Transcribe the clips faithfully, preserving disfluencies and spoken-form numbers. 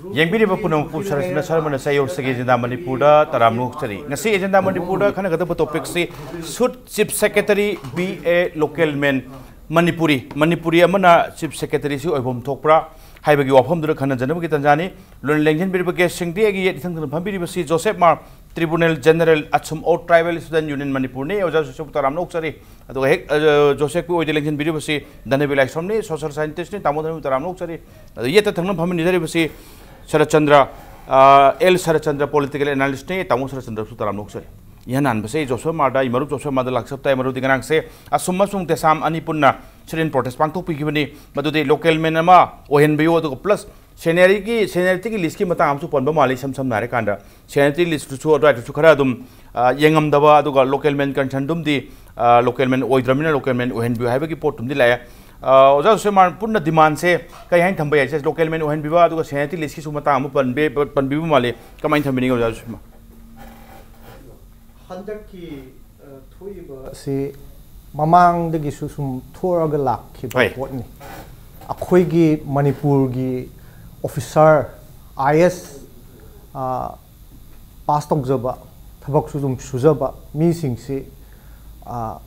ꯌꯦꯡꯕꯤꯔꯤꯕ ꯄꯨꯝꯅꯃꯛꯄꯨ ꯁꯔꯁꯅ ꯁꯔꯃꯅ ꯆꯌꯣꯜꯁꯒꯤ ꯑꯦꯖꯦꯟꯗꯥ ꯃꯅꯤꯄꯨꯔꯗ ꯇꯔꯥꯝꯅ ꯑꯣꯛꯆꯔꯤ꯫ ꯉꯁꯤ ꯑꯦꯖꯦꯟꯗꯥ ꯃꯅꯤꯄꯨꯔꯗ ꯈꯟꯅꯒꯗꯕ ꯇꯣꯄꯤꯛꯁꯤ ꯁꯨꯠ chief secretary B A local man Manipuri, Manipuri ꯑꯃꯅ ꯆꯤꯐ ꯁꯦꯀ꯭ꯔꯦꯇꯔꯤꯁꯤ ꯑꯣꯏꯐꯝ ꯊꯣꯛꯄ꯭ꯔꯥ ꯍꯥꯏꯕꯒꯤ ꯋꯥꯐꯝꯗꯨꯗ ꯈꯟꯅꯖꯅꯕꯒꯤ ꯇꯥꯟꯖꯥꯅꯤ꯫ ꯂꯣꯏꯅ ꯂꯦꯡꯁꯤꯟꯕꯤꯔꯤꯕ ꯒꯦꯁꯁꯤꯡꯗꯤ ꯑꯩꯒꯤ ꯌꯦꯠ ꯏꯊꯪ ꯊꯪꯅ ꯐꯝꯕꯤꯔꯤꯕꯁꯤ ꯖꯣꯁꯦꯐ ꯃꯥꯔ, ꯇ꯭ꯔꯤꯕꯨꯅꯦꯜ ꯖꯦꯅꯔꯦꯜ ꯑꯁꯨꯝ ꯑꯣꯜ ꯇ꯭ꯔꯥꯏꯕꯦꯜ ꯏꯁꯇꯨꯗꯦꯟ ꯌꯨꯅꯤꯌꯟ ꯃꯅꯤꯄꯨꯔꯅꯤ꯫ ꯑꯣꯖꯥ ꯖꯣꯁꯦꯐꯄꯨ ꯇꯔꯥꯝꯅ ꯑꯣꯛꯆꯔꯤ꯫ ꯑꯗꯨꯒ ꯍꯦꯛ, ꯑ, ꯖꯣꯁꯦꯐꯀꯤ ꯑꯣꯏꯗ ꯂꯦꯡꯁꯤꯟꯕꯤꯔꯤꯕꯁꯤ ꯙꯅꯕꯤ ꯂꯥꯏꯁ꯭ꯔꯝꯅꯤ, ꯁꯣꯁꯤꯌꯦꯜ ꯁꯥꯏꯟꯇꯤꯁ꯭ꯠꯅꯤ꯫ ꯇꯥꯃꯣ ꯙꯅꯕꯤ ꯇꯔꯥꯝꯅ ꯑꯣꯛꯆꯔꯤ꯫ ꯑꯗꯨ ꯌꯦꯠꯇ ꯊꯪꯅ ꯐꯝꯃꯤꯟꯅꯖꯔꯤꯕꯁꯤ ꯁꯔꯠꯆꯟꯗ꯭ꯔ, ꯑ, ꯑꯦꯜ ꯁꯔꯠꯆꯟꯗ꯭ꯔ, ꯄꯣꯂꯤꯇꯤꯀꯦꯜ ꯑꯦꯅꯥꯂꯤꯁ꯭ꯠꯅꯤ꯫ ꯇꯥꯃꯣ ꯁꯔꯠꯆꯟꯗ꯭ꯔꯁꯨ ꯇꯔꯥꯝꯅ ꯑꯣꯛꯆꯔꯤ꯫ ꯏꯍꯥꯟ ꯍꯥꯟꯕꯁꯦ ꯑꯩ ꯖꯣꯁꯦꯐ ꯃꯥꯔꯗ, ꯑꯩ ꯃꯔꯨꯞ ꯖꯣꯁꯦꯐ ꯃꯥꯔꯗ ꯂꯥꯛꯆꯕ ꯇꯥꯏ꯫ ꯃꯔꯨꯞꯇꯤ ꯉꯔꯥꯡꯁꯦ ꯑꯁꯨꯝ ꯑꯃꯁꯨꯡ ꯇꯦꯁꯥꯝ ꯑꯅꯤ ꯄꯨꯟꯅ sit-in protest ꯄꯥꯡꯊꯣꯛꯄꯤꯈꯤꯕꯅꯤ꯫ ꯃꯗꯨꯗꯤ ꯂꯣꯀꯦꯜ ꯃꯦꯟ ꯑꯃ ꯑꯣꯏꯍꯟꯕꯤꯌꯨ, ꯑꯗꯨꯒ ꯄ꯭ꯂꯁ ꯁꯦꯅꯤꯌꯔꯤꯒꯤ, ꯁꯦꯅꯤꯌꯔꯤꯇꯤꯒꯤ ꯂꯤꯁ꯭ꯠꯀꯤ ꯃꯇꯥꯡ ꯑꯃꯁꯨ ꯄꯟꯕ ꯃꯥꯜꯂꯤ꯫ ꯏꯁꯝ ꯁꯝꯅ ꯍꯥꯏꯔꯀꯥꯟꯗ ꯁꯦꯅꯤꯌꯔꯤꯇꯤ ꯂꯤꯁ꯭ꯠꯇꯨꯁꯨ ꯑꯗꯨꯋꯥꯏꯗꯁꯨ ꯈꯔ ꯑꯗꯨꯝ, ꯑ, ꯌꯦꯡꯉꯝꯗꯕ, ꯑꯗꯨꯒ ꯂꯣꯀꯦꯜ ꯃꯦꯟ ꯀꯟꯁꯔꯟꯗꯨꯝꯗꯤ, ꯑ, ꯂꯣꯀꯦꯜ ꯃꯦꯟ ꯑꯣꯏꯗ꯭ꯔꯕꯅꯤꯅ ꯂꯣꯀꯦꯜ ꯃꯦꯟ ꯑꯣꯏꯍꯟꯕꯤꯌꯨ ꯍꯥꯏꯕꯒꯤ ꯄꯣꯠꯇꯨꯝꯗꯤ ꯂꯥꯛꯑꯦ꯫ ꯑ, ꯑꯣꯖꯥ ꯁꯨꯃꯥꯟ, ꯄꯨꯟꯅ ꯗꯤꯃꯥꯟꯁꯦ ꯀꯩ ꯍꯥꯏꯅ ꯊꯝꯕ ꯌꯥꯏ? ꯁꯦ, ꯂꯣꯀꯦꯜ ꯃꯦꯟ ꯑꯣꯏꯍꯟꯕꯤꯕ, ꯑꯗꯨꯒ ꯁꯦꯅꯤꯌꯔꯤꯇꯤ ꯂꯤꯁ꯭ꯠꯀꯤꯁꯨ ꯃꯇꯥꯡ ꯑꯃ ꯄꯟꯕꯤ-, ꯄꯟꯕꯤꯕ ꯃꯥꯜꯂꯤ꯫ ꯀꯃꯥꯏꯅ ꯊꯝꯕꯤꯅꯤꯡꯉꯤ, ꯑꯣꯖꯥ ꯁꯨꯃꯥꯟ? ꯍꯟꯗꯛꯀꯤ, ꯑ, ꯊꯣꯛꯏꯕ ꯑꯁꯤ ꯃꯃꯥꯡꯗꯒꯤꯁꯨ ꯁꯨꯝ ꯊꯣꯛꯑꯒ ꯂꯥꯛꯈꯤꯕ ꯍꯣꯏ꯫ ꯄꯣꯠꯅꯤ꯫ ꯑꯩꯈꯣꯏꯒꯤ ꯃꯅꯤꯄꯨꯔꯒꯤ ꯑꯣꯐꯤꯁꯥꯔ, ꯑꯥꯏ ꯑꯦꯁ, ꯑ, ꯄꯥꯁ ꯇꯧꯖꯕ, ꯊꯕꯛꯁꯨ ꯑꯗꯨꯝ ꯁꯨꯖꯕ ꯃꯤꯁꯤꯡꯁꯤ, ꯑ,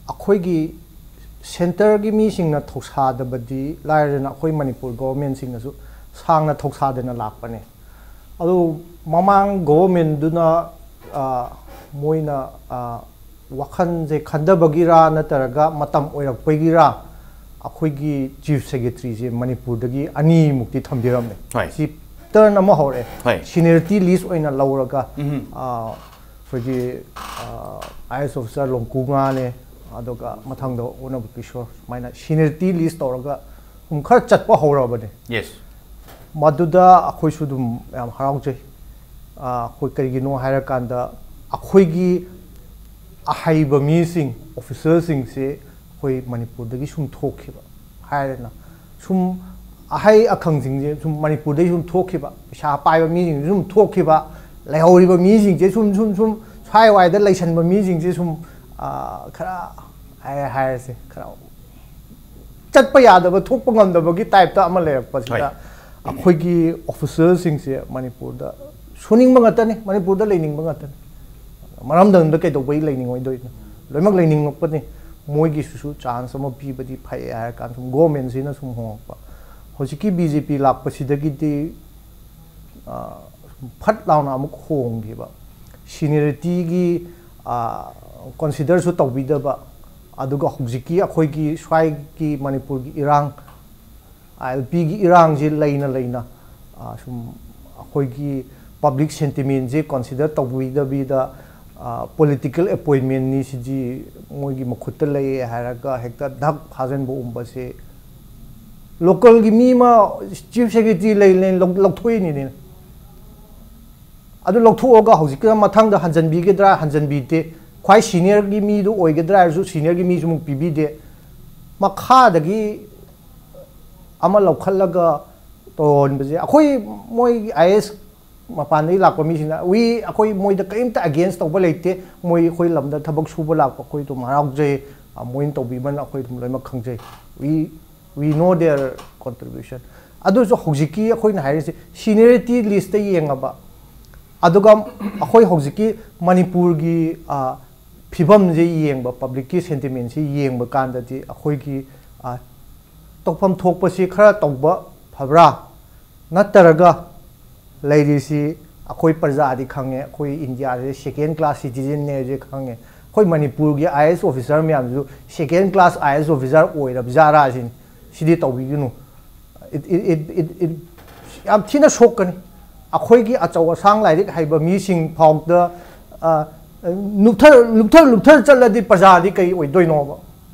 ꯑꯩꯈꯣꯏꯒꯤ ꯁꯦꯟꯇꯔꯒꯤ ꯃꯤꯁꯤꯡꯅ ꯊꯧꯁꯥꯗꯕꯗꯤ ꯂꯥꯏꯔꯗꯅ ꯑꯩꯈꯣꯏ ꯃꯅꯤꯄꯨꯔ ꯒꯣꯚꯔꯟꯃꯦꯟꯠꯁꯤꯡꯅꯁꯨ ꯁꯥꯡꯅ ꯊꯧꯁꯥꯗꯅ ꯂꯥꯛꯄꯅꯦ꯫ ꯑꯗꯨ ꯃꯃꯥꯡ ꯒꯣꯚꯔꯟꯃꯦꯟꯠꯗꯨꯅ, ꯑ, ꯃꯣꯏꯅ, ꯑ, ꯋꯥꯈꯜꯁꯦ ꯈꯟꯊꯕꯒꯤꯔꯥ ꯅꯠꯇ꯭ꯔꯒ ꯃꯇꯝ ꯑꯣꯏꯔꯛꯄꯒꯤꯔꯥ, ꯑꯩꯈꯣꯏꯒꯤ ꯆꯤꯐ ꯁꯦꯀ꯭ꯔꯦꯇꯔꯤꯁꯦ ꯃꯅꯤꯄꯨꯔꯗꯒꯤ ꯑꯅꯤꯃꯨꯛꯇꯤ ꯊꯝꯕꯤꯔꯝꯃꯦ꯫ ꯍꯣꯏ꯫ ꯁꯤ ꯇꯔꯟ ꯑꯃ ꯍꯧꯔꯛꯑꯦ꯫ ꯍꯣꯏ꯫ ꯁꯤꯅꯤꯌꯔꯤꯇꯤ ꯂꯤꯁ꯭ꯠ ꯑꯣꯏꯅ ꯂꯧꯔꯒ, ꯎꯝ꯫ ꯑ, ꯑꯩꯈꯣꯏꯒꯤ, ꯑ, ꯑꯥꯏ ꯑꯦꯁ ꯑꯣꯐꯤꯁꯥꯔ ꯂꯣꯡꯀꯨ ꯉꯥꯅꯦ, ꯑꯗꯨꯒ ꯃꯊꯪꯗ ꯑꯣꯅꯕ ꯀꯤꯁꯣꯔ, ꯁꯨꯃꯥꯏꯅ ꯁꯤꯅꯤꯌꯔꯤꯇꯤ ꯂꯤꯁ꯭ꯠ ꯇꯧꯔꯒ ꯁꯨꯝ ꯈꯔ ꯆꯠꯄ ꯍꯧꯔꯕꯅꯦ꯫ ꯌꯦꯁ꯫ ꯃꯗꯨꯗ ꯑꯩꯈꯣꯏꯁꯨ ꯑꯗꯨꯝ ꯌꯥꯝ ꯍꯔꯥꯎꯖꯩ꯫ ꯑ, ꯑꯩꯈꯣꯏ ꯀꯔꯤꯒꯤꯅꯣ ꯍꯥꯏꯔꯀꯥꯟꯗ, ꯑꯩꯈꯣꯏꯒꯤ ꯑꯍꯩꯕ ꯃꯤꯁꯤꯡ, ꯑꯣꯐꯤꯁꯥꯔꯁꯤꯡꯁꯦ ꯑꯩꯈꯣꯏ ꯃꯅꯤꯄꯨꯔꯗꯒꯤ ꯁꯨꯝ ꯊꯣꯛꯈꯤꯕ ꯍꯥꯏꯔꯦꯅ, ꯁꯨꯝ ꯑꯍꯩ ꯑꯈꯪꯁꯤꯡꯁꯦ ꯁꯨꯝ ꯃꯅꯤꯄꯨꯔꯗꯒꯤ ꯁꯨꯝ ꯊꯣꯛꯈꯤꯕ, ꯄꯩꯁꯥ ꯄꯥꯏꯕ ꯃꯤꯁꯤꯡꯁꯦ ꯁꯨꯝ ꯊꯣꯛꯈꯤꯕ, ꯂꯩꯍꯧꯔꯤꯕ ꯃꯤꯁꯤꯡꯁꯦ ꯁꯨꯝ, ꯁꯨꯝ, ꯁꯨꯝ ꯁ꯭ꯋꯥꯏ ꯋꯥꯏꯗ ꯂꯩꯁꯟꯕ ꯃꯤꯁꯤꯡꯁꯦ ꯁꯨꯝ, ꯑ, ꯈꯔ ꯍꯥꯏ-, ꯍꯥꯏꯔꯁꯦ, ꯈꯔ ꯆꯠꯄ ꯌꯥꯗꯕ, ꯊꯣꯛꯄ ꯉꯝꯗꯕꯒꯤ ꯇꯥꯏꯞꯇ ꯑꯃ ꯂꯩꯔꯛꯄꯁꯤꯗ, ꯍꯣꯏ꯫ ꯑꯩꯈꯣꯏꯒꯤ ꯑꯣꯐꯤꯁꯤꯌꯦꯜꯁꯤꯡꯁꯦ ꯃꯅꯤꯄꯨꯔꯗ ꯁꯨꯅꯤꯡꯕ ꯉꯥꯛꯇꯅꯤ, ꯃꯅꯤꯄꯨꯔꯗ ꯂꯩꯅꯤꯡꯕ ꯉꯥꯛꯇꯅꯤ꯫ ꯃꯔꯝꯗꯝꯗ ꯀꯩꯗꯧꯕꯩ ꯂꯩꯅꯤꯡꯉꯣꯏꯗꯣꯏꯅꯣ? ꯂꯣꯏꯅꯃꯛ ꯂꯩꯅꯤꯡꯉꯛꯄꯅꯤ꯫ ꯃꯣꯏꯒꯤꯁꯨ ꯆꯥꯟꯁ ꯑꯃ ꯄꯤꯕꯗꯤ ꯐꯩ ꯍꯥꯏꯔ ꯀꯥꯟꯗ ꯁꯨꯝ ꯒꯣꯔꯃꯦꯟꯁꯤꯅ ꯁꯨꯝ ꯍꯣꯡꯉꯛꯄ꯫ ꯍꯧꯖꯤꯛꯀꯤ ꯕꯤ ꯖꯦ ꯄꯤ ꯂꯥꯛꯄꯁꯤꯗꯒꯤꯗꯤ, ꯑ, ꯐꯠ ꯂꯥꯎꯅ ꯑꯃꯨꯛ ꯍꯣꯡꯈꯤꯕ꯫ ꯁꯤꯅꯤꯌꯔꯤꯇꯤꯒꯤ, ꯑ, ꯀꯣꯟꯁꯤꯗꯔꯁꯨ ꯇꯧꯕꯤꯗꯕ, ꯑꯗꯨꯒ ꯍꯧꯖꯤꯛꯀꯤ ꯑꯩꯈꯣꯏꯒꯤ ꯁ꯭ꯋꯥꯏꯒꯤ ꯃꯅꯤꯄꯨꯔꯒꯤ ꯏꯔꯥꯡ, ꯑꯥꯏ ꯑꯦꯜ ꯄꯤꯒꯤ ꯏꯔꯥꯡꯁꯤ ꯂꯩꯅ ꯂꯩꯅ, ꯑ, ꯁꯨꯝ ꯑꯩꯈꯣꯏꯒꯤ ꯄꯕ꯭ꯂꯤꯛ ꯁꯦꯟꯇꯤꯃꯦꯟꯁꯦ ꯀꯣꯟꯁꯤꯗꯔ ꯇꯧꯕꯤꯗꯕꯤꯗ, ꯄꯣꯂꯤꯇꯤꯀꯦꯜ ꯑꯦꯄꯣꯏꯟꯃꯦꯟꯅꯤ ꯁꯤꯗꯤ ꯃꯣꯏꯒꯤ ꯃꯈꯨꯠꯇ ꯂꯩꯌꯦ ꯍꯥꯏꯔꯒ ꯍꯦꯛꯇ ꯙꯛ ꯐꯥꯖꯤꯟꯕꯒꯨꯝꯕꯁꯦ, ꯂꯣꯀꯦꯜꯒꯤ ꯃꯤ ꯑꯃ ꯆꯤꯐ ꯁꯦꯀ꯭ꯔꯦꯇꯔꯤ ꯂꯩ ꯂꯩ ꯂꯧ-, ꯂꯧꯊꯣꯛꯏꯅꯤꯅꯦ꯫ ꯑꯗꯨ ꯂꯧꯊꯣꯛꯑꯒ ꯍꯧꯖꯤꯛꯀꯤ ꯃꯊꯪꯗ ꯍꯟꯖꯟꯕꯤꯒꯗ꯭ꯔꯥ? ꯍꯟꯖꯟꯕꯤꯗꯦ꯫ ꯈ꯭ꯋꯥꯏ ꯁꯤꯅꯤꯌꯔꯒꯤ ꯃꯤꯗꯨ ꯑꯣꯏꯒꯗ꯭ꯔꯥ ꯍꯥꯏꯔꯁꯨ ꯁꯤꯅꯤꯌꯔꯒꯤ ꯃꯤꯁꯨ ꯑꯃꯨꯛ ꯄꯤꯕꯤꯗꯦ꯫ ꯃꯈꯥꯗꯒꯤ ꯑꯃ ꯂꯧꯈꯠꯂꯒ ꯇꯧꯍꯟꯕꯁꯦ, ꯑꯩꯈꯣꯏ ꯃꯣꯏ ꯑꯥꯏ ꯑꯦꯁ ꯃꯄꯥꯟꯗꯒꯤ ꯂꯥꯛꯄ ꯃꯤꯁꯤꯡꯅ, ꯋꯤ ꯑꯩꯈꯣꯏ ꯃꯣꯏꯗ ꯀꯔꯤꯝꯇ ꯑꯒꯦꯟꯁ ꯇꯧꯕ ꯂꯩꯇꯦ꯫ ꯃꯣꯏ ꯑꯩꯈꯣꯏ ꯂꯝꯗ ꯊꯕꯛ ꯁꯨꯕ ꯂꯥꯛꯄ ꯑꯩꯈꯣꯏ ꯑꯗꯨꯝ ꯍꯔꯥꯎꯖꯩ꯫ ꯑ, ꯃꯣꯏꯅ ꯇꯧꯕꯤꯕꯅ ꯑꯩꯈꯣꯏ ꯑꯗꯨꯝ ꯂꯣꯏꯅꯃꯛ ꯈꯪꯖꯩ꯫ We we know their contribution꯫ ꯑꯗꯨꯁꯨ ꯍꯧꯖꯤꯛꯀꯤ ꯑꯩꯈꯣꯏꯅ ꯍꯥꯏꯔꯤꯁꯦ ꯁꯤꯅꯤꯌꯔꯤꯇꯤ ꯂꯤꯁꯇ ꯌꯦꯡꯉꯕ, ꯑꯗꯨꯒ ꯑꯩꯈꯣꯏ ꯍꯧꯖꯤꯛꯀꯤ ꯃꯅꯤꯄꯨꯔꯒꯤ, ꯑ, ꯐꯤꯕꯝꯁꯦ ꯌꯦꯡꯕ, ꯄꯕ꯭ꯂꯤꯛꯀꯤ ꯁꯦꯟꯇꯤꯃꯦꯟꯁꯤ ꯌꯦꯡꯕ ꯀꯥꯟꯗꯗꯤ ꯑꯩꯈꯣꯏꯒꯤ, ꯑ, ꯇꯧꯐꯝ ꯊꯣꯛꯄꯁꯤ ꯈꯔ ꯇꯧꯕ ꯐꯕ꯭ꯔꯥ? ꯅꯠꯇ꯭ꯔꯒ ꯂꯩꯔꯤꯁꯤ ꯑꯩꯈꯣꯏ ꯄ꯭ꯔꯖꯥꯗꯤ ꯈꯪꯉꯦ, ꯑꯩꯈꯣꯏ ꯏꯟꯗꯤꯌꯥꯁꯦ ꯁꯦꯀꯦꯟ ꯀ꯭ꯂꯥꯁ ꯁꯤꯇꯤꯖꯟꯅꯦꯁꯦ ꯈꯪꯉꯦ꯫ ꯑꯩꯈꯣꯏ ꯃꯅꯤꯄꯨꯔꯒꯤ ꯑꯥꯏ ꯑꯦꯁ ꯑꯣꯐꯤꯁꯥꯔ ꯃꯌꯥꯝꯁꯨ ꯁꯦꯀꯦꯟ ꯀ꯭ꯂꯥꯁ ꯑꯥꯏ ꯑꯦꯁ ꯑꯣꯐꯤꯁꯥꯔ ꯑꯣꯏꯔꯕ ꯖꯥꯔꯥ ꯁꯤꯅꯤ꯫ ꯁꯤꯗꯤ ꯇꯧꯕꯤꯒꯅꯨ꯫ It, it, it, it, it, ꯌꯥꯝ ꯊꯤꯅ ꯁꯣꯛꯀꯅꯤ꯫ ꯑꯩꯈꯣꯏꯒꯤ ꯑꯆꯧ ꯑꯁꯥꯡ ꯂꯥꯏꯔꯤꯛ ꯍꯩꯕ ꯃꯤꯁꯤꯡ ꯐꯥꯎꯗ, ꯑ, ꯂꯨꯞꯊꯔ, ꯂꯨꯞꯊꯔ, ꯂꯨꯞꯊꯔ ꯆꯠꯂꯗꯤ ꯄ꯭ꯔꯖꯥꯗꯤ ꯀꯩ ꯑꯣꯏꯗꯣꯏꯅꯣꯕ?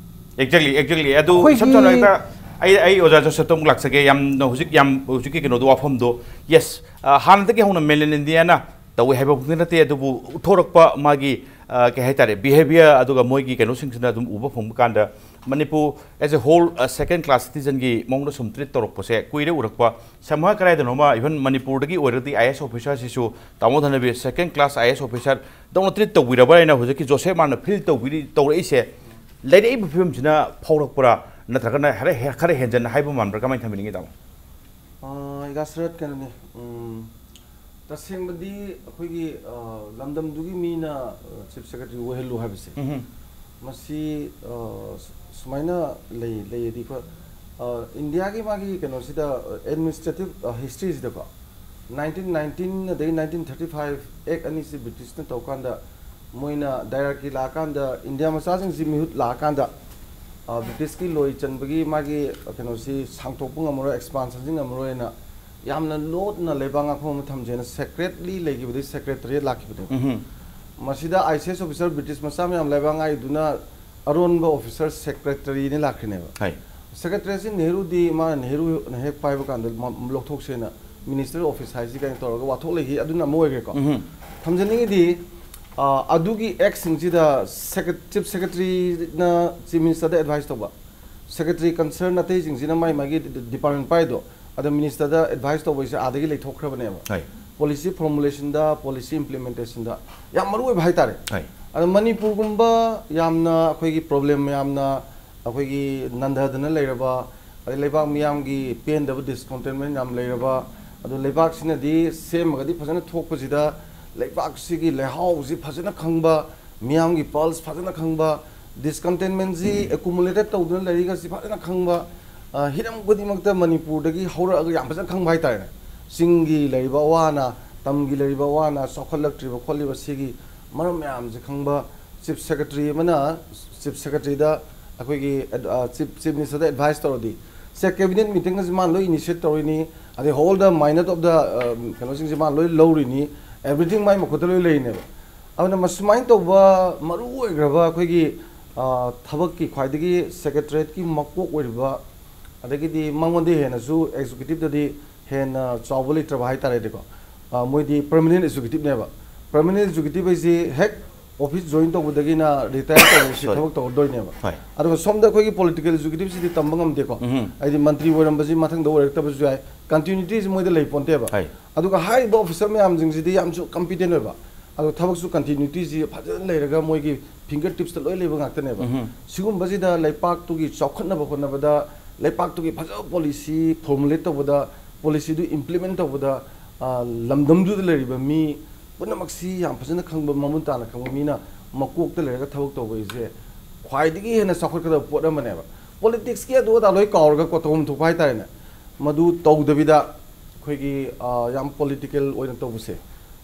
Exactly, exactly. ꯑꯗꯨ ꯏꯁꯝ ꯁꯝꯅ ꯍꯦꯛꯇ ꯑꯩ, ꯑꯩ ꯑꯣꯖꯥ ꯖꯣꯁꯦꯐꯇ ꯑꯃꯨꯛ ꯂꯥꯛꯆꯒꯦ꯫ ꯌꯥꯝꯅ ꯍꯧꯖꯤꯛ ꯌꯥꯝ ꯍꯧꯖꯤꯛꯀꯤ ꯀꯩꯅꯣꯗꯣ, ꯋꯥꯐꯝꯗꯣ, ꯌꯦꯁ, ꯍꯥꯟꯅꯗꯒꯤ ꯍꯧꯅ ꯃꯦꯟꯂꯦꯟ ꯏꯟꯗꯤꯌꯥꯅ ꯇꯧꯋꯦ ꯍꯥꯏꯕꯃꯛꯇꯤ ꯅꯠꯇꯦ, ꯑꯗꯨꯕꯨ ꯎꯠꯊꯣꯔꯛꯄ ꯃꯥꯒꯤ, ꯑ, ꯀꯩ ꯍꯥꯏꯇꯥꯔꯦ, ꯕꯤꯍꯦꯕꯤꯌꯔ ꯑꯗꯨꯒ ꯃꯣꯏꯒꯤ ꯀꯩꯅꯣꯁꯤꯡꯁꯤꯅ ꯑꯗꯨꯝ ꯎꯕ ꯐꯪꯕ ꯀꯥꯟꯗ ꯃꯅꯤꯄꯨꯔ as a whole, ꯑ, ꯁꯦꯀꯦꯟ ꯀ꯭ꯂꯥꯁ ꯁꯤꯇꯤꯖꯟꯒꯤ ꯃꯑꯣꯡꯗ ꯁꯨꯝ ꯇ꯭ꯔꯤꯠ ꯇꯧꯔꯛꯄꯁꯦ ꯀꯨꯏꯔꯦ ꯎꯔꯛꯄ꯫ ꯁꯝꯍ ꯀꯗꯥꯏꯗꯅꯣꯃ, ꯏꯚꯟ ꯃꯅꯤꯄꯨꯔꯗꯒꯤ ꯑꯣꯏꯔꯒꯗꯤ ꯑꯥꯏ ꯑꯦꯁ ꯑꯣꯐꯤꯁꯥꯔꯁꯤꯁꯨ, ꯇꯥꯃꯣ ꯙꯅꯕꯤꯔ, ꯁꯦꯀꯦꯟ ꯀ꯭ꯂꯥꯁ ꯑꯥꯏ ꯑꯦꯁ ꯑꯣꯐꯤꯁꯥꯔ ꯗꯧꯅ ꯇ꯭ꯔꯤꯠ ꯇꯧꯕꯤꯔꯕ꯭ꯔꯥ ꯍꯥꯏꯅ ꯍꯧꯖꯤꯛꯀꯤ ꯖꯣꯁꯦꯐ ꯃꯥꯔꯅ ꯐꯤꯜ ꯇꯧꯕꯤꯔꯤ, ꯇꯧꯔꯛꯏꯁꯦ ꯂꯩꯔꯛꯏꯕ ꯐꯤꯕꯝꯁꯤꯅ ꯐꯥꯎꯔꯛꯄ꯭ꯔꯥ, ꯅꯠꯇ꯭ꯔꯒꯅ ꯈꯔ ꯍꯦ-, ꯈꯔ ꯍꯦꯟꯖꯟꯅ ꯍꯥꯏꯕ ꯃꯥꯟꯕ꯭ꯔꯥ? ꯀꯃꯥꯏꯅ ꯊꯝꯕꯤꯅꯤꯡꯉꯤ, ꯇꯥꯃꯣ? ꯑꯥ, ꯏꯒꯥꯁꯔꯠ ꯀꯩꯅꯣꯅꯤ, ꯎꯝ, ꯇꯁꯦꯡꯕꯗꯤ ꯑꯩꯈꯣꯏꯒꯤ, ꯑꯥ, ꯂꯝꯗꯝꯗꯨꯒꯤ ꯃꯤꯅ, ꯑꯥ, ꯆꯤꯐ ꯁꯦꯀ꯭ꯔꯦꯇꯔꯤ ꯑꯣꯏꯍꯜꯂꯨ ꯍꯥꯏꯕꯁꯦ, ꯎꯝꯍꯨꯝ꯫ ꯃꯁꯤ, ꯑꯥ, ꯁꯨꯃꯥꯏꯅ ꯂꯩ, ꯂꯩꯌꯦꯗꯤ ꯑꯩꯈꯣꯏ, ꯑꯥ, ꯏꯟꯗꯤꯌꯥꯒꯤ ꯃꯥꯒꯤ ꯀꯩꯅꯣꯁꯤꯗ, ꯑꯦꯗꯃꯤꯅꯤꯁꯇ꯭ꯔꯦꯇꯤꯞ, ꯑꯥ, ꯍꯤꯁꯇ꯭ꯔꯤꯁꯤꯗꯀꯣ, ꯅꯥꯏꯟꯇꯤꯟ ꯅꯥꯏꯟꯇꯤꯟ ꯑꯗꯒꯤ ꯅꯥꯏꯟꯇꯤꯟ ꯊꯥꯔꯇꯤ ꯐꯥꯏꯚ ꯑꯦꯛ ꯑꯅꯤꯁꯤ ꯕ꯭ꯔꯤꯇꯤꯁꯅ ꯇꯧꯀꯥꯟꯗ, ꯃꯣꯏꯅ ꯗꯥꯏꯔꯥꯔꯀꯤ ꯂꯥꯛꯑꯀꯥꯟꯗ, ꯏꯟꯗꯤꯌꯥ ꯃꯆꯥꯁꯤꯡꯁꯤ ꯃꯤꯍꯨꯠ ꯂꯥꯛꯑꯀꯥꯟꯗ, ꯑ, ꯕ꯭ꯔꯤꯇꯤꯁꯀꯤ ꯂꯣꯏ ꯆꯟꯕꯒꯤ ꯃꯥꯒꯤ, ꯑ, ꯀꯩꯅꯣꯁꯤ ꯁꯥꯡꯊꯣꯛꯄ ꯉꯝꯃꯔꯣꯏ, ꯑꯦꯛꯁꯄꯥꯟꯁꯟꯁꯤ ꯉꯝꯃꯔꯣꯏꯅ ꯌꯥꯝꯅ ꯂꯣꯠꯅ ꯂꯩꯕꯥꯛ ꯉꯥꯛꯐꯝ ꯑꯃ ꯊꯝꯖꯦꯅ ꯁꯦꯀ꯭ꯔꯦꯠꯂꯤ ꯂꯩꯈꯤꯕꯗꯒꯤ ꯁꯦꯀ꯭ꯔꯦꯇꯔꯤꯌꯦꯠ ꯂꯥꯛꯈꯤꯕꯅꯦꯕ꯫ ꯎꯝꯍꯨꯝ꯫ ꯃꯁꯤꯗ I C S officer British ꯃꯆꯥ ꯃꯌꯥꯝ ꯂꯩꯕꯥꯛ ꯉꯥꯛꯏꯗꯨꯅ ꯑꯔꯣꯟꯕ ꯑꯣꯐꯤꯁꯥꯔ ꯁꯦꯀ꯭ꯔꯦꯇꯔꯤꯅꯤ ꯂꯥꯛꯈ꯭ꯔꯤꯅꯦꯕ꯫ ꯍꯥꯏ꯫ ꯁꯦꯀ꯭ꯔꯦꯇꯔꯤꯁꯤ ꯅꯦꯍꯔꯨꯗꯤ, ꯃꯥꯅ ꯅꯦꯍꯔꯨꯅ ꯍꯦꯛ ꯄꯥꯏꯕ ꯀꯥꯟꯗ ꯃ-, ꯂꯧꯊꯣꯛꯁꯦꯅ ꯃꯤꯅꯤꯁꯇꯔ ꯑꯣꯐꯤꯁ ꯍꯥꯏꯁꯤ ꯀꯥꯏꯅ ꯇꯧꯔꯒ ꯋꯥꯊꯣꯛ ꯂꯩꯈꯤ, ꯑꯗꯨꯅ ꯑꯃ ꯑꯣꯏꯈ꯭ꯔꯦꯀꯣ꯫ ꯎꯝꯍꯨꯝ꯫ ꯊꯝꯖꯅꯤꯡꯉꯤꯗꯤ, ꯑ, ꯑꯗꯨꯒꯤ ꯑꯦꯛꯁꯤꯡꯁꯤꯗ ꯁꯦꯀ꯭ꯔꯦ-, ꯆꯤꯐ ꯁꯦꯀ꯭ꯔꯦꯇꯔꯤꯅ ꯆꯤꯐ ꯃꯤꯅꯤꯁꯇꯔꯗ ꯑꯦꯗꯚꯥꯏꯁ ꯇꯧꯕ, ꯁꯦꯀ꯭ꯔꯦꯇꯔꯤ ꯀꯟꯁꯔꯟ ꯑꯇꯩꯁꯤꯡꯁꯤꯅ ꯃꯥꯏ ꯃꯥꯒꯤ ꯗꯤ-, ꯗꯤꯄꯥꯔꯠꯃꯦꯟ ꯄꯥꯏꯗꯣ, ꯑꯗꯣ ꯃꯤꯅꯤꯁꯇꯔꯗ ꯑꯦꯗꯚꯥꯏꯁ ꯇꯧꯕꯩꯁꯦ ꯑꯥꯗꯒꯤ ꯂꯩꯊꯣꯛꯈ꯭ꯔꯕꯅꯦꯕ꯫ ꯍꯣꯏ꯫ ꯄꯣꯂꯤꯁꯤ ꯐꯣꯔꯃꯨꯂꯦꯁꯟꯗ, ꯄꯣꯂꯤꯁꯤ ꯏꯝꯄ꯭ꯂꯤꯃꯦꯟꯇꯦꯁꯟꯗ ꯌꯥꯝ ꯃꯔꯨ ꯑꯣꯏꯕ ꯍꯥꯏꯇꯥꯔꯦ꯫ ꯍꯣꯏ꯫ ꯑꯗꯣ ꯃꯅꯤꯄꯨꯔꯒꯨꯝꯕ ꯌꯥꯝꯅ ꯑꯩꯈꯣꯏꯒꯤ ꯄ꯭ꯔꯣꯕ꯭ꯂꯦꯝ ꯌꯥꯝꯅ ꯑꯩꯈꯣꯏꯒꯤ ꯅꯟꯊꯗꯅ ꯂꯩꯔꯕ, ꯑꯗꯩ ꯂꯩꯕꯥꯛ ꯃꯤꯌꯥꯝꯒꯤ ꯄꯦꯟꯗꯕ, ꯗꯤꯁꯀꯣꯟꯇꯦꯟꯃꯦꯟ ꯌꯥꯝ ꯂꯩꯔꯕ, ꯑꯗꯨ ꯂꯩꯕꯥꯛꯁꯤꯅꯗꯤ ꯁꯦꯝꯃꯒꯗꯤ ꯐꯖꯅ ꯊꯣꯛꯄꯁꯤꯗ ꯂꯩꯕꯥꯛꯁꯤꯒꯤ ꯂꯩꯍꯥꯎꯁꯤ ꯐꯖꯅ ꯈꯪꯕ, ꯃꯤꯌꯥꯝꯒꯤ ꯄꯜꯁ ꯐꯖꯅ ꯈꯪꯕ, ꯗꯤꯁꯀꯟꯇꯦꯟꯃꯦꯟꯁꯤ ꯑꯦꯀꯨꯃꯨꯂꯦꯇꯦꯠ ꯇꯧꯗꯨꯅ ꯂꯩꯔꯤꯒꯁꯤ ꯐꯖꯅ ꯈꯪꯕ, ꯑ, ꯍꯤꯔꯝ ꯈꯨꯗꯤꯡꯃꯛꯇ ꯃꯅꯤꯄꯨꯔꯗꯒꯤ ꯍꯧꯔꯛꯑꯒ ꯌꯥꯝ ꯐꯖꯅ ꯈꯪꯕ ꯍꯥꯏꯇꯥꯔꯦꯅꯦ꯫ ꯆꯤꯡꯒꯤ ꯂꯩꯔꯤꯕ ꯑꯋꯥ ꯑꯅꯥ, ꯇꯝꯒꯤ ꯂꯩꯔꯤꯕ ꯑꯋꯥ ꯑꯅꯥ, ꯆꯥꯎꯈꯠꯂꯛꯇ꯭ꯔꯤꯕ ꯈꯣꯠꯂꯤꯕ ꯁꯤꯒꯤ ꯃꯔꯝ ꯃꯌꯥꯝꯁꯦ ꯈꯪꯕ ꯆꯤꯐ ꯁꯦꯀ꯭ꯔꯦꯇꯔꯤ ꯑꯃꯅ ꯆꯤꯐ ꯁꯦꯀ꯭ꯔꯦꯇꯔꯤꯗ ꯑꯩꯈꯣꯏꯒꯤ ꯑꯦꯗ-, ꯑ, ꯆꯤꯐ, ꯆꯤꯐ ꯃꯤꯅꯤꯁꯇꯔꯗ ꯑꯦꯗꯚꯥꯏꯁ ꯇꯧꯔꯗꯤ, ꯁꯦ, ꯀꯦꯕꯤꯅꯦꯠ ꯃꯤꯇꯤꯡ ꯑꯁꯤ ꯃꯥꯅ ꯂꯣꯏ ꯏꯅꯤꯁꯤꯌꯦꯠ ꯇꯧꯔꯤꯅꯤ, ꯑꯗꯩ ꯍꯣꯜ ꯗ ꯃꯥꯏꯅꯠ ꯑꯣꯐ ꯗ, ꯑ, ꯀꯩꯅꯣꯁꯤꯡꯁꯦ ꯃꯥꯅ ꯂꯣꯏ ꯂꯧꯔꯤꯅꯤ, ꯑꯦꯚ꯭ꯔꯤꯊꯤꯡ ꯃꯥꯏ ꯃꯈꯨꯠꯇ ꯂꯣꯏ ꯂꯩꯔꯤꯅꯦꯕ꯫ ꯑꯗꯨꯅ ꯃꯁꯨꯃꯥꯏꯅ ꯇꯧꯕ ꯃꯔꯨ ꯑꯣꯏꯈ꯭ꯔꯕ ꯑꯩꯈꯣꯏꯒꯤ, ꯑ, ꯊꯕꯛꯀꯤ ꯈ꯭ꯋꯥꯏꯗꯒꯤ ꯁꯦꯀ꯭ꯔꯦꯇꯔꯤꯌꯦꯠꯀꯤ ꯃꯀꯣꯛ ꯑꯣꯏꯔꯤꯕ, ꯑꯗꯒꯤꯗꯤ ꯃꯉꯣꯟꯗ ꯍꯦꯟꯅꯁꯨ ꯑꯦꯛꯖꯤꯀ꯭ꯌꯨꯇꯤꯞꯇꯗꯤ ꯍꯦꯟꯅ ꯆꯥꯎꯕ ꯂꯩꯇ꯭ꯔꯕ ꯍꯥꯏꯇꯥꯔꯦꯗꯤꯀꯣ꯫ ꯑ, ꯃꯣꯏꯗꯤ ꯄꯔꯃꯅꯦꯟ ꯑꯦꯛꯖꯤꯀ꯭ꯌꯨꯇꯤꯞꯅꯦꯕ꯫ ꯄꯔꯃꯅꯦꯟ ꯑꯦꯛꯖꯤꯀ꯭ꯌꯨꯇꯤꯞ ꯍꯥꯏꯁꯤ ꯍꯦꯛ ꯑꯣꯐꯤꯁ ꯖꯣꯏꯟ ꯇꯧꯕꯗꯒꯤꯅ ꯔꯤꯇꯥꯌꯔ ꯇꯧꯕꯁꯤ ꯁꯣꯔꯤ꯫ ꯊꯕꯛ ꯇꯧꯔꯗꯣꯏꯅꯦꯕ꯫ ꯍꯣꯏ꯫ ꯑꯗꯨꯒ ꯁꯣꯝꯗ ꯑꯩꯈꯣꯏꯒꯤ ꯄꯣꯂꯤꯇꯤꯀꯦꯜ ꯑꯦꯛꯖꯤꯀ꯭ꯌꯨꯇꯤꯞꯁꯤꯗꯤ ꯇꯝꯕ ꯉꯝꯗꯦꯀꯣ꯫ ꯎꯝꯍꯨꯝ꯫ ꯍꯥꯏꯗꯤ ꯃꯟꯇ꯭ꯔꯤ ꯑꯣꯏꯔꯝꯕꯁꯤ ꯃꯊꯪꯗ ꯑꯣꯏꯔꯛꯇꯕꯁꯨ ꯌꯥꯏ꯫ ꯀꯟꯇꯤꯅ꯭ꯌꯨꯇꯤꯁꯤ ꯃꯣꯏꯗ ꯂꯩ ꯄꯣꯟꯇꯦꯕ꯫ ꯍꯣꯏ꯫ ꯑꯗꯨꯒ ꯍꯥꯏꯔꯤꯕ ꯑꯣꯐꯤꯁꯔ ꯃꯌꯥꯝꯁꯤꯡꯁꯤꯗꯤ ꯌꯥꯝꯁꯨ ꯀꯝꯄꯤꯇꯦꯟ ꯑꯣꯏꯕ꯫ ꯑꯗꯨꯒ ꯊꯕꯛꯁꯨ ꯀꯟꯇꯤꯅ꯭ꯌꯨꯇꯤꯁꯤ ꯐꯖꯅ ꯂꯩꯔꯒ ꯃꯣꯏꯒꯤ ꯐꯤꯡꯒꯔ ꯇꯤꯞꯁꯇ ꯂꯣꯏ ꯂꯩꯕ ꯉꯥꯛꯇꯅꯦꯕ꯫ ꯎꯝꯍꯨꯝ꯫ ꯁꯤꯒꯨꯝꯕꯁꯤꯗ ꯂꯩꯄꯥꯛꯇꯨꯒꯤ ꯆꯥꯎꯈꯠꯅꯕ ꯍꯣꯠꯅꯕꯗ, ꯂꯩꯄꯥꯛꯇꯨꯒꯤ ꯐꯖꯕ ꯄꯣꯂꯤꯁꯤ ꯐꯣꯔꯃꯨꯂꯦꯠ ꯇꯧꯕꯗ, ꯄꯣꯂꯤꯁꯤꯗꯨ ꯏꯝꯄ꯭ꯂꯤꯃꯦꯟ ꯇꯧꯕꯗ, ꯑ, ꯂꯝꯗꯝꯗꯨꯗ ꯂꯩꯔꯤꯕ ꯃꯤ ꯄꯨꯝꯅꯃꯛꯁꯤ ꯌꯥꯝ ꯐꯖꯅ ꯈꯪꯕ, ꯃꯃꯨꯠ ꯇꯥꯅ ꯈꯪꯕ ꯃꯤꯅ ꯃꯀꯣꯛꯇ ꯂꯩꯔꯒ ꯊꯕꯛ ꯇꯧꯕ ꯍꯥꯏꯁꯦ ꯈ꯭ꯋꯥꯏꯗꯒꯤ ꯍꯦꯟꯅ ꯆꯥꯎꯈꯠꯀꯗꯕ ꯄꯣꯠ ꯑꯃꯅꯦꯕ꯫ ꯄꯣꯂꯤꯇꯤꯛꯁꯀꯤ ꯑꯗꯨ ꯑꯗꯥ ꯂꯣꯏ ꯀꯥꯎꯔꯒꯀꯣ, ꯇꯧꯐꯝ ꯊꯣꯛꯄ ꯍꯥꯏꯇꯥꯔꯦꯅꯦ, ꯃꯗꯨ ꯇꯧꯗꯕꯤꯗ ꯑꯩꯈꯣꯏꯒꯤ, ꯑ, ꯌꯥꯝ ꯄꯣꯂꯤꯇꯤꯀꯦꯜ ꯑꯣꯏꯅ ꯇꯧꯕꯁꯦ,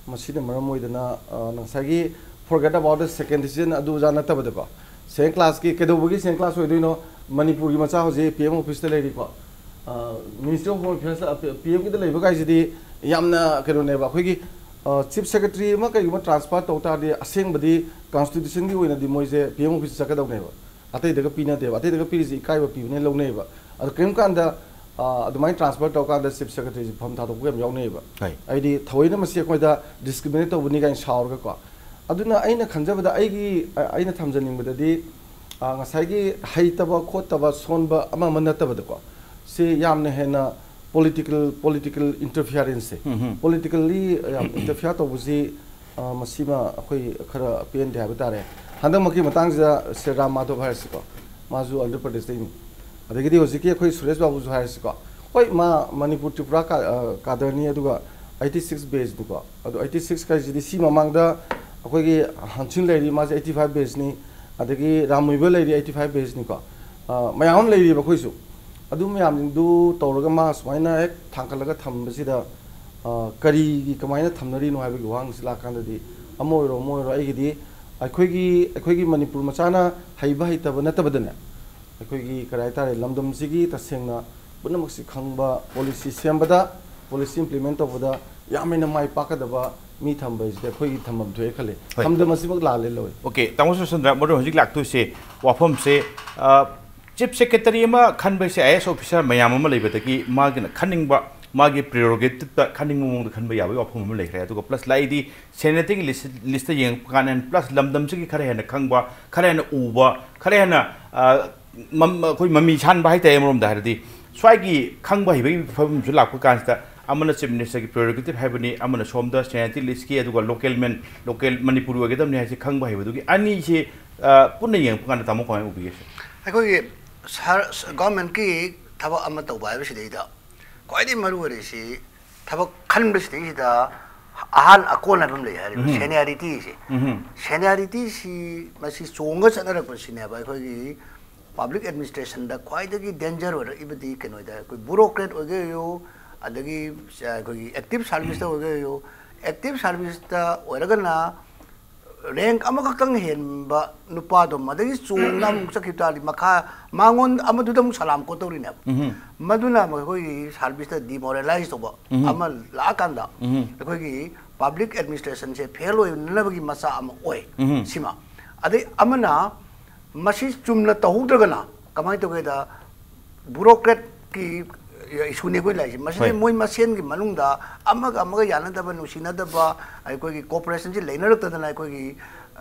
ꯃꯁꯤꯅ ꯃꯔꯝ ꯑꯣꯏꯗꯅ, ꯑ, ꯉꯁꯥꯏꯒꯤ forget about the second decision ꯑꯗꯨ ꯑꯣꯖꯥ ꯅꯠꯇꯕꯗꯀꯣ, ꯁꯦꯀꯦꯟ ꯀ꯭ꯂꯥꯁꯀꯤ, ꯀꯩꯗꯧꯕꯒꯤ ꯁꯦꯀꯦꯟ ꯀ꯭ꯂꯥꯁ ꯑꯣꯏꯗꯣꯏꯅꯣ? ꯃꯅꯤꯄꯨꯔꯒꯤ ꯃꯆꯥ ꯍꯧꯖꯤꯛ ꯄꯤ ꯑꯦꯝ ꯑꯣꯐꯤꯁꯇ ꯂꯩꯔꯤꯀꯣ, ꯃꯤꯅꯤꯁꯇ꯭ꯔꯤ ꯑꯣꯐ ꯍꯣꯝ ꯑꯦꯐꯤꯌꯔꯁ, ꯄꯤ ꯑꯦꯝꯒꯤꯗ ꯂꯩꯕ ꯀꯥꯏꯁꯤꯗꯤ ꯌꯥꯝꯅ ꯀꯩꯅꯣꯅꯦꯕ꯫ ꯑꯩꯈꯣꯏꯒꯤ ꯆꯤꯐ ꯁꯦꯀ꯭ꯔꯦꯇꯔꯤ ꯑꯃ ꯀꯩꯒꯨꯝꯕ ꯇ꯭ꯔꯥꯟꯁꯐꯔ ꯇꯧ ꯇꯥꯔꯗꯤ, ꯑꯁꯦꯡꯕꯗꯤ ꯀꯟꯁꯇꯤꯇ꯭ꯌꯨꯁꯟꯒꯤ ꯑꯣꯏꯅꯗꯤ ꯃꯣꯏꯁꯦ ꯄꯤ ꯑꯦꯝ ꯑꯣꯐꯤꯁꯇ ꯆꯠꯀꯗꯧꯅꯦꯕ, ꯑꯇꯩꯗꯒ ꯄꯤꯅꯗꯦꯕ꯫ ꯑꯇꯩꯗꯒ ꯄꯤꯔꯤꯁꯦ ꯏꯀꯥꯏꯕ ꯄꯤꯕꯅꯦ ꯂꯧꯅꯩꯌꯦꯕ꯫ ꯑꯗꯣ ꯀꯔꯤꯒꯨꯝ ꯀꯥꯟꯗ, ꯑ, ꯑꯗꯨꯃꯥꯏꯅ ꯇ꯭ꯔꯥꯟꯁꯐꯔ ꯇꯧꯔꯀꯥꯟꯗ ꯆꯤꯐ ꯁꯦꯀ꯭ꯔꯦꯇꯔꯤꯁꯦ ꯐꯝ ꯊꯥꯗꯣꯛꯄ ꯌꯥꯝ ꯌꯥꯎꯅꯩꯌꯦꯕ꯫ ꯍꯣꯏ꯫ ꯍꯥꯏꯗꯤ ꯊꯑꯣꯏꯅ ꯃꯁꯤ ꯑꯩꯈꯣꯏꯗ ꯗꯤꯁꯀ꯭ꯔꯤꯃꯤꯅꯦꯠ ꯇꯧꯕꯅꯤ ꯀꯥꯏꯅ ꯁꯥꯎꯔꯒꯀꯣ꯫ ꯑꯗꯨꯅ ꯑꯩꯅ ꯈꯟꯖꯕꯗ, ꯑꯩꯒꯤ, ꯑ-, ꯑꯩꯅ ꯊꯝꯖꯅꯤꯡꯕꯗꯗꯤ, ꯑ, ꯉꯁꯥꯏꯒꯤ ꯍꯩꯇꯕ ꯈꯣꯠꯇꯕ, ꯁꯣꯟꯕ ꯑꯃ ꯑꯃ ꯅꯠꯇꯕꯗꯀꯣ, ꯁꯤ ꯌꯥꯝꯅ ꯍꯦꯟꯅ ꯄꯣꯂꯤꯇꯤꯀꯦꯜ, ꯄꯣꯂꯤꯇꯤꯀꯦꯜ ꯏꯟꯇꯔꯐꯤꯌꯔꯦꯟꯁꯁꯦ, ꯎꯝ ꯍꯝ꯫ ꯄꯣꯂꯤꯇꯤꯀꯦꯜꯂꯤ ꯌꯥꯝ ꯏꯟꯇꯔꯐꯤꯌꯔ ꯇꯧꯕꯁꯤ, ꯑ, ꯃꯁꯤꯃ ꯑꯩꯈꯣꯏ ꯈꯔ ꯄꯦꯟꯗꯦ ꯍꯥꯏꯕ ꯇꯥꯔꯦ꯫ ꯍꯟꯗꯛꯃꯛꯀꯤ ꯃꯇꯥꯡꯁꯤꯗ ꯁꯦ ꯔꯥꯝ ꯃꯥꯙꯕ ꯍꯥꯏꯔꯁꯤꯀꯣ, ꯃꯥꯁꯨ ꯑꯟꯙ꯭ꯔ ꯄ꯭ꯔꯗꯦꯁꯇꯩꯅꯤ꯫ ꯑꯗꯒꯤꯗꯤ ꯍꯧꯖꯤꯛꯀꯤ ꯑꯩꯈꯣꯏ ꯁꯨꯔꯦꯁ ꯕꯥꯕꯨꯁꯨ ꯍꯥꯏꯔꯁꯤꯀꯣ, ꯍꯣꯏ, ꯃꯥ ꯃꯅꯤꯄꯨꯔ ꯇ꯭ꯔꯤꯄꯨꯔꯥ ꯀꯥ-, ꯑ, ꯀꯥꯗꯔꯅꯤ, ꯑꯗꯨꯒ ꯑꯩꯠꯇꯤ ꯁꯤꯛꯁ ꯕꯦꯁꯅꯤꯀꯣ꯫ ꯑꯗꯣ ꯑꯩꯠꯇꯤ ꯁꯤꯛꯁ ꯍꯥꯏꯁꯤꯗꯤ ꯁꯤ ꯃꯃꯥꯡꯗ ꯑꯩꯈꯣꯏꯒꯤ ꯍꯪꯁꯤꯡ ꯂꯩꯔꯤ, ꯃꯥꯁꯦ ꯑꯩꯠꯇꯤ ꯐꯥꯏꯚ ꯕꯦꯁꯅꯤ, ꯑꯗꯒꯤ ꯔꯥꯝ ꯃꯨꯏꯕ ꯂꯩꯔꯤ, ꯑꯩꯠꯇꯤ ꯐꯥꯏꯚ ꯕꯦꯁꯅꯤꯀꯣ꯫ ꯑ, ꯃꯌꯥꯝ ꯑꯃ ꯂꯩꯔꯤꯕ ꯑꯩꯈꯣꯏꯁꯨ꯫ ꯑꯗꯨ ꯃꯌꯥꯝꯁꯤꯡꯗꯨ ꯇꯧꯔꯒ ꯃꯥ ꯁꯨꯃꯥꯏꯅ ꯍꯦꯛ ꯊꯥꯡꯒꯠꯂꯒ ꯊꯝꯕꯁꯤꯗ, ꯑ, ꯀꯔꯤꯒꯤ, ꯀꯃꯥꯏꯅ ꯊꯝꯅꯔꯤꯅꯣ ꯍꯥꯏꯕꯒꯤ ꯋꯥꯍꯪꯁꯤ ꯂꯥꯛꯀꯥꯟꯗꯗꯤ, ꯑꯃ ꯑꯣꯏꯔꯣ ꯑꯃ ꯑꯣꯏꯔꯣ, ꯑꯩꯒꯤꯗꯤ ꯑꯩꯈꯣꯏꯒꯤ, ꯑꯩꯈꯣꯏꯒꯤ ꯃꯅꯤꯄꯨꯔ ꯃꯆꯥꯅ ꯍꯩꯕ ꯍꯩꯇꯕ ꯅꯠꯇꯕꯗꯅꯦ, ꯑꯩꯈꯣꯏꯒꯤ ꯀꯔꯤ ꯍꯥꯏꯇꯥꯔꯦ, ꯂꯝꯗꯝꯁꯤꯒꯤ ꯇꯁꯦꯡꯅ ꯄꯨꯝꯅꯃꯛꯁꯤ ꯈꯪꯕ, ꯄꯣꯂꯤꯁꯤ ꯁꯦꯝꯕꯗ, ꯄꯣꯂꯤꯁꯤ ꯏꯝꯄ꯭ꯂꯤꯃꯦꯟ ꯇꯧꯕꯗ ꯌꯥꯝ ꯍꯦꯟꯅ ꯃꯥꯏ ꯄꯥꯛꯀꯗꯕ ꯃꯤ ꯊꯝꯕ ꯍꯥꯏꯁꯤꯗꯤ ꯑꯩꯈꯣꯏꯒꯤ ꯊꯝꯐꯝ ꯊꯣꯛꯑꯦ ꯈꯜꯂꯤ꯫ ꯍꯣꯏ꯫ ꯊꯝꯗꯕ ꯑꯁꯤꯃꯛ ꯂꯥꯜꯂꯦ ꯂꯧꯏ꯫ ꯑꯣꯀꯦ, ꯇꯥꯃꯣ ꯁꯨꯔꯆꯟꯗ꯭ꯔ, ꯃꯔꯨ ꯍꯧꯖꯤꯛ ꯂꯥꯛꯇꯣꯏꯁꯦ ꯋꯥꯐꯝꯁꯦ, ꯑ, ꯆꯤꯐ ꯁꯦꯀ꯭ꯔꯦꯇꯔꯤ ꯑꯃ ꯈꯟꯕꯁꯦ ꯑꯥꯏ ꯑꯦ ꯑꯦꯁ ꯑꯣꯐꯤꯁꯥꯔ ꯃꯌꯥꯝ ꯑꯃ ꯂꯩꯕꯗꯒꯤ ꯃꯥꯒꯤꯅ ꯈꯟꯅꯤꯡꯕ, ꯃꯥꯒꯤ ꯄ꯭ꯔꯤꯔꯣꯒꯦꯇꯤꯞꯇ ꯈꯟꯅꯤꯡꯕ ꯃꯑꯣꯡꯗ ꯈꯟꯕ ꯌꯥꯕꯒꯤ ꯋꯥꯐꯝ ꯑꯃ ꯂꯩꯈ꯭ꯔꯦ꯫ ꯑꯗꯨꯒ ꯄ꯭ꯂꯁ ꯂꯥꯛꯏꯗꯤ ꯁꯦꯅꯦꯇꯤꯛ ꯂꯤꯁ-, ꯂꯤꯁꯇ ꯌꯦꯡꯉꯛꯄ ꯀꯥꯟꯗ, ꯄ꯭ꯂꯁ ꯂꯝꯗꯝꯁꯤꯒꯤ ꯈꯔ ꯍꯦꯟꯅ ꯈꯪꯕ, ꯈꯔ ꯍꯦꯟꯅ ꯎꯕ, ꯈꯔ ꯍꯦꯟꯅ, ꯑ, ꯃꯝ-, ꯑꯩꯈꯣꯏ ꯃꯃꯤ ꯁꯥꯟꯕ ꯍꯥꯏꯇꯥꯔꯦ, ꯑꯃꯔꯣꯝꯗ ꯍꯥꯏꯔꯗꯤ ꯁ꯭ꯋꯥꯏꯒꯤ ꯈꯪꯕ ꯍꯩꯕꯒꯤ ꯐꯤꯕꯝꯁꯨ ꯂꯥꯛꯄ ꯀꯥꯟꯁꯤꯗ, ꯑꯃꯅ ꯆꯤꯐ ꯃꯤꯅꯤꯁꯇꯔꯒꯤ ꯄ꯭ꯔꯤꯔꯣꯒꯦꯇꯤꯞ ꯍꯥꯏꯕꯅꯤ, ꯑꯃꯅ ꯁꯣꯝꯗ ꯁꯦꯅꯦꯇꯤꯛ ꯂꯤꯁꯀꯤ, ꯑꯗꯨꯒ ꯂꯣꯀꯦꯜ ꯃꯦꯟ, ꯂꯣꯀꯦꯜ ꯃꯅꯤꯄꯨꯔꯤ ꯑꯣꯏꯒꯗꯕꯅꯤ ꯍꯥꯏꯁꯦ ꯈꯪꯕ ꯍꯩꯕꯗꯨꯒꯤ ꯑꯅꯤꯁꯦ, ꯑ, ꯄꯨꯟꯅ ꯌꯦꯡꯉꯛꯄ ꯀꯥꯟꯗ ꯇꯥꯃꯣ ꯀꯃꯥꯏꯅ ꯎꯕꯤꯒꯦ? ꯑꯩꯈꯣꯏꯒꯤ ꯁꯔ-, ꯒꯚꯔꯟꯃꯦꯟꯠꯀꯤ ꯊꯕꯛ ꯑꯃ ꯇꯧꯕ ꯍꯥꯏꯕꯁꯤꯗꯩꯗ ꯈ꯭ꯋꯥꯏꯗꯒꯤ ꯃꯔꯨ ꯑꯣꯏꯔꯤꯁꯤ ꯊꯕꯛ ꯈꯟꯕꯁꯤꯗꯩꯁꯤꯗ ꯑꯍꯥꯟ ꯑꯀꯣꯟ ꯍꯥꯏꯕ ꯑꯃ ꯂꯩ ꯍꯥꯏꯔꯤꯕ ꯎꯝ. ꯁꯦꯅꯤꯌꯥꯔꯤꯇꯤꯁꯦ ꯎꯝ. ꯁꯦꯅꯤꯌꯥꯔꯤꯇꯤꯁꯤ ꯃꯁꯤ ꯆꯣꯡꯉ ꯆꯠꯅꯔꯛꯄꯁꯤꯅꯦꯕ ꯑꯩꯈꯣꯏꯒꯤ ꯄꯕ꯭ꯂꯤꯛ ꯑꯦꯗꯃꯤꯅꯤꯁꯇ꯭ꯔꯦꯁꯟꯗ ꯈ꯭ꯋꯥꯏꯗꯒꯤ ꯗꯦꯟꯖꯔ ꯑꯣꯏꯔꯛꯏꯕꯗꯤ ꯀꯩꯅꯣꯗ ꯑꯩꯈꯣꯏ ꯕ꯭ꯌꯨꯔꯣꯀ꯭ꯔꯦꯠ ꯑꯣꯏꯒꯦ ꯑꯣꯏꯌꯨ, ꯑꯗꯒꯤ ꯑꯩꯈꯣꯏꯒꯤ ꯑꯦꯛꯇꯤꯚ ꯁꯥꯔꯚꯤꯁꯇ ꯑꯣꯏꯒꯦ ꯑꯣꯏꯌꯨ, ꯑꯦꯛꯇꯤꯚ ꯁꯥꯔꯚꯤꯁꯇ ꯑꯣꯏꯔꯒꯅ ꯔꯦꯡꯛ ꯑꯃꯈꯛꯇꯪ ꯍꯦꯟꯕ ꯅꯨꯄꯥꯗꯣ ꯃꯗꯒꯤ ꯆꯣꯡꯅ ꯑꯃꯨꯛ ꯆꯠꯈꯤꯕ ꯇꯥꯔꯗꯤ ꯃꯈꯥ ꯃꯉꯣꯟꯗ ꯑꯃꯗꯨꯗ ꯑꯃꯨꯛ ꯁꯂꯥꯝ ꯀꯣꯠꯇꯧꯔꯤꯅꯦꯕ꯫ ꯎꯝ. ꯃꯗꯨꯅ ꯑꯩꯈꯣꯏꯒꯤ ꯁꯥꯔꯚꯤꯁꯇ ꯗꯤꯃꯣꯔꯦꯂꯥꯏꯁ ꯇꯧꯕ ꯎꯝ. ꯑꯃ ꯂꯥꯛꯑꯀꯥꯟꯗ ꯎꯝ. ꯑꯩꯈꯣꯏꯒꯤ ꯄꯕ꯭ꯂꯤꯛ ꯑꯦꯗꯃꯤꯅꯤꯁꯇ꯭ꯔꯦꯁꯟꯁꯦ ꯐꯦꯜ ꯑꯣꯏꯅꯅꯕꯒꯤ ꯃꯆꯥꯛ ꯑꯃ ꯑꯣꯏ꯫ ꯎꯝ. ꯁꯤꯃ ꯑꯗꯩ ꯑꯃꯅ ꯃꯁꯤ ꯆꯨꯝꯅ ꯇꯧꯍꯧꯗ꯭ꯔꯒꯅ ꯀꯃꯥꯏꯅ ꯇꯧꯒꯦꯗ ꯕ꯭ꯌꯨꯔꯣꯀ꯭ꯔꯦꯠꯀꯤ ꯏꯁꯨꯅꯦ ꯑꯩꯈꯣꯏ ꯂꯥꯛꯏꯁꯦ꯫ ꯃꯁꯤꯗꯤ ꯍꯣꯏ. ꯃꯣꯏ ꯃꯁꯦꯟꯒꯤ ꯃꯅꯨꯡꯗ ꯑꯃꯒ ꯑꯃꯒ ꯌꯥꯅꯗꯕ, ꯅꯨꯡꯁꯤꯅꯗꯕ, ꯑꯩꯈꯣꯏꯒꯤ ꯀꯣꯑꯣꯄꯔꯦꯁꯟꯁꯤ ꯂꯩꯅꯔꯛꯇꯗꯅ ꯑꯩꯈꯣꯏꯒꯤ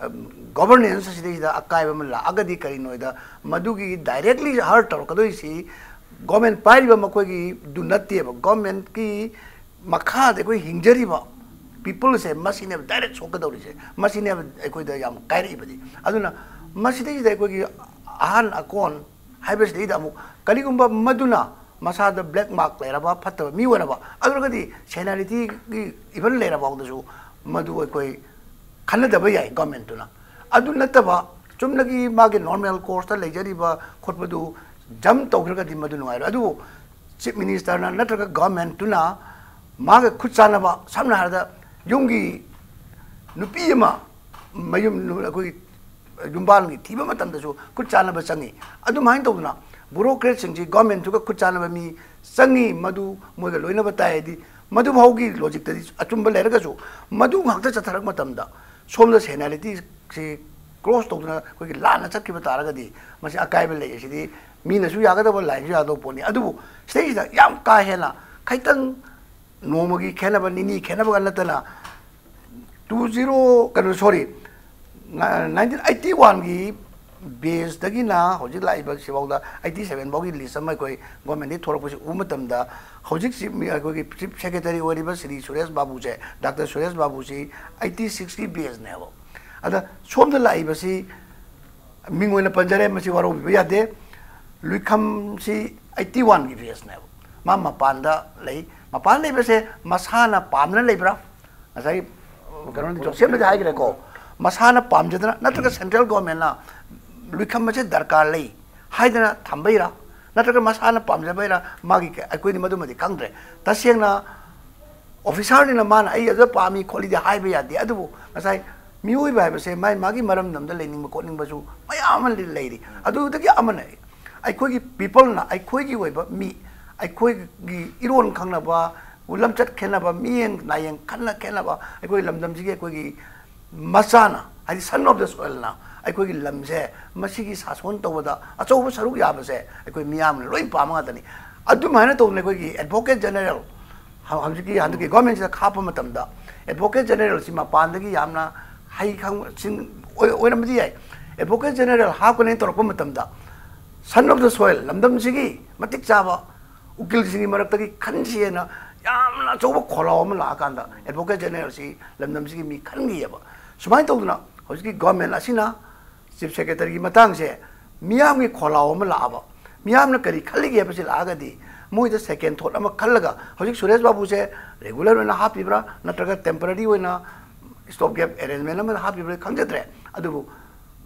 ꯒꯣꯕꯔꯅꯦꯟꯁ ꯑꯁꯤꯗꯩꯁꯤꯗ ꯑꯀꯥꯏꯕ ꯑꯃ ꯂꯥꯛꯑꯒꯗꯤ ꯀꯔꯤꯅꯣꯗ ꯃꯗꯨꯒꯤ ꯗꯥꯏꯔꯦꯛꯂꯤ ꯍꯔꯠ ꯇꯧꯔꯛꯀꯗꯣꯏꯁꯤ ꯒꯣꯔꯃꯦꯟ ꯄꯥꯏꯔꯤꯕ ꯃꯈꯣꯏꯒꯤꯗꯨ ꯅꯠꯇꯦꯕ꯫ ꯒꯣꯔꯃꯦꯟꯀꯤ ꯃꯈꯥꯗ ꯑꯩꯈꯣꯏ ꯍꯤꯡꯖꯔꯤꯕ ꯄꯤꯄꯜꯁꯦ ꯃꯁꯤꯅꯦꯕ ꯗꯥꯏꯔꯦꯛ ꯁꯣꯛꯀꯗꯧꯔꯤꯁꯦ, ꯃꯁꯤꯅꯦꯕ ꯑꯩꯈꯣꯏꯗ ꯌꯥꯝ ꯀꯥꯏꯔꯛꯏꯕꯗꯤ꯫ ꯑꯗꯨꯅ ꯃꯁꯤꯗꯩꯁꯤꯗ ꯑꯩꯈꯣꯏꯒꯤ ꯑꯍꯥꯟ ꯑꯀꯣꯟ ꯍꯥꯏꯕꯁꯤꯗꯩꯗ ꯑꯃꯨꯛ ꯀꯔꯤꯒꯨꯝꯕ ꯃꯗꯨꯅ ꯃꯁꯥꯗ ꯕ꯭ꯂꯦꯛ ꯃꯥꯔꯛ ꯂꯩꯔꯕ, ꯐꯠꯇꯕ ꯃꯤ ꯑꯣꯏꯔꯕ, ꯑꯗꯨ ꯑꯣꯏꯔꯒꯗꯤ ꯁꯦꯅꯥꯔꯤꯇꯤꯒꯤ ꯏꯚꯟ ꯂꯩꯔꯐꯥꯎꯗꯁꯨ ꯃꯗꯨ ꯑꯩꯈꯣꯏ ꯈꯟꯅꯗꯕ ꯌꯥꯏ ꯒꯣꯔꯃꯦꯟꯇꯨꯅ꯫ ꯑꯗꯨ ꯅꯠꯇꯕ ꯆꯨꯝꯅꯒꯤ ꯃꯥꯒꯤ ꯅꯣꯔꯃꯦꯜ ꯀꯣꯔꯁꯇ ꯂꯩꯖꯔꯤꯕ ꯈꯣꯠꯄꯗꯨ ꯖꯝ ꯇꯧꯈ꯭ꯔꯒꯗꯤ ꯃꯗꯨ ꯅꯨꯡꯉꯥꯏꯔꯣꯏ꯫ ꯑꯗꯨꯕꯨ ꯆꯤꯐ ꯃꯤꯅꯤꯁꯇꯔꯅ ꯅꯠꯇ꯭ꯔꯒ ꯒꯣꯔꯃꯦꯟꯇꯨꯅ ꯃꯥꯒ ꯈꯨꯠ ꯆꯥꯟꯅꯕ, ꯁꯝꯅ ꯍꯥꯏꯔꯕꯗ ꯌꯨꯝꯒꯤ ꯅꯨꯄꯤ ꯑꯃ ꯃꯌꯨꯝ ꯑꯩꯈꯣꯏꯒꯤ ꯌꯨꯝꯕꯥꯜꯒꯤ ꯊꯤꯕ ꯃꯇꯝꯗꯁꯨ ꯈꯨꯠ ꯆꯥꯟꯅꯕ ꯆꯪꯉꯤ꯫ ꯑꯗꯨꯃꯥꯏꯅ ꯇꯧꯗꯅ ꯕ꯭ꯌꯨꯔꯣꯀ꯭ꯔꯦꯠꯁꯤꯡꯁꯤ ꯒꯣꯔꯃꯦꯟꯇꯨꯒ ꯈꯨꯠ ꯆꯥꯟꯅꯕ ꯃꯤ ꯆꯪꯉꯤ, ꯃꯗꯨ ꯃꯣꯏꯒ ꯂꯣꯏꯅꯕ ꯇꯥꯏ ꯍꯥꯏꯗꯤ ꯃꯗꯨ ꯐꯥꯎꯒꯤ ꯂꯣꯖꯤꯛꯇꯗꯤ ꯑꯆꯨꯝꯕ ꯂꯩꯔꯒꯁꯨ ꯃꯗꯨ ꯉꯥꯛꯇ ꯆꯠꯊꯔꯛꯄ ꯃꯇꯝꯗ ꯁꯣꯝꯗ ꯁꯦꯅꯥꯔꯤꯇꯤꯁꯤ ꯀ꯭ꯔꯣꯁ ꯇꯧꯗꯨꯅ ꯑꯩꯈꯣꯏꯒꯤ ꯂꯥꯟꯅ ꯆꯠꯈꯤꯕ ꯇꯥꯔꯒꯗꯤ ꯃꯁꯤ ꯑꯀꯥꯏꯕ ꯂꯩ꯫ ꯑꯁꯤꯗꯤ ꯃꯤꯅꯁꯨ ꯌꯥꯒꯗꯕ, ꯂꯥꯏꯟꯁꯨ ꯌꯥꯒꯗꯕ ꯄꯣꯠꯅꯤ꯫ ꯑꯗꯨꯕꯨ ꯁꯤꯗꯩꯁꯤꯗ ꯌꯥꯝ ꯀꯥ ꯍꯦꯟꯅ ꯈꯤꯇꯪ ꯅꯣꯡꯃꯒꯤ ꯈꯦꯠꯅꯕ, ꯅꯤꯅꯤ ꯈꯦꯠꯅꯕꯒ ꯅꯠꯇꯅ ꯇꯨ ꯖꯤꯔꯣ ꯀꯩꯅꯣ ꯁꯣꯔꯤ ꯅꯥꯏꯟꯇꯤꯟ ꯑꯩꯠꯇꯤ ꯋꯥꯟꯒꯤ ꯕꯦꯁꯇꯒꯤꯅ ꯍꯧꯖꯤꯛ ꯂꯥꯛꯏꯕ ꯁꯤꯐꯥꯎꯗ ꯑꯩꯠꯇꯤ ꯁꯚꯦꯟ ꯐꯥꯎꯒꯤ ꯂꯤꯁ ꯑꯃ ꯑꯩꯈꯣꯏ ꯒꯣꯔꯃꯦꯟꯗꯒꯤ ꯊꯣꯛꯂꯛꯄꯁꯤ ꯎꯕ ꯃꯇꯝꯗ ꯍꯧꯖꯤꯛ ꯆꯤꯐ ꯑꯩꯈꯣꯏꯒꯤ ꯆꯤꯐ ꯁꯦꯀ꯭ꯔꯦꯇꯔꯤ ꯑꯣꯏꯔꯤꯕ ꯁ꯭ꯔꯤ ꯁꯨꯔꯦꯁ ꯕꯥꯕꯨꯁꯦ, ꯗꯥꯛꯇꯔ ꯁꯨꯔꯦꯁ ꯕꯥꯕꯨꯁꯤ ꯑꯩꯠꯇꯤ ꯁꯤꯛꯁꯀꯤ ꯕꯦꯁꯅꯦꯕ꯫ ꯑꯗ ꯁꯣꯝꯗ ꯂꯥꯛꯏꯕꯁꯤ ꯃꯤꯡ ꯑꯣꯏꯅ ꯄꯟꯖꯔꯦ, ꯃꯁꯤ ꯋꯥꯔꯧꯕꯤꯕ ꯌꯥꯗꯦ꯫ ꯂꯨꯏꯈꯝꯁꯤ ꯑꯩꯠꯇꯤ ꯋꯥꯟꯒꯤ ꯕꯦꯁꯅꯦꯕ꯫ ꯃꯥ ꯃꯄꯥꯟꯗ ꯂꯩ꯫ ꯃꯄꯥꯟ ꯂꯩꯕꯁꯦ ꯃꯁꯥꯅ ꯄꯥꯝꯗꯅ ꯂꯩꯕ꯭ꯔꯥ? ꯉꯁꯥꯏ ꯀꯩꯅꯣ ꯖꯣꯁꯦꯐꯅꯗꯤ ꯍꯥꯏꯈ꯭ꯔꯦꯀꯣ, ꯃꯁꯥꯅ ꯄꯥꯝꯖꯗꯅ ꯅꯠꯇ꯭ꯔꯒ central government ꯅ ꯂꯨꯏꯈꯝ ꯑꯁꯦ ꯗꯔꯀꯥꯔ ꯂꯩ ꯍꯥꯏꯗꯅ ꯊꯝꯕꯩꯔꯥ, ꯅꯠꯇ꯭ꯔꯒ ꯃꯁꯥꯅ ꯄꯥꯝꯖꯕꯩꯔꯥ, ꯃꯥꯒꯤ ꯀ-, ꯑꯩꯈꯣꯏꯗꯤ ꯃꯗꯨꯃꯗꯤ ꯈꯪꯗ꯭ꯔꯦ꯫ ꯇꯁꯦꯡꯅ officer ꯅꯤꯅ ꯃꯥꯅ "ꯑꯩ ꯑꯗꯨ ꯄꯥꯝꯃꯤ" ꯈꯣꯠꯂꯤꯗꯤ ꯍꯥꯏꯕ ꯌꯥꯗꯦ꯫ ꯑꯗꯨꯕꯨ ꯉꯁꯥꯏ ꯃꯤꯑꯣꯏꯕ ꯍꯥꯏꯕꯁꯦ ꯃꯥꯏ ꯃꯥꯒꯤ ꯃꯔꯝꯗꯝꯗ ꯂꯩꯅꯤꯡꯕ ꯈꯣꯠꯅꯤꯡꯕꯁꯨ ꯃꯌꯥꯝ ꯑꯃ ꯂꯩꯔꯤ꯫ ꯑꯗꯨꯗꯒꯤ ꯑꯃꯅ ꯑꯩꯈꯣꯏꯒꯤ people ꯅ, ꯑꯩꯈꯣꯏꯒꯤ ꯑꯣꯏꯕ ꯃꯤ, ꯑꯩꯈꯣꯏꯒꯤ ꯏꯔꯣꯟ ꯈꯪꯅꯕ, ꯂꯝꯆꯠ ꯈꯦꯠꯅꯕ, ꯃꯤꯠꯌꯦꯡ ꯅꯥꯌꯦꯡ ꯈꯟꯅ ꯈꯦꯠꯅꯕ, ꯑꯩꯈꯣꯏ ꯂꯝꯗꯝꯁꯤꯒꯤ ꯑꯩꯈꯣꯏꯒꯤ ꯃꯆꯥꯅ, ꯍꯥꯏꯗꯤ son of the soil ꯅ ꯑꯩꯈꯣꯏꯒꯤ ꯂꯝꯁꯦ ꯃꯁꯤꯒꯤ ꯁꯥꯁꯣꯟ ꯇꯧꯕꯗ ꯑꯆꯧꯕ ꯁꯔꯨꯛ ꯌꯥꯕꯁꯦ ꯑꯩꯈꯣꯏ ꯃꯤꯌꯥꯝꯅ ꯂꯣꯏ ꯄꯥꯝꯕ ꯉꯥꯛꯇꯅꯤ꯫ ꯑꯗꯨꯃꯥꯏꯅ ꯇꯧꯗꯅ ꯑꯩꯈꯣꯏꯒꯤ Advocate General ꯍꯧ-, ꯍꯧꯖꯤꯛꯀꯤ ꯍꯟꯗꯛꯀꯤ government ꯁꯤꯗ ꯍꯥꯞꯄ ꯃꯇꯝꯗ Advocate General ꯁꯤ ꯃꯄꯥꯟꯗꯒꯤ ꯌꯥꯝꯅ ꯍꯩ ꯈꯪ-, ꯁꯤꯡ-, ꯑꯣꯏ-, ꯑꯣꯏꯔꯝꯕꯗꯤ ꯌꯥꯏ꯫ Advocate General ꯍꯥꯞꯀꯅꯦꯅ ꯇꯧꯔꯛꯄ ꯃꯇꯝꯗ son of the soil, ꯂꯝꯗꯝꯁꯤꯒꯤ ꯃꯇꯤꯛ ꯆꯥꯕ ꯎꯀꯤꯜꯁꯤꯡꯒꯤ ꯃꯔꯛꯇꯒꯤ ꯈꯟꯁꯤ ꯍꯥꯏꯅ ꯌꯥꯝꯅ ꯑꯆꯧꯕ ꯈꯣꯜꯂꯥꯎ ꯑꯃ ꯂꯥꯛꯑꯀꯥꯟꯗ Advocate General ꯁꯤ ꯂꯝꯗꯝꯁꯤꯒꯤ ꯃꯤ ꯈꯟꯈꯤꯑꯕ꯫ ꯁꯨꯃꯥꯏꯅ ꯇꯧꯗꯅ ꯍꯧꯖꯤꯛꯀꯤ government ꯑꯁꯤꯅ Chief Secretary ꯒꯤ ꯃꯇꯥꯡꯁꯦ ꯃꯤꯌꯥꯝꯒꯤ ꯈꯣꯜꯂꯥꯎ ꯑꯃ ꯂꯥꯛꯑꯕ, ꯃꯤꯌꯥꯝꯅ ꯀꯔꯤ ꯈꯜꯂꯤꯒꯦ ꯍꯥꯏꯕꯁꯤ ꯂꯥꯛꯑꯒꯗꯤ ꯃꯣꯏꯗ second thought ꯑꯃ ꯈꯜꯂꯒ ꯍꯧꯖꯤꯛ ꯁꯨꯔꯦꯁ ꯕꯥꯕꯨꯁꯦ regular ꯑꯣꯏꯅ ꯍꯥꯞꯄꯤꯕ꯭ꯔꯥ ꯅꯠꯇ꯭ꯔꯒ temporary ꯑꯣꯏꯅ stop gap arrangement ꯑꯃꯗ ꯍꯥꯞꯄꯤꯕ꯭ꯔꯥ ꯈꯪꯖꯗ꯭ꯔꯦ꯫ ꯑꯗꯨꯕꯨ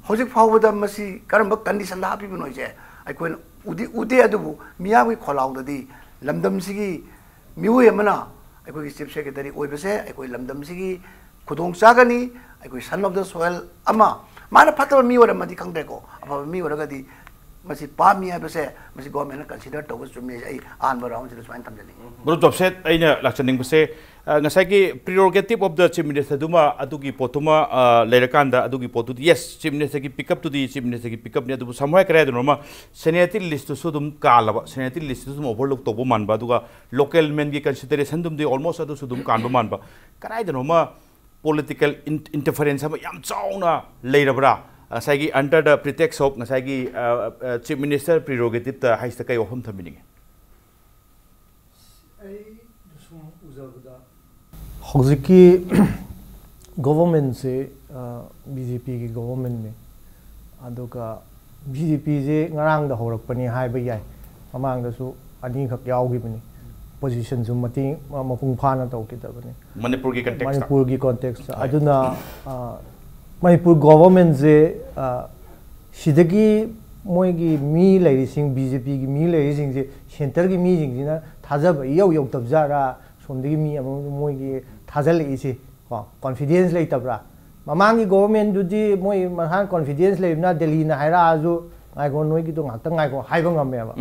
ꯍꯧꯖꯤꯛ ꯐꯥꯎꯕꯗ ꯃꯁꯤ ꯀꯔꯝꯕ condition ꯗ ꯍꯥꯞꯄꯤꯕꯅꯣ ꯍꯥꯏꯁꯦ ꯑꯩꯈꯣꯏꯅ ꯎꯗꯤ ꯎꯗꯦ꯫ ꯑꯗꯨꯕꯨ ꯃꯤꯌꯥꯝꯒꯤ ꯈꯣꯜꯂꯥꯎꯗꯗꯤ ꯂꯝꯗꯝꯁꯤꯒꯤ ꯃꯤꯑꯣꯏ ꯑꯃꯅ ꯑꯩꯈꯣꯏꯒꯤ Chief Secretary ꯑꯣꯏꯕꯁꯦ ꯑꯩꯈꯣꯏ ꯂꯝꯗꯝꯁꯤꯒꯤ ꯈꯨꯗꯣꯡ ꯆꯥꯒꯅꯤ꯫ ꯑꯩꯈꯣꯏ son of the soil ꯑꯃ, ꯃꯥꯅ ꯐꯠꯇꯕ ꯃꯤ ꯑꯣꯏꯔꯝꯃꯗꯤ ꯈꯪꯗ꯭ꯔꯦꯀꯣ, ꯑꯐꯕ ꯃꯤ ꯑꯣꯏꯔꯒꯗꯤ ꯃꯁꯤ ꯄꯥꯝꯃꯤ ꯍꯥꯏꯕꯁꯦ ꯃꯁꯤ government ꯅ consider ꯇꯧꯕ ꯆꯨꯝꯃꯤ ꯍꯥꯏꯁꯦ ꯑꯩ ꯑꯍꯥꯟꯕ round ꯁꯤꯗ ꯁꯨꯃꯥꯏꯅ ꯊꯝꯖꯅꯤꯡꯉꯤ꯫ ꯃꯔꯨꯞ ꯖꯣꯁꯦꯐ, ꯑꯩꯅ ꯂꯥꯛꯆꯅꯤꯡꯕꯁꯦ, ꯑ, ꯉꯁꯥꯏꯒꯤ prerogative of the Chief Minister ꯗꯨꯃ, ꯑꯗꯨꯒꯤ ꯄꯣꯠꯇꯨꯃ, ꯑ, ꯂꯩꯔꯀꯥꯟꯗ ꯑꯗꯨꯒꯤ ꯄꯣꯠꯇꯨꯗꯤ, yes, Chief Minister ꯒꯤ pickup ꯇꯨꯗꯤ Chief Minister ꯒꯤ pickup ꯅꯤ꯫ ꯑꯗꯨꯕꯨ ꯁꯝꯍꯥꯏ ꯀꯔꯥꯏꯗꯅꯣ ꯑꯃ seniority list ꯇꯨꯁꯨ ꯑꯗꯨꯝ ꯀꯥꯜꯂꯕ, seniority list ꯇꯨꯁꯨ ꯑꯗꯨꯝ overlook ꯇꯧꯕ ꯃꯥꯟꯕ, ꯑꯗꯨꯒ local man ꯒꯤ consideration ꯗꯨꯝꯗꯤ almost ꯑꯗꯨꯁꯨ ꯑꯗꯨꯝ ꯀꯥꯟꯕ ꯃꯥꯟꯕ, ꯀꯗꯥꯏꯗꯅꯣ ꯑꯃ political in-, interference ꯑꯃ ꯌꯥꯝ ꯆꯥꯎꯅ ꯂꯩꯔꯕ꯭ꯔꯥ? ꯉꯁꯥꯏꯒꯤ under the pretext of ꯉꯁꯥꯏꯒꯤ, ꯑ, ꯑ, Chief Minister prerogative ꯇ ꯍꯥꯏꯁꯤꯗ ꯀꯩ ꯋꯥꯐꯝ ꯊꯝꯕꯤꯅꯤꯡꯉꯤ? ꯑꯩ ꯁꯨꯝ ꯎꯖꯕꯗ ꯍꯧꯖꯤꯛꯀꯤ government ꯁꯦ, ꯑ, B J P ꯒꯤ government ꯅꯤ꯫ ꯑꯗꯨꯒ B J P ꯁꯦ ꯉꯔꯥꯡꯗ ꯍꯧꯔꯛꯄꯅꯤ ꯍꯥꯏꯕ ꯌꯥꯏ꯫ ꯃꯃꯥꯡꯗꯁꯨ ꯑꯅꯤꯈꯛ ꯌꯥꯎꯈꯤꯕꯅꯤ꯫ ꯄꯣꯖꯤꯁꯟꯁꯨ ꯃꯇꯦꯡ ꯃꯄꯨꯡ ꯐꯥꯅ ꯇꯧꯈꯤꯗꯕꯅꯤ꯫ ꯃꯅꯤꯄꯨꯔꯒꯤ ꯀꯟꯇꯦꯛꯁꯇ ꯃꯅꯤꯄꯨꯔꯒꯤ ꯀꯣꯟꯇꯦꯛꯁꯇ꯫ ꯑꯗꯨꯅ ꯃꯅꯤꯄꯨꯔ ꯒꯣꯚꯔꯟꯃꯦꯟꯁꯦ ꯁꯤꯗꯒꯤ ꯃꯣꯏꯒꯤ ꯃꯤ ꯂꯩꯔꯤꯁꯤꯡ, ꯕꯤ ꯖꯦ ꯄꯤꯒꯤ ꯃꯤ ꯂꯩꯔꯤꯁꯤꯡꯁꯦ ꯁꯦꯟꯇꯔꯒꯤ ꯃꯤꯁꯤꯡꯁꯤꯅ ꯊꯥꯖꯕ ꯏꯌꯧ ꯌꯧꯗꯕꯖꯥꯠꯔꯥ, ꯁꯣꯝꯗꯒꯤ ꯃꯤ ꯑꯃ ꯃꯣꯏꯒꯤ ꯊꯥꯖꯜꯂꯛꯏꯁꯦ ꯀꯣ, ꯀꯣꯟꯐꯤꯗꯦꯟꯁ ꯂꯩꯇꯕ꯭ꯔꯥ? ꯃꯃꯥꯡꯒꯤ ꯒꯣꯚꯔꯟꯃꯦꯟꯗꯨꯗꯤ ꯃꯣꯏ ꯃꯁꯥꯅ ꯀꯣꯟꯐꯤꯗꯦꯟꯁ ꯂꯩꯕꯅ ꯗꯦꯜꯂꯤꯅ ꯍꯥꯏꯔꯛꯑꯁꯨ ꯉꯥꯏꯈꯣ, ꯅꯣꯏꯒꯤꯗꯣ ꯉꯥꯛꯇꯪ ꯉꯥꯏꯈꯣ ꯍꯥꯏꯕ ꯉꯝꯃꯦꯕ꯫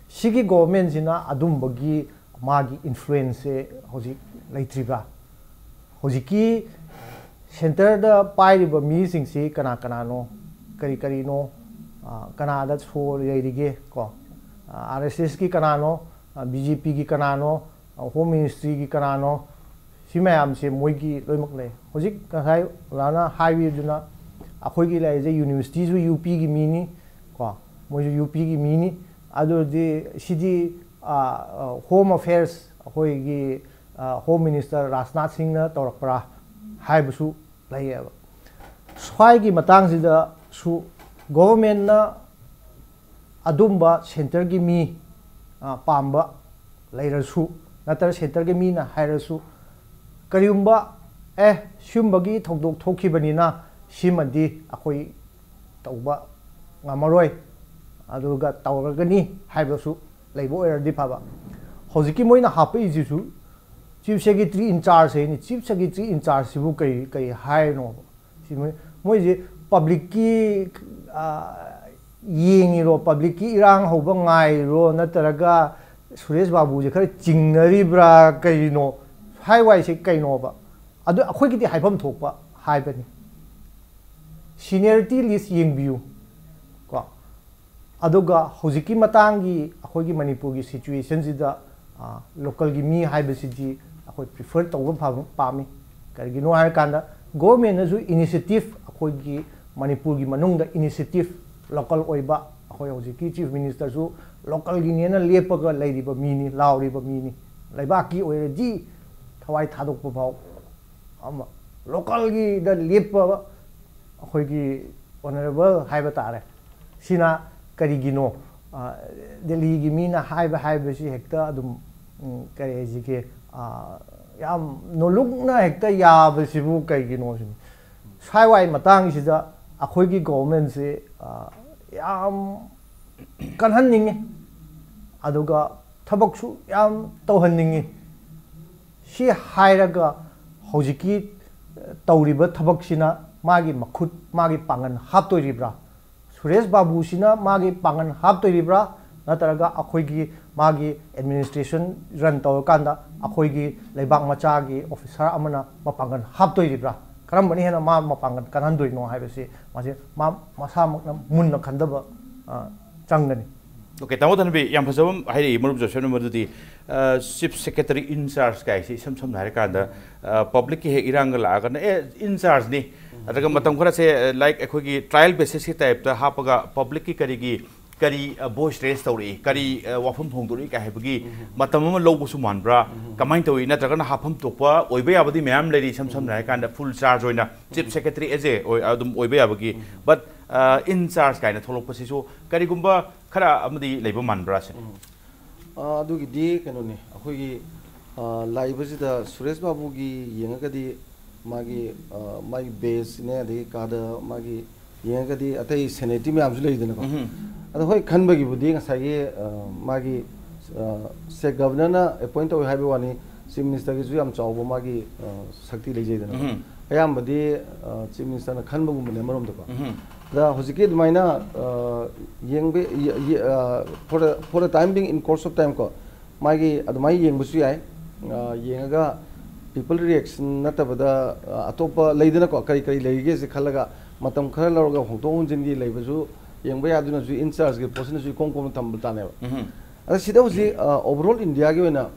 ꯁꯤꯒꯤ ꯒꯣꯚꯔꯟꯃꯦꯟꯁꯤꯅ ꯑꯗꯨꯝꯕꯒꯤ ꯃꯥꯒꯤ ꯏꯟꯐ꯭ꯂꯨꯌꯦꯟꯁꯁꯦ ꯍꯧꯖꯤꯛ ꯂꯩꯇ꯭ꯔꯤꯕ꯭ꯔꯥ? ꯍꯧꯖꯤꯛꯀꯤ ꯁꯦꯟꯇꯔꯗ ꯄꯥꯏꯔꯤꯕ ꯃꯤꯁꯤꯡꯁꯤ ꯀꯅꯥ ꯀꯅꯥꯅꯣ, ꯀꯔꯤ ꯀꯔꯤꯅꯣ, ꯀꯅꯥꯗ ꯁꯣ ꯂꯩꯔꯤꯒꯦ ꯀꯣ? ꯑꯥꯔ ꯑꯦꯁ ꯑꯦꯁꯀꯤ ꯀꯅꯥꯅꯣ, ꯕꯤ ꯖꯦ ꯄꯤꯒꯤ ꯀꯅꯥꯅꯣ, ꯍꯣꯝ ꯃꯤꯅꯤꯁꯇ꯭ꯔꯤꯒꯤ ꯀꯅꯥꯅꯣ? ꯁꯤ ꯃꯌꯥꯝꯁꯦ ꯃꯣꯏꯒꯤ ꯂꯣꯏꯅꯃꯛ ꯂꯩ꯫ ꯍꯧꯖꯤꯛ ꯉꯁꯥꯏ ꯑꯣꯖꯥꯅ ꯍꯥꯏꯕꯤꯗꯨꯅ ꯑꯩꯈꯣꯏꯒꯤ ꯂꯩꯔꯤꯁꯦ ꯌꯨꯅꯤꯚꯔꯁꯤꯇꯤꯁꯨ ꯌꯨ ꯄꯤꯒꯤ ꯃꯤꯅꯤ ꯀꯣ, ꯃꯣꯏꯁꯨ ꯌꯨ ꯄꯤꯒꯤ ꯃꯤꯅꯤ꯫ ꯑꯗꯨꯗꯤ ꯁꯤꯗꯤ ꯍꯣꯝ ꯑꯐꯦꯌꯔꯁ, ꯑꯩꯈꯣꯏꯒꯤ ꯍꯣꯝ ꯃꯤꯅꯤꯁꯇꯔ ꯔꯥꯖꯅꯥꯊ ꯁꯤꯡꯅ ꯇꯧꯔꯛꯄ꯭ꯔꯥ ꯍꯥꯏꯕꯁꯨ ꯂꯩꯌꯦꯕ꯫ ꯁ꯭ꯋꯥꯏꯒꯤ ꯃꯇꯥꯡꯁꯤꯗꯁꯨ ꯒꯣꯚꯔꯟꯃꯦꯟꯠꯅ ꯑꯗꯨꯝꯕ ꯁꯦꯟꯇꯔꯒꯤ ꯃꯤ ꯄꯥꯝꯕ ꯂꯩꯔꯁꯨ, ꯅꯠꯇ꯭ꯔꯒ ꯁꯦꯟꯇꯔꯒꯤ ꯃꯤꯅ ꯍꯥꯏꯔꯁꯨ, ꯀꯔꯤꯒꯨꯝꯕ ꯑꯦ ꯁꯤꯒꯨꯝꯕꯒꯤ ꯊꯧꯗꯣꯛ ꯊꯣꯛꯈꯤꯕꯅꯤꯅ ꯁꯤꯃꯗꯤ ꯑꯩꯈꯣꯏ ꯇꯧꯕ ꯉꯝꯃꯔꯣꯏ, ꯑꯗꯨꯒ ꯇꯧꯔꯒꯅꯤ ꯍꯥꯏꯕꯁꯨ ꯂꯩꯕ ꯑꯣꯏꯔꯗꯤ ꯐꯕ꯫ ꯍꯧꯖꯤꯛꯀꯤ ꯃꯣꯏꯅ ꯍꯥꯞꯄꯛꯏꯁꯤꯁꯨ ꯆꯤꯐ ꯁꯦꯀ꯭ꯔꯦꯇꯔꯤ ꯏꯟꯆꯥꯔꯖ ꯍꯥꯏꯅꯤ꯫ ꯆꯤꯐ ꯁꯦꯀ꯭ꯔꯦꯇꯔꯤ ꯏꯟꯆꯥꯔꯖꯁꯤꯕꯨ ꯀꯔꯤ ꯀꯔꯤ ꯍꯥꯏꯔꯤꯅꯣꯕ? ꯁꯤ ꯃꯣꯏ ꯃꯣꯏꯁꯦ ꯄꯕ꯭ꯂꯤꯛꯀꯤ ꯌꯦꯡꯉꯤꯔꯣ, ꯄꯕ꯭ꯂꯤꯛꯀꯤ ꯏꯔꯥꯡ ꯍꯧꯕ ꯉꯥꯏꯔꯤꯔꯣ, ꯅꯠꯇ꯭ꯔꯒ ꯁꯨꯔꯦꯁ ꯕꯥꯕꯨꯁꯦ ꯈꯔ ꯆꯤꯡꯅꯔꯤꯕ꯭ꯔꯥ, ꯀꯩꯅꯣ ꯍꯥꯏ ꯋꯥꯏꯁꯦ ꯀꯩꯅꯣꯕ? ꯑꯗꯨ ꯑꯩꯈꯣꯏꯒꯤꯗꯤ ꯍꯥꯏꯐꯝ ꯊꯣꯛꯄ ꯍꯥꯏꯕꯅꯤ꯫ ꯁꯤꯅꯤꯌꯔꯤꯇꯤ ꯂꯤꯁ ꯌꯦꯡꯕꯤꯌꯨ ꯀꯣ꯫ ꯑꯗꯨꯒ ꯍꯧꯖꯤꯛꯀꯤ ꯃꯇꯥꯡꯒꯤ ꯑꯩꯈꯣꯏꯒꯤ ꯃꯅꯤꯄꯨꯔꯒꯤ ꯁꯤꯆꯨꯋꯦꯁꯟꯁꯤꯗ ꯂꯣꯀꯦꯜꯒꯤ ꯃꯤ ꯍꯥꯏꯕꯁꯤꯗꯤ ꯑꯩꯈꯣꯏ ꯄ꯭ꯔꯤꯐꯔ ꯇꯧꯕ ꯐꯕ ꯄꯥꯝꯃꯤ꯫ ꯀꯔꯤꯒꯤꯅꯣ ꯍꯥꯏꯔꯀꯥꯟꯗ ꯒꯣꯚꯔꯟꯃꯦꯟꯠꯅꯁꯨ ꯏꯅꯤꯁꯤꯌꯦꯇꯤꯚ, ꯑꯩꯈꯣꯏꯒꯤ ꯃꯅꯤꯄꯨꯔꯒꯤ ꯃꯅꯨꯡꯗ ꯏꯅꯤꯁꯤꯌꯦꯇꯤꯚ ꯂꯣꯀꯦꯜ ꯑꯣꯏꯕ, ꯑꯩꯈꯣꯏ ꯍꯧꯖꯤꯛꯀꯤ ꯆꯤꯐ ꯃꯤꯅꯤꯁꯇꯔꯁꯨ ꯂꯣꯀꯦꯜꯒꯤꯅꯦꯅ ꯂꯦꯞꯄꯒ ꯂꯩꯔꯤꯕ ꯃꯤꯅꯤ, ꯂꯥꯎꯔꯤꯕ ꯃꯤꯅꯤ꯫ ꯂꯩꯕꯥꯛꯀꯤ ꯑꯣꯏꯔꯗꯤ ꯊꯋꯥꯏ ꯊꯥꯗꯣꯛꯄ ꯐꯥꯎ ꯑꯃ ꯂꯣꯀꯦꯜꯒꯤꯗ ꯂꯦꯞꯄ ꯑꯩꯈꯣꯏꯒꯤ ꯑꯣꯅꯔꯦꯕꯜ ꯍꯥꯏꯕ ꯇꯥꯔꯦ꯫ ꯁꯤꯅ ꯀꯔꯤꯒꯤꯅꯣ? ꯑ, ꯗꯦꯜꯂꯤꯒꯤ ꯃꯤꯅ ꯍꯥꯏꯕ ꯍꯥꯏꯕꯁꯤ ꯍꯦꯛꯇ ꯑꯗꯨꯝ, ꯎꯝ, ꯀꯔꯤ ꯍꯥꯏꯁꯤꯒꯦ, ꯑ, ꯌꯥꯝ ꯅꯣꯂꯨꯛꯅ ꯍꯦꯛꯇ ꯌꯥꯕꯁꯤꯕꯨ ꯀꯩꯒꯤꯅꯣ ꯁꯤꯅꯤ꯫ ꯁ꯭ꯋꯥꯏꯋꯥꯏ ꯃꯇꯥꯡꯁꯤꯗ ꯑꯩꯈꯣꯏꯒꯤ ꯒꯣꯚꯔꯟꯃꯦꯟꯁꯤ, ꯑ, ꯌꯥꯝ ꯀꯟꯍꯟꯅꯤꯡꯉꯤ, ꯑꯗꯨꯒ ꯊꯕꯛꯁꯨ ꯌꯥꯝ ꯇꯧꯍꯟꯅꯤꯡꯉꯤ꯫ ꯁꯤ ꯍꯥꯏꯔꯒ ꯍꯧꯖꯤꯛꯀꯤ, ꯑ, ꯇꯧꯔꯤꯕ ꯊꯕꯛꯁꯤꯅ ꯃꯥꯒꯤ ꯃꯈꯨꯠ, ꯃꯥꯒꯤ ꯄꯥꯡꯒꯜ ꯍꯥꯞꯇꯣꯏꯔꯤꯕ꯭ꯔꯥ? ꯁꯨꯔꯦꯁ ꯕꯥꯕꯨꯁꯤꯅ ꯃꯥꯒꯤ ꯄꯥꯡꯒꯜ ꯍꯥꯞꯇꯣꯏꯔꯤꯕ꯭ꯔꯥ? ꯅꯠꯇ꯭ꯔꯒ ꯑꯩꯈꯣꯏꯒꯤ ꯃꯥꯒꯤ ꯑꯦꯗꯃꯤꯅꯤꯁꯇ꯭ꯔꯦꯁꯟ ꯔꯟ ꯇꯧꯔꯀꯥꯟꯗ ꯑꯩꯈꯣꯏꯒꯤ ꯂꯩꯕꯥꯛ ꯃꯆꯥꯒꯤ ꯑꯣꯐꯤꯁꯥꯔ ꯑꯃꯅ ꯃꯄꯥꯡꯒꯜ ꯍꯥꯞꯇꯣꯏꯔꯤꯕ꯭ꯔꯥ? ꯀꯔꯝꯕꯅ ꯍꯦꯟꯅ ꯃꯥ ꯃꯄꯥꯡꯒꯜ ꯀꯟꯍꯟꯗꯣꯏꯅꯣ ꯍꯥꯏꯕꯁꯤ ꯃꯥꯁꯦ ꯃꯥ ꯃꯁꯥꯃꯛꯅ ꯃꯨꯟꯅ ꯈꯟꯊꯕ, ꯑ, ꯆꯪꯒꯅꯤ꯫ ꯑꯣꯀꯦ, ꯇꯥꯃꯣ ꯙꯅꯕꯤ, ꯌꯥꯝ ꯐꯖꯕ ꯑꯃ ꯍꯥꯏꯔꯛꯏ ꯃꯔꯨꯞ ꯖꯣꯁꯦꯐꯅ ꯃꯗꯨꯗꯤ, ꯑ, ꯆꯤꯐ ꯁꯦꯀ꯭ꯔꯦꯇꯔꯤ ꯏꯟ ꯆꯥꯔꯖ ꯀꯥꯏꯁꯤ ꯏꯁꯝ ꯁꯝꯅ ꯍꯥꯏꯔꯀꯥꯟꯗ, ꯑ, ꯄꯕ꯭ꯂꯤꯛꯀꯤ ꯍꯦꯛ ꯏꯔꯥꯡꯒ ꯂꯥꯛꯑꯒꯅ, "ꯑꯦ, ꯏꯟ ꯆꯥꯔꯖꯅꯤ," ꯅꯠꯇ꯭ꯔꯒ ꯃꯇꯝ ꯈꯔꯁꯦ, ꯑ, ꯂꯥꯏꯛ ꯑꯩꯈꯣꯏꯒꯤ ꯇ꯭ꯔꯥꯏꯌꯦꯜ ꯕꯦꯁꯤꯁꯀꯤ ꯇꯥꯏꯞꯇ ꯍꯥꯞꯄꯒ ꯄꯕ꯭ꯂꯤꯛꯀꯤ ꯀꯔꯤꯒꯤ ꯀꯔꯤ, ꯑ, ꯚꯣꯏꯁ ꯔꯦꯁ ꯇꯧꯔꯛꯏ, ꯀꯔꯤ, ꯑ, ꯋꯥꯐꯝ ꯐꯣꯡꯗꯣꯔꯛꯏ ꯀꯥꯏ ꯍꯥꯏꯕꯒꯤ ꯃꯇꯝ ꯑꯃ ꯂꯧꯕꯁꯨ ꯃꯥꯟꯕ꯭ꯔꯥ? ꯀꯃꯥꯏꯅ ꯇꯧꯏ? ꯅꯠꯇ꯭ꯔꯒꯅ ꯍꯥꯞꯐꯝ ꯊꯣꯛꯄ ꯑꯣꯏꯕ ꯌꯥꯕꯗꯤ ꯃꯌꯥꯝ ꯂꯩꯔꯤ, ꯏꯁꯝ ꯁꯝꯅ ꯍꯥꯏꯔꯀꯥꯟꯗ ꯐꯨꯜ ꯆꯥꯔꯖ ꯑꯣꯏꯅ ꯆꯤꯐ ꯁꯦꯀ꯭ꯔꯦꯇꯔꯤ ꯑꯦꯖ ꯑꯦ ꯑꯣꯏ-, ꯑꯗꯨꯝ ꯑꯣꯏꯕ ꯌꯥꯕꯒꯤ, ꯕꯠ, ꯑ, ꯏꯟ ꯆꯥꯔꯖ ꯀꯥꯏꯅ ꯊꯣꯛꯂꯛꯄꯁꯤꯁꯨ ꯀꯔꯤꯒꯨꯝꯕ ꯈꯔ ꯑꯃꯗꯤ ꯂꯩꯕ ꯃꯥꯟꯕ꯭ꯔꯥ ꯁꯤꯅꯤ? ꯑ, ꯑꯗꯨꯒꯤꯗꯤ ꯀꯩꯅꯣꯅꯤ, ꯑꯩꯈꯣꯏꯒꯤ, ꯑ, ꯂꯥꯛꯏꯕꯁꯤꯗ ꯁꯨꯔꯦꯁ ꯕꯥꯕꯨꯒꯤ ꯌꯦꯡꯉꯒꯗꯤ ꯃꯥꯒꯤ, ꯑ, ꯃꯥꯒꯤ ꯕꯦꯁꯅꯦ, ꯑꯗꯒꯤ ꯀꯥꯗ ꯃꯥꯒꯤ ꯌꯦꯡꯉꯒꯗꯤ ꯑꯇꯩ ꯁꯦꯅꯦꯇ꯭ꯔꯤ ꯃꯌꯥꯝꯁꯨ ꯂꯩꯗꯅꯀꯣ꯫ ꯑꯗꯣ ꯍꯣꯏ, ꯈꯟꯕꯒꯤꯕꯨꯗꯤ ꯉꯁꯥꯏꯒꯤ, ꯑ, ꯃꯥꯒꯤ, ꯑ, ꯁ꯭ꯇꯦꯠ ꯒꯕꯔꯅꯔꯅ ꯑꯦꯄꯣꯏꯟ ꯇꯧꯋꯦ ꯍꯥꯏꯕꯒꯤ ꯋꯥꯅꯤ, ꯆꯤꯐ ꯃꯤꯅꯤꯁꯇꯔꯒꯤꯁꯨ ꯌꯥꯝ ꯆꯥꯎꯕ ꯃꯥꯒꯤ, ꯑ, ꯁꯛꯇꯤ ꯂꯩꯖꯩꯗꯅꯀꯣ꯫ ꯑꯌꯥꯝꯕꯗꯤ, ꯑ, ꯆꯤꯐ ꯃꯤꯅꯤꯁꯇꯔꯅ ꯈꯟꯕꯒꯨꯝꯕꯅꯦ ꯑꯃꯔꯣꯝꯗꯀꯣ꯫ ꯑꯗ ꯍꯧꯖꯤꯛꯀꯤ ꯑꯗꯨꯃꯥꯏꯅ, ꯑ, ꯌꯦꯡꯕ, ꯌꯦ-, ꯌꯦ-, ꯑ, for the, for the time being, in course of time ꯀꯣ, ꯃꯥꯒꯤ ꯑꯗꯨꯃꯥꯏꯅ ꯌꯦꯡꯕꯁꯨ ꯌꯥꯏ꯫ ꯑ, ꯌꯦꯡꯉꯒ ꯄꯤꯄꯜ ꯔꯤꯌꯦꯛꯁꯟ ꯅꯠꯇꯕꯗ, ꯑ, ꯑꯇꯣꯞꯄ ꯂꯩꯗꯅꯀꯣ, ꯀꯔꯤ ꯀꯔꯤ ꯂꯩꯔꯤꯒꯦꯁꯦ ꯈꯜꯂꯒ ꯃꯇꯝ ꯈꯔ ꯂꯧꯔꯒ ꯍꯣꯡꯗꯣꯛ ꯍꯣꯡꯖꯤꯟꯒꯤ ꯂꯩꯕꯁꯨ ꯌꯦꯡꯕ ꯌꯥꯗꯨꯅꯁꯨ ꯏꯟ ꯆꯥꯔꯖꯀꯤ ꯄꯣꯠꯁꯤꯅꯁꯨ ꯏꯀꯣꯝ ꯀꯣꯝꯅ ꯊꯝꯕ ꯇꯥꯅꯦꯕ꯫ ꯑꯗ ꯁꯤꯗ ꯍꯧꯖꯤꯛ, ꯑ, ꯑꯣꯚꯔꯑꯣꯜ ꯏꯟꯗꯤꯌꯥꯒꯤ ꯑꯣꯏꯅ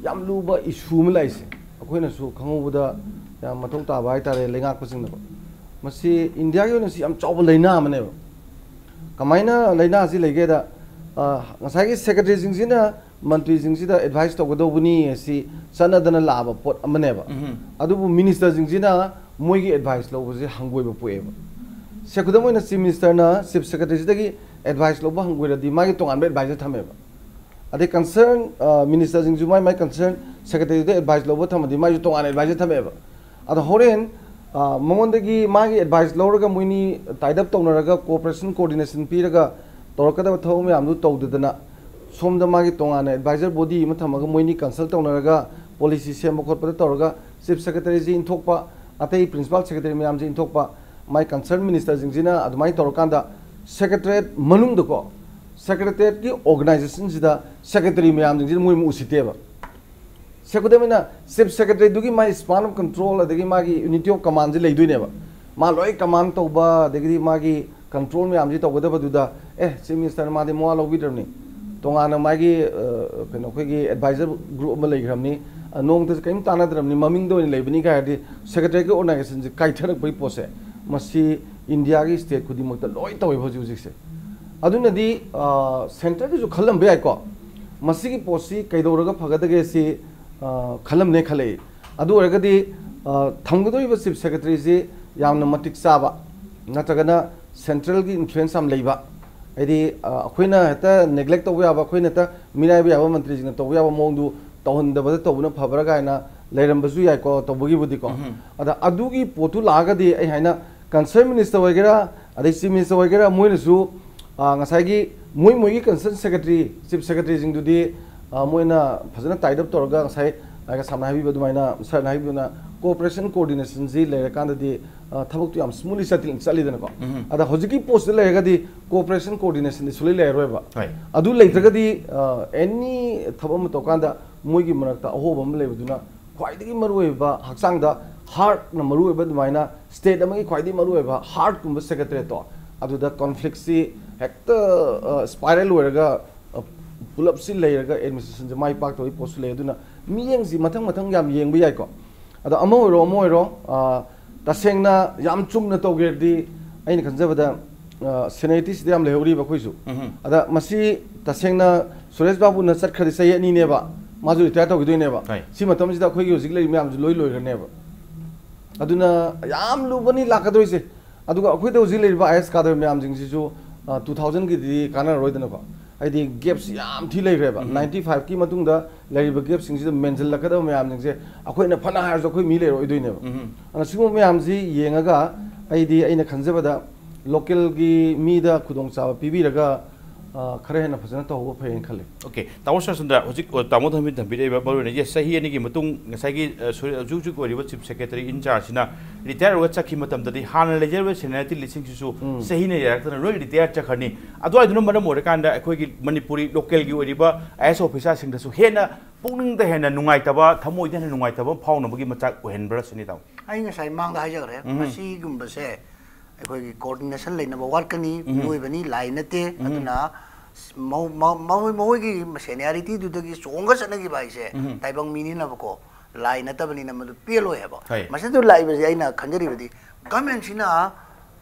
ꯌꯥꯝ ꯂꯨꯕ ꯏꯁꯨ ꯑꯃ ꯂꯥꯛꯏꯁꯦ, ꯑꯩꯈꯣꯏꯅꯁꯨ ꯈꯪꯍꯧꯕꯗ ꯌꯥꯝ ꯃꯊꯧ ꯇꯥꯕ ꯍꯥꯏꯇꯥꯔꯦ, ꯂꯩꯉꯥꯛꯄꯁꯤꯡꯅꯀꯣ꯫ ꯃꯁꯤ ꯏꯟꯗꯤꯌꯥꯒꯤ ꯑꯣꯏꯅ ꯁꯤ ꯌꯥꯝ ꯆꯥꯎꯕ ꯂꯥꯏꯅꯥ ꯑꯃꯅꯦꯕ꯫ ꯀꯃꯥꯏꯅ ꯂꯥꯏꯅꯥꯁꯤ ꯂꯩꯒꯦꯗ, ꯑ, ꯉꯁꯥꯏꯒꯤ ꯁꯦꯀ꯭ꯔꯦꯇꯔꯤꯁꯤꯡꯁꯤꯅ ꯃꯟꯇ꯭ꯔꯤꯁꯤꯡꯁꯤꯗ ꯑꯦꯗꯚꯥꯏꯁ ꯇꯧꯒꯗꯧꯕꯅꯤ ꯑꯁꯤ ꯆꯠꯅꯗꯅ ꯂꯥꯛꯑꯕ ꯄꯣꯠ ꯑꯃꯅꯦꯕ꯫ ꯑꯗꯨꯕꯨ ꯃꯤꯅꯤꯁꯇꯔꯁꯤꯡꯁꯤꯅ ꯃꯣꯏꯒꯤ ꯑꯦꯗꯚꯥꯏꯁ ꯂꯧꯕꯁꯦ ꯍꯪꯒꯣꯏꯕ ꯄꯣꯛꯑꯦꯕ꯫ ꯁꯦ, ꯈꯨꯗꯝ ꯑꯣꯏꯅ ꯆꯤꯐ ꯃꯤꯅꯤꯁꯇꯔꯅ ꯆꯤꯐ ꯁꯦꯀ꯭ꯔꯦꯇꯔꯤꯁꯤꯗꯒꯤ ꯑꯦꯗꯚꯥꯏꯁ ꯂꯧꯕ ꯍꯪꯒꯣꯏꯔꯗꯤ ꯃꯥꯒꯤ ꯇꯣꯉꯥꯟꯕ ꯑꯦꯗꯚꯥꯏꯖꯔ ꯊꯝꯃꯦꯕ꯫ ꯑꯗꯩ ꯀꯟꯁꯔꯟ ꯃꯤꯅꯤꯁꯇꯔꯁꯤꯡꯁꯨ ꯃꯥꯏ ꯃꯥꯏ ꯀꯟꯁꯔꯟ ꯁꯦꯀ꯭ꯔꯦꯇꯔꯤꯗ ꯑꯦꯗꯚꯥꯏꯁ ꯂꯧꯕ ꯊꯝꯃꯗꯤ ꯃꯥꯏꯁꯨ ꯇꯣꯉꯥꯟꯅ ꯑꯦꯗꯚꯥꯏꯖꯔ ꯊꯝꯃꯦꯕ꯫ ꯑꯗꯣ ꯍꯣꯔꯦꯟ ꯑ, ꯃꯉꯣꯟꯗꯒꯤ ꯃꯥꯒꯤ ꯑꯦꯗꯚꯥꯏꯁ ꯂꯧꯔꯒ ꯃꯣꯏꯅꯤ ꯇꯥꯏꯗꯞ ꯇꯧꯅꯔꯒ ꯀꯣꯑꯣꯄꯔꯦꯁꯟ ꯀꯣꯑꯣꯔꯗꯤꯅꯦꯁꯟ ꯄꯤꯔꯒ ꯇꯧꯔꯛꯀꯗꯕ ꯊꯕꯛ ꯃꯌꯥꯝꯗꯨ ꯇꯧꯗꯗꯅ ꯁꯣꯝꯗ ꯃꯥꯒꯤ ꯇꯣꯉꯥꯟꯅ ꯑꯦꯗꯚꯥꯏꯖꯔ ꯕꯣꯗꯤ ꯑꯃ ꯊꯝꯃꯒ ꯃꯣꯏꯅꯤ ꯀꯟꯁꯜ ꯇꯧꯅꯔꯒ ꯄꯣꯂꯤꯁꯤ ꯁꯦꯝꯕ ꯈꯣꯠꯄꯗ ꯇꯧꯔꯒ ꯆꯤꯐ ꯁꯦꯀ꯭ꯔꯦꯇꯔꯤꯁꯤ ꯏꯟꯊꯣꯛꯄ, ꯑꯇꯩ ꯄ꯭ꯔꯤꯟꯁꯤꯄꯥꯜ ꯁꯦꯀ꯭ꯔꯦꯇꯔꯤ ꯃꯌꯥꯝꯁꯤ ꯏꯟꯊꯣꯛꯄ, ꯃꯥꯏ ꯀꯟꯁꯔꯟ ꯃꯤꯅꯤꯁꯇꯔꯁꯤꯡꯁꯤꯅ ꯑꯗꯨꯃꯥꯏꯅ ꯇꯧꯔꯀꯥꯟꯗ ꯁꯦꯀ꯭ꯔꯦꯇꯔꯤꯌꯦꯠ ꯃꯅꯨꯡꯗꯀꯣ, ꯁꯦꯀ꯭ꯔꯦꯇꯔꯤꯌꯦꯠꯀꯤ ꯑꯣꯔꯒꯅꯥꯏꯖꯦꯁꯟꯁꯤꯗ ꯁꯦꯀ꯭ꯔꯦꯇꯔꯤ ꯃꯌꯥꯝꯁꯤꯡꯁꯤꯅ ꯃꯣꯏ ꯑꯃꯨꯛ ꯎꯁꯤꯠꯇꯦꯕ꯫ ꯁꯦꯀ꯭ꯔꯦꯇꯔꯤꯅ ꯆꯤꯐ ꯁꯦꯀ꯭ꯔꯦꯇꯔꯤꯗꯨꯒꯤ ꯃꯥꯏ span of control ꯑꯗꯒꯤ ꯃꯥꯒꯤ unity of commandꯁꯦ ꯂꯩꯗꯣꯏꯅꯦꯕ꯫ ꯃꯥ ꯂꯣꯏ ꯀꯃꯥꯟ ꯇꯧꯕ ꯑꯗꯒꯤꯗꯤ ꯃꯥꯒꯤ ꯀꯟꯇ꯭ꯔꯣꯜ ꯃꯌꯥꯝꯁꯤ ꯇꯧꯒꯗꯕꯗꯨꯗ, ꯑꯦ, ꯆꯤꯐ ꯃꯤꯅꯤꯁꯇꯔꯅ ꯃꯥꯗꯤ ꯃꯋꯥ ꯂꯧꯕꯤꯗ꯭ꯔꯕꯅꯤ, ꯇꯣꯉꯥꯟꯅ ꯃꯥꯒꯤ, ꯑ, ꯀꯩꯅꯣ, ꯑꯩꯈꯣꯏꯒꯤ ꯑꯦꯗꯚꯥꯏꯖꯔ ꯒ꯭ꯔꯨꯞ ꯑꯃ ꯂꯩꯈ꯭ꯔꯕꯅꯤ, ꯑ, ꯅꯣꯡꯃꯇꯁꯨ ꯀꯔꯤꯝ ꯇꯥꯟꯅꯗ꯭ꯔꯕꯅꯤ, ꯃꯃꯤꯡꯗ ꯑꯣꯏꯅ ꯂꯩꯕꯅꯤ ꯀꯥꯏ ꯍꯥꯏꯔꯗꯤ ꯁꯦꯀ꯭ꯔꯦꯇꯔꯤꯌꯦꯠꯀꯤ ꯑꯣꯔꯒꯅꯥꯏꯖꯦꯁꯟꯁꯦ ꯀꯥꯏꯊꯔꯛꯄꯒꯤ ꯄꯣꯠꯁꯦ, ꯃꯁꯤ ꯏꯟꯗꯤꯌꯥꯒꯤ ꯁ꯭ꯇꯦꯠ ꯈꯨꯗꯤꯡꯃꯛꯇ ꯂꯣꯏ ꯇꯧꯋꯦꯕ ꯍꯧꯖꯤꯛ ꯍꯧꯖꯤꯛꯁꯦ꯫ ꯑꯗꯨꯅꯗꯤ, ꯑ, ꯁꯦꯟꯇꯔꯒꯤꯁꯨ ꯈꯜꯂꯝꯕ ꯌꯥꯏꯀꯣ, ꯃꯁꯤꯒꯤ ꯄꯣꯠꯁꯤ ꯀꯩꯗꯧꯔꯒ ꯐꯒꯗꯒꯦ ꯁꯤ, ꯑ, ꯈꯜꯂꯝꯅꯦ ꯈꯜꯂꯛꯏ꯫ ꯑꯗꯨ ꯑꯣꯏꯔꯒꯗꯤ, ꯑ, ꯊꯝꯒꯗꯧꯔꯤꯕ ꯆꯤꯐ ꯁꯦꯀ꯭ꯔꯦꯇꯔꯤꯁꯤ ꯌꯥꯝꯅ ꯃꯇꯤꯛ ꯆꯥꯕ, ꯅꯠꯇ꯭ꯔꯒꯅ ꯁꯦꯟꯇ꯭ꯔꯦꯜꯒꯤ ꯏꯟꯐ꯭ꯂꯨꯌꯦꯟꯁ ꯌꯥꯝ ꯂꯩꯕ, ꯍꯥꯏꯗꯤ, ꯑ, ꯑꯩꯈꯣꯏꯅ ꯍꯦꯛꯇ ꯅꯦꯒ꯭ꯂꯦꯛ ꯇꯧꯕ ꯌꯥꯕ, ꯑꯩꯈꯣꯏꯅ ꯍꯦꯛꯇ ꯃꯤꯔꯥꯏꯕ ꯌꯥꯕ, ꯃꯟꯇ꯭ꯔꯤꯁꯤꯡꯅ ꯇꯧꯕ ꯌꯥꯕ ꯃꯑꯣꯡꯗꯨ ꯇꯧꯍꯟꯗꯕꯗ ꯇꯧꯕꯅ ꯐꯕ꯭ꯔꯥ ꯀꯥꯏꯅ ꯂꯩꯔꯝꯕꯁꯨ ꯌꯥꯏꯀꯣ, ꯇꯧꯕꯒꯤꯕꯨꯗꯤꯀꯣ꯫ ꯎꯝ꯫ ꯑꯗ ꯑꯗꯨꯒꯤ ꯄꯣꯠꯇꯨ ꯂꯥꯛꯑꯒꯗꯤ ꯑꯩ ꯍꯥꯏꯅ ꯀꯟꯁꯔꯟ ꯃꯤꯅꯤꯁꯇꯔ ꯑꯣꯏꯒꯦꯔꯥ, ꯑꯗꯩ ꯆꯤꯐ ꯃꯤꯅꯤꯁꯇꯔ ꯑꯣꯏꯒꯦꯔꯥ, ꯃꯣꯏꯅꯁꯨ, ꯑ, ꯉꯁꯥꯏꯒꯤ ꯃꯣꯏ ꯃꯣꯏꯒꯤ ꯀꯟꯁꯔꯟ ꯁꯦꯀ꯭ꯔꯦꯇꯔꯤ, ꯆꯤꯐ ꯁꯦꯀ꯭ꯔꯦꯇꯔꯤꯁꯤꯡꯗꯨꯗꯤ, ꯑ, ꯃꯣꯏꯅ ꯐꯖꯅ ꯇꯥꯏꯗꯞ ꯇꯧꯔꯒ ꯉꯁꯥꯏ ꯑꯩꯒ ꯁꯝꯅ ꯍꯥꯏꯕꯤꯕ ꯑꯗꯨꯃꯥꯏꯅ, ꯁꯥꯔꯅ ꯍꯥꯏꯕꯤꯕꯗꯨꯅ ꯀꯣꯑꯣꯄꯔꯦꯁꯟ ꯀꯣꯑꯣꯔꯗꯤꯅꯦꯁꯟꯁꯤ ꯂꯩꯔꯀꯥꯟꯗꯗꯤ, ꯑ, ꯊꯕꯛꯇꯨ ꯌꯥꯝ ꯁ꯭ꯃꯨꯠꯂꯤ ꯆꯠꯂꯤ-, ꯆꯠꯂꯤꯗꯅꯀꯣ꯫ ꯎꯝ꯫ ꯑꯗ ꯍꯧꯖꯤꯛꯀꯤ ꯄꯣꯁꯇꯨꯗ ꯂꯩꯔꯒꯗꯤ ꯀꯣꯑꯣꯄꯔꯦꯁꯟ ꯀꯣꯑꯣꯔꯗꯤꯅꯦꯁꯟꯗꯤ ꯁꯨꯡꯂꯩ ꯂꯩꯔꯔꯣꯏꯕ꯫ ꯍꯣꯏ꯫ ꯑꯗꯨ ꯂꯩꯇ꯭ꯔꯒꯗꯤ, ꯑ, ꯑꯦꯅꯤ ꯊꯕꯛ ꯑꯃ ꯇꯧꯔꯀꯥꯟꯗ ꯃꯣꯏꯒꯤ ꯃꯔꯛꯇ ꯑꯍꯣꯕ ꯑꯃ ꯂꯩꯕꯗꯨꯅ ꯈ꯭ꯋꯥꯏꯗꯒꯤ ꯃꯔꯨꯑꯣꯏꯕ, ꯍꯛꯆꯥꯡꯗ ꯍꯥꯔꯠꯅ ꯃꯔꯨꯑꯣꯏꯕ ꯑꯗꯨꯃꯥꯏꯅ ꯁ꯭ꯇꯦꯠ ꯑꯃꯒꯤ ꯈ꯭ꯋꯥꯏꯗꯒꯤ ꯃꯔꯨꯑꯣꯏꯕ ꯍꯥꯔꯠꯀꯨꯝꯕ ꯁꯦꯀ꯭ꯔꯦꯇꯔꯤꯌꯦꯠꯇꯣ, ꯑꯗꯨꯗ ꯀꯣꯟꯐ꯭ꯂꯤꯛꯁꯤ ꯍꯦꯛꯇ, ꯑ, ꯁ꯭ꯄꯥꯏꯔꯦꯜ ꯑꯣꯏꯔꯒ, ꯑ, ꯄꯨꯂꯞꯁꯤ ꯂꯩꯔꯒ ꯑꯦꯗꯃꯤꯅꯤꯁꯇ꯭ꯔꯦꯁꯟꯁꯦ ꯃꯥꯏ ꯄꯥꯛꯇꯕꯒꯤ ꯄꯣꯠꯁꯨ ꯂꯩ꯫ ꯑꯗꯨꯅ ꯃꯤꯠꯌꯦꯡꯁꯤ ꯃꯊꯪ ꯃꯊꯪ ꯌꯥꯝ ꯌꯦꯡꯕ ꯌꯥꯏꯀꯣ꯫ ꯑꯗꯣ ꯑꯃ ꯑꯣꯏꯔꯣ, ꯑꯃ ꯑꯣꯏꯔꯣ, ꯑ, ꯇꯁꯦꯡꯅ ꯌꯥꯝ ꯆꯨꯝꯅ ꯇꯧꯒꯦꯗꯤ ꯑꯩꯅ ꯈꯟꯖꯕꯗ, ꯑ, ꯁꯦꯅꯤꯌꯔꯤꯇꯤꯁꯤꯗ ꯌꯥꯝ ꯂꯩꯍꯧꯔꯤꯕ ꯑꯩꯈꯣꯏꯁꯨ꯫ ꯎꯝꯍꯨꯝ꯫ ꯑꯗ ꯃꯁꯤ ꯇꯁꯦꯡꯅ ꯁꯨꯔꯦꯁ ꯕꯥꯕꯨꯅ ꯆꯠꯈ꯭ꯔꯗꯤ ꯆꯍꯤ ꯑꯅꯤꯅꯦꯕ, ꯃꯥꯁꯨ ꯔꯤꯇꯥꯌꯔ ꯇꯧꯈꯤꯗꯣꯏꯅꯦꯕ꯫ ꯍꯣꯏ꯫ ꯁꯤ ꯃꯇꯝꯁꯤꯗ ꯑꯩꯈꯣꯏꯒꯤ ꯍꯧꯖꯤꯛ ꯂꯩꯔꯤꯕ ꯃꯌꯥꯝꯁꯨ ꯂꯣꯏ ꯂꯣꯏꯈ꯭ꯔꯅꯦꯕ꯫ ꯑꯗꯨꯅ ꯌꯥꯝ ꯂꯨꯕꯅꯤ ꯂꯥꯛꯀꯗꯣꯏꯁꯦ꯫ ꯑꯗꯨꯒ ꯑꯩꯈꯣꯏꯗ ꯍꯧꯖꯤꯛ ꯂꯩꯔꯤꯕ ꯑꯥꯏ ꯑꯦꯁ ꯀꯥꯗꯔ ꯃꯌꯥꯝꯁꯤꯡꯁꯤꯁꯨ ꯇꯨ ꯊꯥꯎꯖꯟꯒꯤꯗꯤ ꯀꯥꯟꯅꯔꯔꯣꯏꯗꯅꯀꯣ, ꯍꯥꯏꯗꯤ ꯒꯦꯞꯁꯤ ꯌꯥꯝ ꯊꯤ ꯂꯩꯈ꯭ꯔꯦꯕ꯫ ꯅꯥꯏꯟꯇꯤ ꯐꯥꯏꯚꯀꯤ ꯃꯇꯨꯡꯗ ꯂꯩꯔꯤꯕ ꯒꯦꯞꯁꯤꯡꯁꯤꯗ ꯃꯦꯟꯁꯤꯜꯂꯛꯀꯗꯕ ꯃꯌꯥꯝꯁꯤꯡꯁꯦ ꯑꯩꯈꯣꯏꯅ ꯐꯅ ꯍꯥꯏꯔꯁꯨ ꯑꯩꯈꯣꯏ ꯃꯤ ꯂꯩꯔꯣꯏꯗꯣꯏꯅꯦꯕ꯫ ꯑꯗꯨꯅ ꯁꯤꯒꯨꯝꯕ ꯃꯌꯥꯝꯁꯤ ꯌꯦꯡꯉꯒ ꯑꯩꯗꯤ, ꯑꯩꯅ ꯈꯟꯖꯕꯗ, ꯂꯣꯀꯦꯜꯒꯤ ꯃꯤꯗ ꯈꯨꯗꯣꯡꯆꯥꯕ ꯄꯤꯕꯤꯔꯒ, ꯑ, ꯈꯔ ꯍꯦꯟꯅ ꯐꯖꯅ ꯇꯧꯍꯧꯕ ꯐꯩꯌꯦꯅ ꯈꯜꯂꯤ꯫ ꯑꯣꯀꯦ, ꯇꯥꯃꯣ ꯁꯔꯆꯟꯗ꯭ꯔ, ꯍꯧꯖꯤꯛ, ꯑ, ꯇꯥꯃꯣ ꯊꯝꯕꯤ-, ꯊꯝꯕꯤꯔꯛꯏꯕ ꯃꯔꯨ ꯑꯣꯏꯅ, yes, ꯆꯍꯤ ꯑꯅꯤꯒꯤ ꯃꯇꯨꯡ ꯉꯁꯥꯏꯒꯤ, ꯑ, ꯁꯨ-, ꯍꯧꯖꯤꯛ ꯍꯧꯖꯤꯛ ꯑꯣꯏꯔꯤꯕ ꯆꯤꯐ ꯁꯦꯀ꯭ꯔꯦꯇꯔꯤ ꯏꯟ ꯆꯥꯔꯖꯁꯤꯅ ꯔꯤꯇꯥꯌꯔ ꯑꯣꯏꯔꯒ ꯆꯠꯈꯤꯕ ꯃꯇꯝꯗꯗꯤ ꯍꯥꯟꯅ ꯂꯩꯖꯔꯤꯕ ꯁꯦꯅꯤꯌꯥꯔꯤꯇꯤ ꯂꯤꯁꯤꯡꯁꯤꯁꯨ ꯆꯍꯤꯅ ꯌꯥꯔꯛꯇꯅ ꯂꯣꯏ ꯔꯤꯇꯥꯌꯔ ꯆꯠꯈ꯭ꯔꯅꯤ꯫ ꯑꯗꯨꯋꯥꯏꯗꯨꯅ ꯃꯔꯝ ꯑꯣꯏꯔꯀꯥꯟꯗ ꯑꯩꯈꯣꯏꯒꯤ ꯃꯅꯤꯄꯨꯔꯤ ꯂꯣꯀꯦꯜꯒꯤ ꯑꯣꯏꯔꯤꯕ ꯑꯥꯏ ꯑꯦꯁ ꯑꯣꯐꯤꯁꯥꯔꯁꯤꯡꯗꯁꯨ ꯍꯦꯟꯅ ꯄꯨꯛꯅꯤꯡꯗ ꯍꯦꯟꯅ ꯅꯨꯡꯉꯥꯏꯇꯕ, ꯊꯃꯣꯏꯗ ꯍꯦꯟꯅ ꯅꯨꯡꯉꯥꯏꯇꯕ ꯐꯥꯎꯅꯕꯒꯤ ꯃꯆꯥꯛ ꯑꯣꯏꯍꯟꯕ꯭ꯔꯥ ꯁꯤꯅꯤ, ꯇꯥꯃꯣ꯫ ꯑꯩ ꯉꯁꯥꯏ ꯃꯥꯡꯗ ꯍꯥꯏꯖꯈ꯭ꯔꯦ, ꯃꯁꯤꯒꯨꯝꯕꯁꯦ ꯑꯩꯈꯣꯏꯒꯤ ꯀꯣꯑꯣꯔꯗꯤꯅꯦꯁꯟ ꯂꯩꯅꯕ ꯋꯥꯠꯀꯅꯤ꯫ ꯃꯤꯑꯣꯏꯕꯅꯤ, ꯂꯥꯏ ꯅꯠꯇꯦ꯫ ꯑꯗꯨꯅ ꯃꯧ-, ꯃꯧ-, ꯃꯧ-, ꯃꯈꯣꯏꯒꯤ ꯁꯦꯅꯤꯌꯥꯔꯤꯇꯤꯗꯨꯗꯒꯤ ꯆꯣꯡꯉꯒ ꯆꯠꯅꯈꯤꯕ ꯍꯥꯏꯁꯦ ꯇꯥꯏꯕꯪ ꯃꯤꯅꯤꯅꯕꯀꯣ, ꯂꯥꯏ ꯅꯠꯇꯕꯅꯤꯅ ꯃꯗꯨ ꯄꯦꯜꯂꯣꯏ ꯍꯥꯏꯕ꯫ ꯍꯣꯏ꯫ ꯃꯁꯤꯗ ꯂꯥꯛꯏꯕꯁꯦ ꯑꯩꯅ ꯈꯟꯖꯔꯤꯕꯗꯤ, ꯒꯃꯦꯟꯁꯤꯅ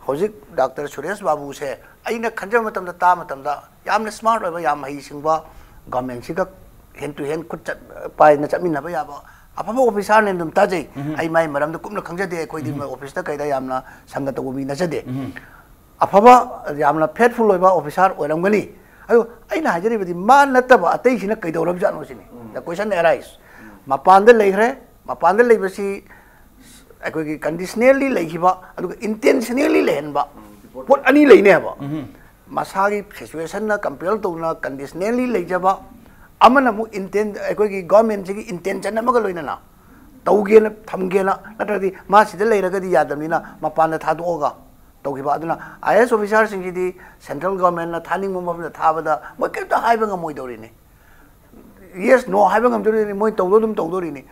ꯍꯧꯖꯤꯛ ꯗꯥꯛꯇꯔ ꯁꯨꯔꯦꯁ ꯕꯥꯕꯨꯁꯦ ꯑꯩꯅ ꯈꯟꯖꯕ ꯃꯇꯝꯗ, ꯇꯥꯕ ꯃꯇꯝꯗ, ꯌꯥꯝꯅ ꯁ꯭ꯃꯥꯔꯠ ꯑꯣꯏꯕ, ꯌꯥꯝ ꯍꯩ ꯁꯤꯡꯕ, ꯒꯃꯦꯟꯁꯤꯒ ꯍꯦꯟ ꯇꯨ ꯍꯦꯟ ꯈꯨꯠ ꯆꯠ-, ꯄꯥꯏꯅ ꯆꯠꯃꯤꯟꯅꯕ ꯌꯥꯕ ꯑꯐꯕ ꯑꯣꯐꯤꯁꯥꯔꯅꯦꯅ ꯑꯗꯨꯝ ꯇꯥꯖꯩ꯫ ꯑꯩ ꯃꯥꯏ ꯃꯔꯝꯗ ꯀꯨꯞꯅ ꯈꯪꯖꯗꯦ, ꯑꯩꯈꯣꯏꯗꯤ ꯃꯣꯏ ꯑꯣꯐꯤꯁꯇ ꯀꯩꯗ ꯌꯥꯝꯅ ꯁꯪꯒ ꯇꯧꯕ ꯃꯤ ꯅꯠꯆꯗꯦ꯫ ꯑꯐꯕ, ꯌꯥꯝꯅ ꯐꯦꯠꯐꯨꯜ ꯑꯣꯏꯕ ꯑꯣꯐꯤꯁꯥꯔ ꯑꯣꯏꯔꯝꯒꯅꯤ꯫ ꯑꯗꯨ ꯑꯩꯅ ꯍꯥꯏꯖꯔꯤꯕꯗꯤ, ꯃꯥ ꯅꯠꯇꯕ ꯑꯇꯩꯁꯤꯅ ꯀꯩꯗꯧꯔꯕꯖꯥꯠꯅꯣ ꯁꯤꯅꯤ꯫ The question arise. ꯃꯄꯥꯟꯗ ꯂꯩꯈ꯭ꯔꯦ, ꯃꯄꯥꯟꯗ ꯂꯩꯕꯁꯤ ꯑꯩꯈꯣꯏꯒꯤ ꯀꯟꯗꯤꯁꯅꯦꯜꯂꯤ ꯂꯩꯈꯤꯕ ꯑꯗꯨꯒ ꯏꯟꯇꯦꯟꯁꯅꯦꯜꯂꯤ ꯂꯩꯍꯟꯕ, ꯄꯣꯠ ꯑꯅꯤ ꯂꯩꯅꯦꯕ꯫ ꯃꯁꯥꯒꯤ ꯁꯤꯆꯨꯋꯦꯁꯟꯅ ꯀꯝꯄꯦꯜ ꯇꯧꯅ ꯀꯟꯗꯤꯁꯅꯦꯜꯂꯤ ꯂꯩꯖꯕ, ꯑꯃꯅ ꯑꯃꯨꯛ ꯏꯟꯇꯦꯟ-, ꯑꯩꯈꯣꯏꯒꯤ ꯒꯣꯔꯃꯦꯟꯁꯤꯒꯤ ꯏꯟꯇꯦꯟꯁꯟ ꯑꯃꯒ ꯂꯣꯏꯅꯅ ꯇꯧꯒꯦꯅ, ꯊꯝꯒꯦꯅ, ꯅꯠꯇ꯭ꯔꯒꯗꯤ ꯃꯥ ꯁꯤꯗ ꯂꯩꯔꯒꯗꯤ ꯌꯥꯗꯕꯅꯤꯅ ꯃꯄꯥꯟꯗ ꯊꯥꯗꯣꯛꯑꯒ ꯇꯧꯈꯤꯕ꯫ ꯑꯗꯨꯅ ꯑꯥꯏ ꯑꯦꯁ ꯑꯣꯐꯤꯁꯥꯔꯁꯤꯡꯁꯤꯗꯤ ꯁꯦꯟꯇ꯭ꯔꯦꯜ ꯒꯣꯔꯃꯦꯟꯅ ꯊꯥꯅꯤꯡꯕ ꯃꯐꯝꯗ ꯊꯥꯕꯗ ꯃꯣꯏ ꯀꯔꯤꯝꯇ ꯍꯥꯏꯕ ꯉꯝꯃꯣꯏꯗꯧꯔꯤꯅꯤ꯫ ꯌꯦꯁ, ꯅꯣ ꯍꯥꯏꯕ ꯉꯝꯗꯣꯔꯤꯅꯤ, ꯃꯣꯏ ꯇꯧꯗꯧ ꯑꯗꯨꯝ ꯇꯧꯗꯣꯔꯤꯅꯤ꯫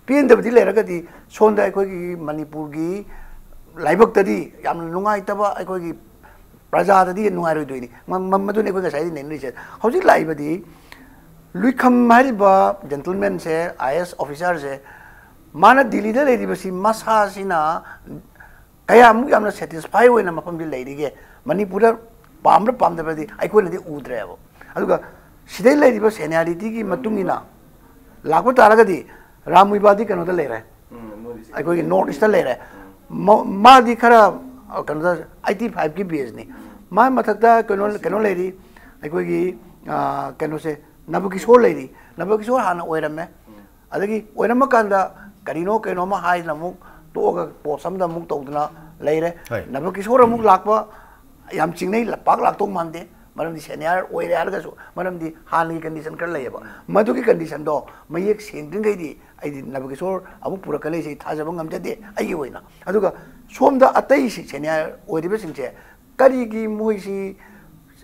ꯄꯦꯟꯗꯕꯗꯤ ꯂꯩꯔꯒꯗꯤ ꯁꯣꯝꯗ ꯑꯩꯈꯣꯏꯒꯤ ꯃꯅꯤꯄꯨꯔꯒꯤ ꯂꯥꯏꯕꯛꯇꯗꯤ ꯌꯥꯝꯅ ꯅꯨꯡꯉꯥꯏꯇꯕ, ꯑꯩꯈꯣꯏꯒꯤ ꯄ꯭ꯔꯖꯥꯗꯗꯤ ꯅꯨꯡꯉꯥꯏꯔꯣꯏꯗꯣꯏꯅꯤ꯫ ꯃ-, ꯃ-, ꯃꯗꯨꯅꯤ ꯑꯩꯈꯣꯏ ꯉꯁꯥꯏꯗꯤ ꯅꯩꯅꯔꯤꯁꯦ꯫ ꯍꯧꯖꯤꯛ ꯂꯥꯛꯏꯕꯗꯤ ꯂꯨꯏꯈꯝ ꯍꯥꯏꯔꯤꯕ ꯖꯦꯟꯇꯜꯃꯦꯟꯁꯦ, ꯑꯥꯏ ꯑꯦꯁ ꯑꯣꯐꯤꯁꯥꯔꯁꯦ, ꯃꯥꯅ ꯗꯤꯜꯂꯤꯗ ꯂꯩꯔꯤꯕꯁꯤ ꯃꯁꯥꯁꯤꯅ ꯀꯌꯥꯃꯨꯛ ꯌꯥꯝꯅ ꯁꯦꯇꯤꯁꯐꯥꯏ ꯑꯣꯏꯅ ꯃꯐꯝꯁꯤ ꯂꯩꯔꯤꯒꯦ, ꯃꯅꯤꯄꯨꯔꯗ ꯄꯥꯝꯕ꯭ꯔꯥ ꯄꯥꯝꯗꯕ꯭ꯔꯗꯤ ꯑꯩꯈꯣꯏꯅꯗꯤ ꯎꯗ꯭ꯔꯦꯕ꯫ ꯑꯗꯨꯒ ꯁꯤꯗꯩ ꯂꯩꯔꯤꯕ ꯁꯦꯅꯤꯌꯥꯔꯤꯇꯤꯒꯤ ꯃꯇꯨꯡ ꯏꯟꯅ ꯂꯥꯛꯄ ꯇꯥꯔꯒꯗꯤ ꯔꯥꯝ ꯃꯨꯏꯕꯥꯗꯤ ꯀꯩꯅꯣꯗ ꯂꯩꯔꯦ, ꯑꯩꯈꯣꯏꯒꯤ ꯅꯣꯔꯠ ꯏꯁꯇ ꯂꯩꯔꯦ꯫ ꯃ-, ꯃꯥꯗꯤ ꯈꯔ, ꯑ, ꯀꯩꯅꯣꯗ, ꯑꯥꯏꯇꯤ ꯐꯥꯏꯚꯀꯤ ꯕꯦꯁꯅꯤ꯫ ꯃꯥꯏ ꯃꯊꯛꯇ ꯀꯩꯅꯣ ꯀꯩꯅꯣ ꯂꯩꯔꯤ, ꯑꯩꯈꯣꯏꯒꯤ ꯀꯩꯅꯣꯁꯦ, ꯅꯕꯀꯤꯁꯣꯔ ꯂꯩꯔꯤ꯫ ꯅꯕꯀꯤꯁꯣꯔ ꯍꯥꯟꯅ ꯑꯣꯏꯔꯝꯃꯦ꯫ ꯑꯗꯒꯤ ꯑꯣꯏꯔꯝꯃ ꯀꯥꯟꯗ ꯀꯔꯤꯅꯣ ꯀꯩꯅꯣꯝꯃ ꯍꯥꯏꯗꯅ ꯑꯃꯨꯛ ꯇꯣꯛꯑꯒ ꯄꯣꯁ ꯑꯃꯗ ꯑꯃꯨꯛ ꯇꯧꯗꯅ ꯂꯩꯔꯦ꯫ ꯅꯕꯀꯤꯁꯣꯔ ꯑꯃꯨꯛ ꯂꯥꯛꯄ ꯌꯥꯝ ꯆꯤꯡꯅꯩ꯫ ꯄꯥꯛ ꯂꯥꯛꯇꯧ ꯃꯥꯟꯗꯦ꯫ ꯃꯔꯝꯗꯤ ꯁꯦꯅꯤꯌꯔ ꯑꯣꯏꯔꯦ ꯍꯥꯏꯔꯒꯁꯨ, ꯃꯔꯝꯗꯤ ꯍꯥꯟꯅꯒꯤ ꯀꯟꯗꯤꯁꯟ ꯈꯔ ꯂꯩꯌꯦꯕ꯫ ꯃꯗꯨꯒꯤ ꯀꯟꯗꯤꯁꯟꯗꯣ ꯃꯌꯦꯛ ꯁꯦꯡꯗ꯭ꯔꯤꯉꯩꯗꯤ ꯑꯩꯗꯤ ꯅꯕꯀꯤꯁꯣꯔ ꯑꯃꯨꯛ ꯄꯨꯔꯛꯀꯅꯤꯁꯦ ꯑꯩ ꯊꯥꯖꯕ ꯉꯝꯖꯗꯦ ꯑꯩꯒꯤ ꯑꯣꯏꯅ꯫ ꯑꯗꯨꯒ ꯁꯣꯝꯗ ꯑꯇꯩ ꯁꯦꯅꯤꯌꯔ ꯑꯣꯏꯔꯤꯕꯁꯤꯡꯁꯦ ꯀꯔꯤꯒꯤ ꯃꯣꯏꯁꯤ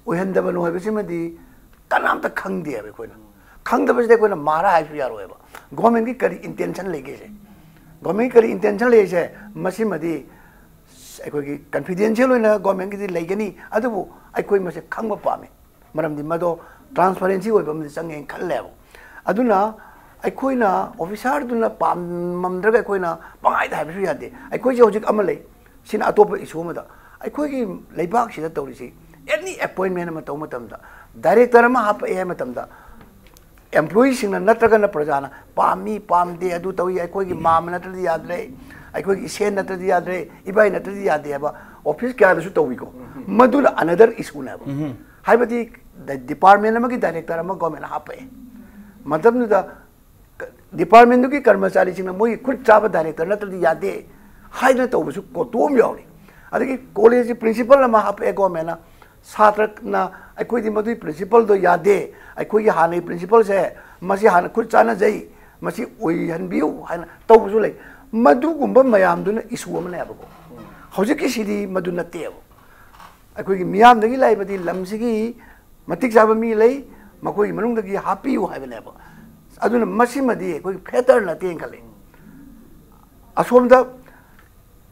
ꯑꯣꯏꯍꯟꯗꯕꯅꯣ ꯍꯥꯏꯕꯁꯤꯃꯗꯤ ꯀꯅꯥꯝꯇ ꯈꯪꯗꯦꯕ꯫ ꯑꯩꯈꯣꯏꯅ ꯈꯪꯗꯕꯁꯤꯗ ꯑꯩꯈꯣꯏꯅ ꯃꯥꯔꯥ ꯍꯥꯏꯕꯁꯨ ꯌꯥꯔꯣꯏꯕ꯫ ꯒꯣꯔꯃꯦꯟꯒꯤ ꯀꯔꯤ ꯏꯟꯇꯦꯟꯁꯟ ꯂꯩꯒꯦꯁꯦ? ꯒꯣꯔꯃꯦꯟꯒꯤ ꯀꯔꯤ ꯏꯟꯇꯦꯟꯁꯟ ꯂꯩꯔꯤꯁꯦ? ꯃꯁꯤꯃꯗꯤ ꯑꯩꯈꯣꯏꯒꯤ ꯀꯟꯐꯤꯗꯦꯟꯁꯤꯌꯦꯜ ꯑꯣꯏꯅ ꯒꯣꯔꯃꯦꯟꯒꯤꯗꯤ ꯂꯩꯒꯅꯤ, ꯑꯗꯨꯕꯨ ꯑꯩꯈꯣꯏ ꯃꯁꯤ ꯈꯪꯕ ꯄꯥꯝꯃꯤ꯫ ꯃꯔꯝꯗꯤ ꯃꯗꯣ ꯇ꯭ꯔꯥꯟꯁꯄꯔꯦꯟꯁꯤ ꯑꯣꯏꯕ ꯑꯃꯗꯤ ꯆꯪꯉꯦꯅ ꯈꯜꯂꯦꯕ꯫ ꯑꯗꯨꯅ ꯑꯩꯈꯣꯏꯅ ꯑꯣꯐꯤꯁꯥꯔꯗꯨꯅ ꯄꯥꯝꯃꯝꯗ꯭ꯔꯒ ꯑꯩꯈꯣꯏꯅ ꯄꯪꯍꯥꯏꯗ ꯍꯥꯏꯕꯁꯨ ꯌꯥꯗꯦ꯫ ꯑꯩꯈꯣꯏꯁꯦ ꯍꯧꯖꯤꯛ ꯑꯃ ꯂꯩ, ꯁꯤꯅ ꯑꯇꯣꯞꯄ ꯏꯁꯨ ꯑꯃꯗ꯫ ꯑꯩꯈꯣꯏꯒꯤ ꯂꯩꯕꯥꯛꯁꯤꯗ ꯇꯧꯔꯤꯁꯤ, ꯑꯦꯅꯤ ꯑꯦꯄꯣꯏꯟꯃꯦꯟ ꯑꯃ ꯇꯧꯕ ꯃꯇꯝꯗ, ꯗꯥꯏꯔꯦꯛꯇꯔ ꯑꯃ ꯍꯥꯞꯄꯛꯑꯦ ꯍꯥꯏꯕ ꯃꯇꯝꯗ, ꯑꯦꯝꯄ꯭ꯂꯣꯌꯤꯁꯤꯡꯅ ꯅꯠꯇ꯭ꯔꯒꯅ ꯄ꯭ꯔꯖꯥꯅ ꯄꯥꯝꯃꯤ ꯄꯥꯝꯗꯦ, ꯑꯗꯨ ꯇꯧꯏ, ꯑꯩꯈꯣꯏꯒꯤ ꯃꯥꯝꯃ ꯅꯠꯇ꯭ꯔꯗꯤ ꯌꯥꯗ꯭ꯔꯦ, ꯑꯩꯈꯣꯏꯒꯤ ꯏꯁꯦꯟ ꯅꯠꯇ꯭ꯔꯗꯤ ꯌꯥꯗ꯭ꯔꯦ, ꯏꯕꯥꯏ ꯅꯠꯇ꯭ꯔꯗꯤ ꯌꯥꯗꯦ ꯍꯥꯏꯕ ꯑꯣꯐꯤꯁ ꯀꯌꯥꯗꯁꯨ ꯇꯧꯏꯀꯣ꯫ ꯃꯗꯨꯅ ꯑꯅꯗꯔ ꯏꯁꯨꯅꯦꯕ꯫ ꯍꯥꯏꯕꯗꯤ ꯗꯤꯄꯥꯔꯠꯃꯦꯟ ꯑꯃꯒꯤ ꯗꯥꯏꯔꯦꯛꯇꯔ ꯑꯃ ꯒꯣꯔꯃꯦꯟꯅ ꯍꯥꯞꯄꯛꯑꯦ꯫ ꯃꯇꯝꯗꯨꯗ ꯗꯤꯄꯥꯔꯠꯃꯦꯟꯗꯨꯒꯤ ꯀꯔꯃꯆꯥꯔꯤꯁꯤꯡꯅ ꯃꯣꯏꯒꯤ ꯈꯨꯠ ꯆꯥꯕ ꯗꯥꯏꯔꯦꯛꯇꯔ ꯅꯠꯇ꯭ꯔꯗꯤ ꯌꯥꯗꯦ ꯍꯥꯏꯗꯅ ꯇꯧꯕꯁꯨ ꯀꯣꯇꯣ ꯑꯃ ꯌꯥꯎꯔꯤ꯫ ꯑꯗꯒꯤ ꯀꯣꯂꯦꯖꯀꯤ ꯄ꯭ꯔꯤꯟꯁꯤꯄꯜ ꯑꯃ ꯍꯥꯞꯄꯛꯑꯦ ꯒꯣꯔꯃꯦꯟꯅ꯫ ꯁꯥꯇ꯭ꯔꯅ ꯑꯩꯈꯣꯏꯗꯤ ꯃꯗꯨꯒꯤ ꯄ꯭ꯔꯤꯟꯁꯤꯄꯜꯗꯣ ꯌꯥꯗꯦ, ꯑꯩꯈꯣꯏꯒꯤ ꯍꯥꯟꯅꯒꯤ ꯄ꯭ꯔꯤꯟꯁꯤꯄꯜꯁꯦ ꯃꯁꯤ ꯍꯥꯟꯅ ꯈꯨꯠ ꯆꯥꯟꯅꯖꯩ, ꯃꯁꯤ ꯑꯣꯏꯍꯟꯕꯤꯌꯨ ꯍꯥꯏꯅ ꯇꯧꯕꯁꯨ ꯂꯩ꯫ ꯃꯗꯨꯒꯨꯝꯕ ꯃꯌꯥꯝꯗꯨꯅ ꯏꯁꯨ ꯑꯃꯅꯦꯕꯀꯣ꯫ ꯍꯧꯖꯤꯛꯀꯤꯁꯤꯗꯤ ꯃꯗꯨ ꯅꯠꯇꯦꯕ꯫ ꯑꯩꯈꯣꯏꯒꯤ ꯃꯤꯌꯥꯝꯗꯒꯤ ꯂꯥꯛꯏꯕꯗꯤ ꯂꯝꯁꯤꯒꯤ ꯃꯇꯤꯛ ꯆꯥꯕ ꯃꯤ ꯂꯩ, ꯃꯈꯣꯏꯒꯤ ꯃꯅꯨꯡꯗꯒꯤ ꯍꯥꯞꯄꯤꯌꯨ ꯍꯥꯏꯕꯅꯦꯕ꯫ ꯑꯗꯨꯅ ꯃꯁꯤꯃꯗꯤ ꯑꯩꯈꯣꯏꯒꯤ ꯐꯦꯇꯔ ꯅꯠꯇꯦꯅ ꯈꯜꯂꯤ꯫ ꯑꯁꯣꯝꯗ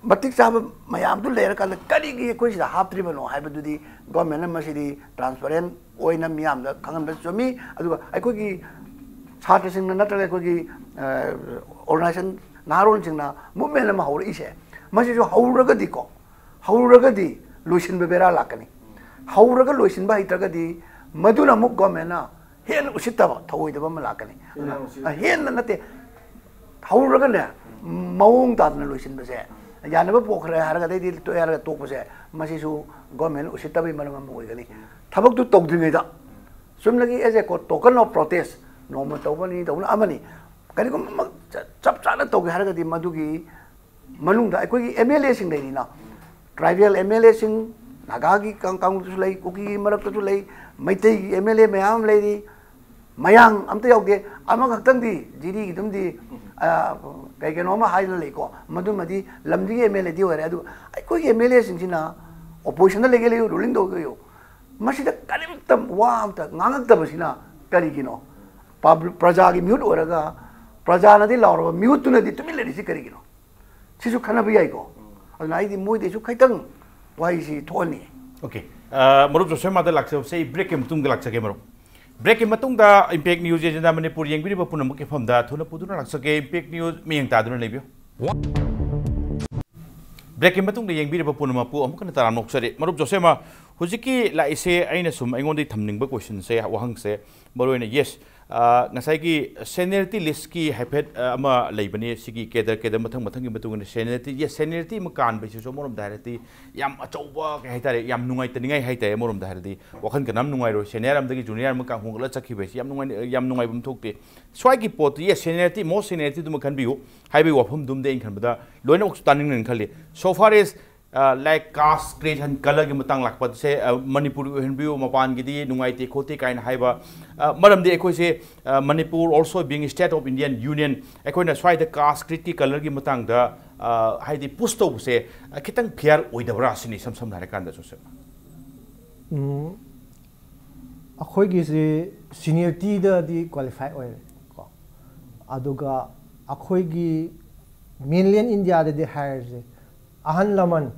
ꯃꯇꯤꯛ ꯆꯥꯕ ꯃꯌꯥꯝꯗꯨ ꯂꯩꯔꯀꯥꯟꯗ ꯀꯔꯤꯒꯤ ꯑꯩꯈꯣꯏ ꯁꯤꯗ ꯍꯥꯞꯇ꯭ꯔꯤꯕꯅꯣ ꯍꯥꯏꯕꯗꯨꯗꯤ ꯒꯣꯔꯃꯦꯟꯅ ꯃꯁꯤꯗꯤ ꯇ꯭ꯔꯥꯟꯁꯄꯔꯦꯟ ꯑꯣꯏꯅ ꯃꯤꯌꯥꯝꯗ ꯈꯪꯍꯟꯕ ꯆꯨꯝꯃꯤ꯫ ꯑꯗꯨꯒ ꯑꯩꯈꯣꯏꯒꯤ ꯁꯥꯇ꯭ꯔꯁꯤꯡꯅ ꯅꯠꯇ꯭ꯔꯒ ꯑꯩꯈꯣꯏꯒꯤ, ꯑ, ꯑꯣꯔꯒꯅꯥꯏꯖꯦꯁꯟ ꯅꯍꯥꯔꯣꯜꯁꯤꯡꯅ ꯃꯨꯞꯃꯦꯟ ꯑꯃ ꯍꯧꯔꯛꯏꯁꯦ, ꯃꯁꯤꯁꯨ ꯍꯧꯔꯒꯗꯤꯀꯣ, ꯍꯧꯔꯒꯗꯤ ꯂꯣꯏꯁꯤꯟꯕ ꯕꯦꯔꯥ ꯂꯥꯛꯀꯅꯤ꯫ ꯍꯧꯔꯒ ꯂꯣꯏꯁꯤꯟꯕ ꯍꯩꯇ꯭ꯔꯒꯗꯤ ꯃꯗꯨꯅ ꯑꯃꯨꯛ ꯒꯣꯔꯃꯦꯟꯅ ꯍꯦꯟꯅ ꯎꯁꯤꯠꯇꯕ, ꯊꯧꯑꯣꯏꯗꯕ ꯑꯃ ꯂꯥꯛꯀꯅꯤ꯫ ꯍꯦꯟꯅ ꯎꯁꯤꯠ- ꯑ, ꯍꯦꯟꯅ ꯅꯠꯇꯦ, ꯍꯧꯔꯒꯅꯦ, ꯃꯑꯣꯡ ꯇꯥꯗꯅ ꯂꯣꯏꯁꯤꯟꯕꯁꯦ ꯌꯥꯅꯕ ꯄꯣꯛꯈ꯭ꯔꯦ ꯍꯥꯏꯔꯒ ꯑꯗꯩꯗꯤ ꯇꯣꯛꯑꯦ ꯍꯥꯏꯔꯒ ꯇꯣꯛꯄꯁꯦ, ꯃꯁꯤꯁꯨ ꯒꯣꯔꯃꯦꯟ ꯎꯁꯤꯠꯇꯕꯒꯤ ꯃꯔꯝ ꯑꯃ ꯑꯣꯏꯒꯅꯤ꯫ ꯊꯕꯛꯇꯨ ꯇꯧꯗ꯭ꯔꯤꯉꯩꯗ ꯆꯨꯝꯅꯒꯤ as a token of protest ꯅꯣꯡꯃ ꯇꯧꯕꯅꯤ, ꯇꯧꯕꯅ ꯑꯃꯅꯤ, ꯀꯔꯤꯒꯨꯝꯕ ꯑꯃ ꯆ-, ꯆꯞ ꯆꯥꯅ ꯇꯧꯒꯦ ꯍꯥꯏꯔꯒꯗꯤ ꯃꯗꯨꯒꯤ ꯃꯅꯨꯡꯗ ꯑꯩꯈꯣꯏꯒꯤ ꯑꯦꯝ ꯑꯦꯜ ꯑꯦꯁꯤꯡ ꯂꯩꯔꯤꯅ, ꯇ꯭ꯔꯥꯏꯕꯦꯜ ꯑꯦꯝ ꯑꯦꯜ ꯑꯦꯁꯤꯡ, ꯅꯥꯒꯥꯒꯤ ꯀꯥꯡ-, ꯀꯥꯡꯂꯨꯞꯇꯁꯨ ꯂꯩ, ꯀꯨꯀꯤꯒꯤ ꯃꯔꯛꯇꯁꯨ ꯂꯩ, ꯃꯩꯇꯩꯒꯤ ꯑꯦꯝ ꯑꯦꯜ ꯑꯦ ꯃꯌꯥꯝ ꯑꯃ ꯂꯩꯔꯤ, ꯃꯌꯥꯡ ꯑꯝꯇ ꯌꯥꯎꯗꯦ꯫ ꯑꯃꯈꯛꯇꯪꯗꯤ ꯖꯤꯔꯤꯒꯤꯗꯨꯝꯗꯤ, ꯑ, ꯀꯩ ꯀꯩꯅꯣ ꯑꯃ ꯍꯥꯏꯗꯅ ꯂꯩꯀꯣ, ꯃꯗꯨꯃꯗꯤ ꯂꯝꯗꯨꯒꯤ ꯑꯦꯝ ꯑꯦꯜ ꯑꯦꯗꯤ ꯑꯣꯏꯔꯦ꯫ ꯑꯗꯨ ꯑꯩꯈꯣꯏꯒꯤ ꯑꯦꯝ ꯑꯦꯜ ꯑꯦꯁꯤꯡꯁꯤꯅ ꯑꯣꯄꯣꯖꯤꯁꯟꯗ ꯂꯩꯒꯦ ꯂꯩꯌꯨ, ꯔꯨꯂꯤꯡ ꯇꯧꯒꯦ ꯂꯩꯌꯨ, ꯃꯁꯤꯗ ꯀꯔꯤꯝꯇ ꯋꯥ ꯑꯝꯇ ꯉꯥꯡꯉꯛꯇꯕꯁꯤꯅ ꯀꯔꯤꯒꯤꯅꯣ? ꯄꯕ꯭ꯂꯤꯛ, ꯄ꯭ꯔꯖꯥꯒꯤ ꯃꯤꯍꯨꯠ ꯑꯣꯏꯔꯒ ꯄ꯭ꯔꯖꯥꯅꯗꯤ ꯂꯥꯎꯔꯕ ꯃꯤꯍꯨꯠꯇꯨꯅꯗꯤ ꯇꯨꯃꯤꯟ ꯂꯩꯔꯤꯁꯤ ꯀꯔꯤꯒꯤꯅꯣ? ꯁꯤꯁꯨ ꯈꯟꯅꯕ ꯌꯥꯏꯀꯣ꯫ ꯑꯗꯨꯅ ꯑꯩꯗꯤ ꯃꯣꯏꯗꯩꯁꯨ ꯈꯤꯇꯪ ꯋꯥꯍꯩꯁꯤ ꯊꯣꯛꯍꯟꯅꯤꯡꯉꯤ꯫ ꯑꯣꯀꯦ꯫ ꯑ, ꯃꯔꯨꯞ ꯖꯣꯁꯦꯃꯥꯗ ꯂꯥꯛꯆꯕꯁꯦ ꯑꯩ ꯕ꯭ꯔꯦꯛꯀꯤ ꯃꯇꯨꯡꯗ ꯂꯥꯛꯆꯒꯦ, ꯃꯔꯨꯞ꯫ ꯕ꯭ꯔꯦꯛꯀꯤ ꯃꯇꯨꯡꯗ ꯏꯝꯄꯦꯛ ꯅ꯭ꯌꯨꯁ ꯑꯦꯖꯦꯟꯗꯥ ꯃꯅꯤꯄꯨꯔ ꯌꯦꯡꯕꯤꯔꯤꯕ ꯄꯨꯝꯅꯃꯛꯀꯤ ꯃꯐꯝꯗ ꯊꯨꯅ ꯄꯨꯗꯨꯅ ꯂꯥꯛꯆꯒꯦ꯫ ꯏꯝꯄꯦꯛ ꯅ꯭ꯌꯨꯁ ꯃꯤꯠꯌꯦꯡ ꯇꯥꯗꯨꯅ ꯂꯩꯕꯤꯌꯨ꯫ ꯕ꯭ꯔꯦꯛꯀꯤ ꯃꯇꯨꯡꯗ ꯌꯦꯡꯕꯤꯔꯤꯕ ꯄꯨꯝꯅꯃꯛꯄꯨ ꯑꯃꯨꯛ ꯍꯟꯅ ꯇꯔꯥꯝꯅ ꯑꯣꯛꯆꯔꯤ꯫ ꯃꯔꯨꯞ ꯖꯣꯁꯦꯃꯥ, ꯍꯧꯖꯤꯛꯀꯤ ꯂꯥꯛꯏꯁꯦ ꯑꯩꯅ ꯁꯨꯝ ꯑꯩꯉꯣꯟꯗꯒꯤ ꯊꯝꯅꯤꯡꯕ ꯀꯣꯏꯁꯟꯁꯦ, ꯋꯥꯍꯪꯁꯦ, ꯃꯔꯨꯑꯣꯏꯅ, ꯌꯦꯁ, ꯑ, ꯉꯁꯥꯏꯒꯤ ꯁꯦꯅꯤꯌꯔꯇꯤ ꯂꯤꯁꯀꯤ ꯍꯥꯏꯐꯦꯠ, ꯑ, ꯑꯃ ꯂꯩꯕꯅꯤ꯫ ꯁꯤꯒꯤ ꯀꯦꯗꯔ, ꯀꯦꯗꯔ ꯃꯊꯪ ꯃꯊꯪꯒꯤ ꯃꯇꯨꯡ ꯏꯟꯅ ꯁꯦꯅꯤꯌꯔꯇꯤ, ꯌꯦꯁ, ꯁꯦꯅꯤꯌꯔꯇꯤ ꯑꯃ ꯀꯥꯟꯕꯁꯤꯁꯨ ꯑꯃꯔꯣꯝꯗ ꯍꯥꯏꯔꯗꯤ ꯌꯥꯝ ꯑꯆꯧꯕ, ꯀꯩ ꯍꯥꯏꯇꯥꯔꯦ, ꯌꯥꯝ ꯅꯨꯡꯉꯥꯏꯇꯅꯤꯡꯉꯥꯏ ꯍꯥꯏꯇꯥꯔꯦ꯫ ꯑꯃꯔꯣꯝꯗ ꯍꯥꯏꯔꯗꯤ ꯋꯥꯈꯜ ꯀꯅꯥꯝ ꯅꯨꯡꯉꯥꯏꯔꯣꯏ, ꯁꯦꯅꯤꯌꯔ ꯑꯃꯗꯒꯤ ꯖꯨꯅꯤꯌꯔ ꯑꯃ ꯀꯥ ꯍꯣꯡꯒꯠꯂ ꯆꯠꯈꯤꯕꯁꯤ ꯌꯥꯝ ꯅꯨꯡꯉꯥꯏ-, ꯌꯥꯝ ꯅꯨꯡꯉꯥꯏꯕ ꯑꯃ ꯊꯣꯛꯇꯦ꯫ ꯁ꯭ꯋꯥꯏꯒꯤ ꯄꯣꯠꯇꯨ, ꯌꯦꯁ, ꯁꯦꯅꯤꯌꯔꯇꯤ, ꯃꯣꯁ ꯁꯦꯅꯤꯌꯔꯇꯤꯗꯨꯃ ꯈꯟꯕꯤꯌꯨ ꯍꯥꯏꯕꯒꯤ ꯋꯥꯐꯝꯗꯨꯝꯗꯤ ꯑꯩꯅ ꯈꯟꯕꯗ ꯂꯣꯏꯅꯃꯛꯁꯨ ꯇꯥꯅꯤꯡꯒꯅꯤ ꯈꯜꯂꯤ꯫ So far as, uh, like caste, creed and colourꯒꯤ ꯃꯇꯥꯡ ꯂꯥꯛꯄꯁꯦ, uh, ꯃꯅꯤꯄꯨꯔꯒꯤ ꯑꯣꯏꯍꯟꯕꯤꯌꯨ, ꯃꯄꯥꯟꯒꯤꯗꯤ ꯅꯨꯡꯉꯥꯏꯇꯦ ꯈꯣꯠꯇꯦ ꯀꯥꯏꯅ ꯍꯥꯏꯕ, uh, ꯃꯔꯝꯗꯤ ꯑꯩꯈꯣꯏꯁꯦ, uh, Manipur also being state of Indian Union, ꯑꯩꯈꯣꯏꯅ ꯁ꯭ꯋꯥꯏꯗ ꯀꯥꯁ, ꯀ꯭ꯔꯤꯠꯀꯤ, ꯀꯂꯔꯒꯤ ꯃꯇꯥꯡꯗ, uh, ꯍꯥꯏꯗꯤ ꯄꯨꯁ ꯇꯧꯕꯁꯦ, uh, ꯈꯤꯇꯪ ꯐꯤꯌꯥꯔ ꯑꯣꯏꯗꯕ꯭ꯔꯥ ꯁꯤꯅꯤ, ꯏꯁꯝ ꯁꯝꯅ ꯍꯥꯏꯔꯀꯥꯟꯗ, ꯁꯣꯁꯦ꯫ ꯎꯝ, ꯑꯩꯈꯣꯏꯒꯤꯁꯤ ꯁꯤꯅꯤꯌꯔꯇꯤꯗꯗꯤ ꯀ꯭ꯋꯥꯂꯤꯐꯥꯏ ꯑꯣꯏꯔꯦ ꯀꯣ꯫ ꯑꯗꯨꯒ ꯑꯩꯈꯣꯏꯒꯤ ꯃꯦꯟꯂꯦꯟ ꯏꯟꯗꯤꯌꯥꯗꯗꯤ ꯍꯥꯏꯔꯁꯦ, ꯑꯍꯜ ꯂꯃꯟ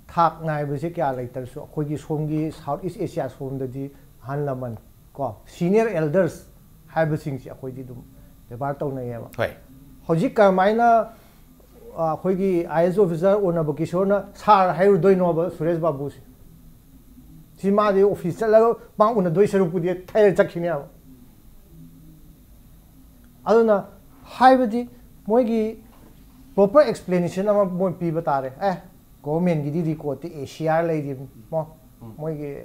ꯊꯥꯛ ꯅꯥꯏꯕꯁꯦ ꯀꯌꯥ ꯂꯩꯇ꯭ꯔꯁꯨ, ꯑꯩꯈꯣꯏꯒꯤ ꯁꯣꯝꯒꯤ ꯁꯥꯎꯠ ꯏꯁ ꯑꯦꯁꯤꯌꯥ ꯁꯣꯝꯗꯗꯤ ꯑꯍꯜ ꯂꯃꯟ ꯀꯣ, ꯁꯤꯅꯤꯌꯔ ꯑꯦꯜꯗꯔꯁ ꯍꯥꯏꯕꯁꯤꯡꯁꯦ ꯑꯩꯈꯣꯏꯗꯤ ꯑꯗꯨꯝ ꯕꯦꯕꯥꯔ ꯇꯧꯅꯩꯌꯦꯕ꯫ ꯍꯣꯏ꯫ ꯍꯧꯖꯤꯛ ꯀꯃꯥꯏꯅ, ꯑ, ꯑꯩꯈꯣꯏꯒꯤ ꯑꯥꯏ ꯑꯦꯁ ꯑꯣꯐꯤꯁꯥꯔ ꯑꯣꯅꯕ ꯀꯤꯁꯣꯔꯅ ꯁꯥꯔ ꯍꯥꯏꯔꯨꯗꯣꯏꯅꯣꯕ ꯁꯨꯔꯦꯁ ꯕꯥꯕꯨꯁꯦ? ꯁꯤ ꯃꯥꯗꯤ ꯑꯣꯐꯤꯁ ꯆꯠꯂꯒ ꯄꯥꯛ ꯎꯅꯗꯣꯏ ꯁꯔꯨꯛꯄꯨꯗꯤ ꯊꯩꯔ ꯆꯠꯈꯤꯅꯦꯕ꯫ ꯑꯗꯨꯅ ꯍꯥꯏꯕꯗꯤ ꯃꯣꯏꯒꯤ Proper explanation ꯑꯃ ꯃꯣꯏ ꯄꯤꯕ ꯇꯥꯔꯦ꯫ ꯑꯦ, ꯒꯣꯚꯔꯟꯃꯦꯟꯒꯤꯗꯤ ꯔꯤꯀꯣꯔꯠꯇꯤ ꯑꯦ ꯁꯤ ꯑꯥꯔ ꯂꯩꯔꯤꯕꯅꯤ꯫ ꯃꯣ ꯃꯣꯏꯒꯤ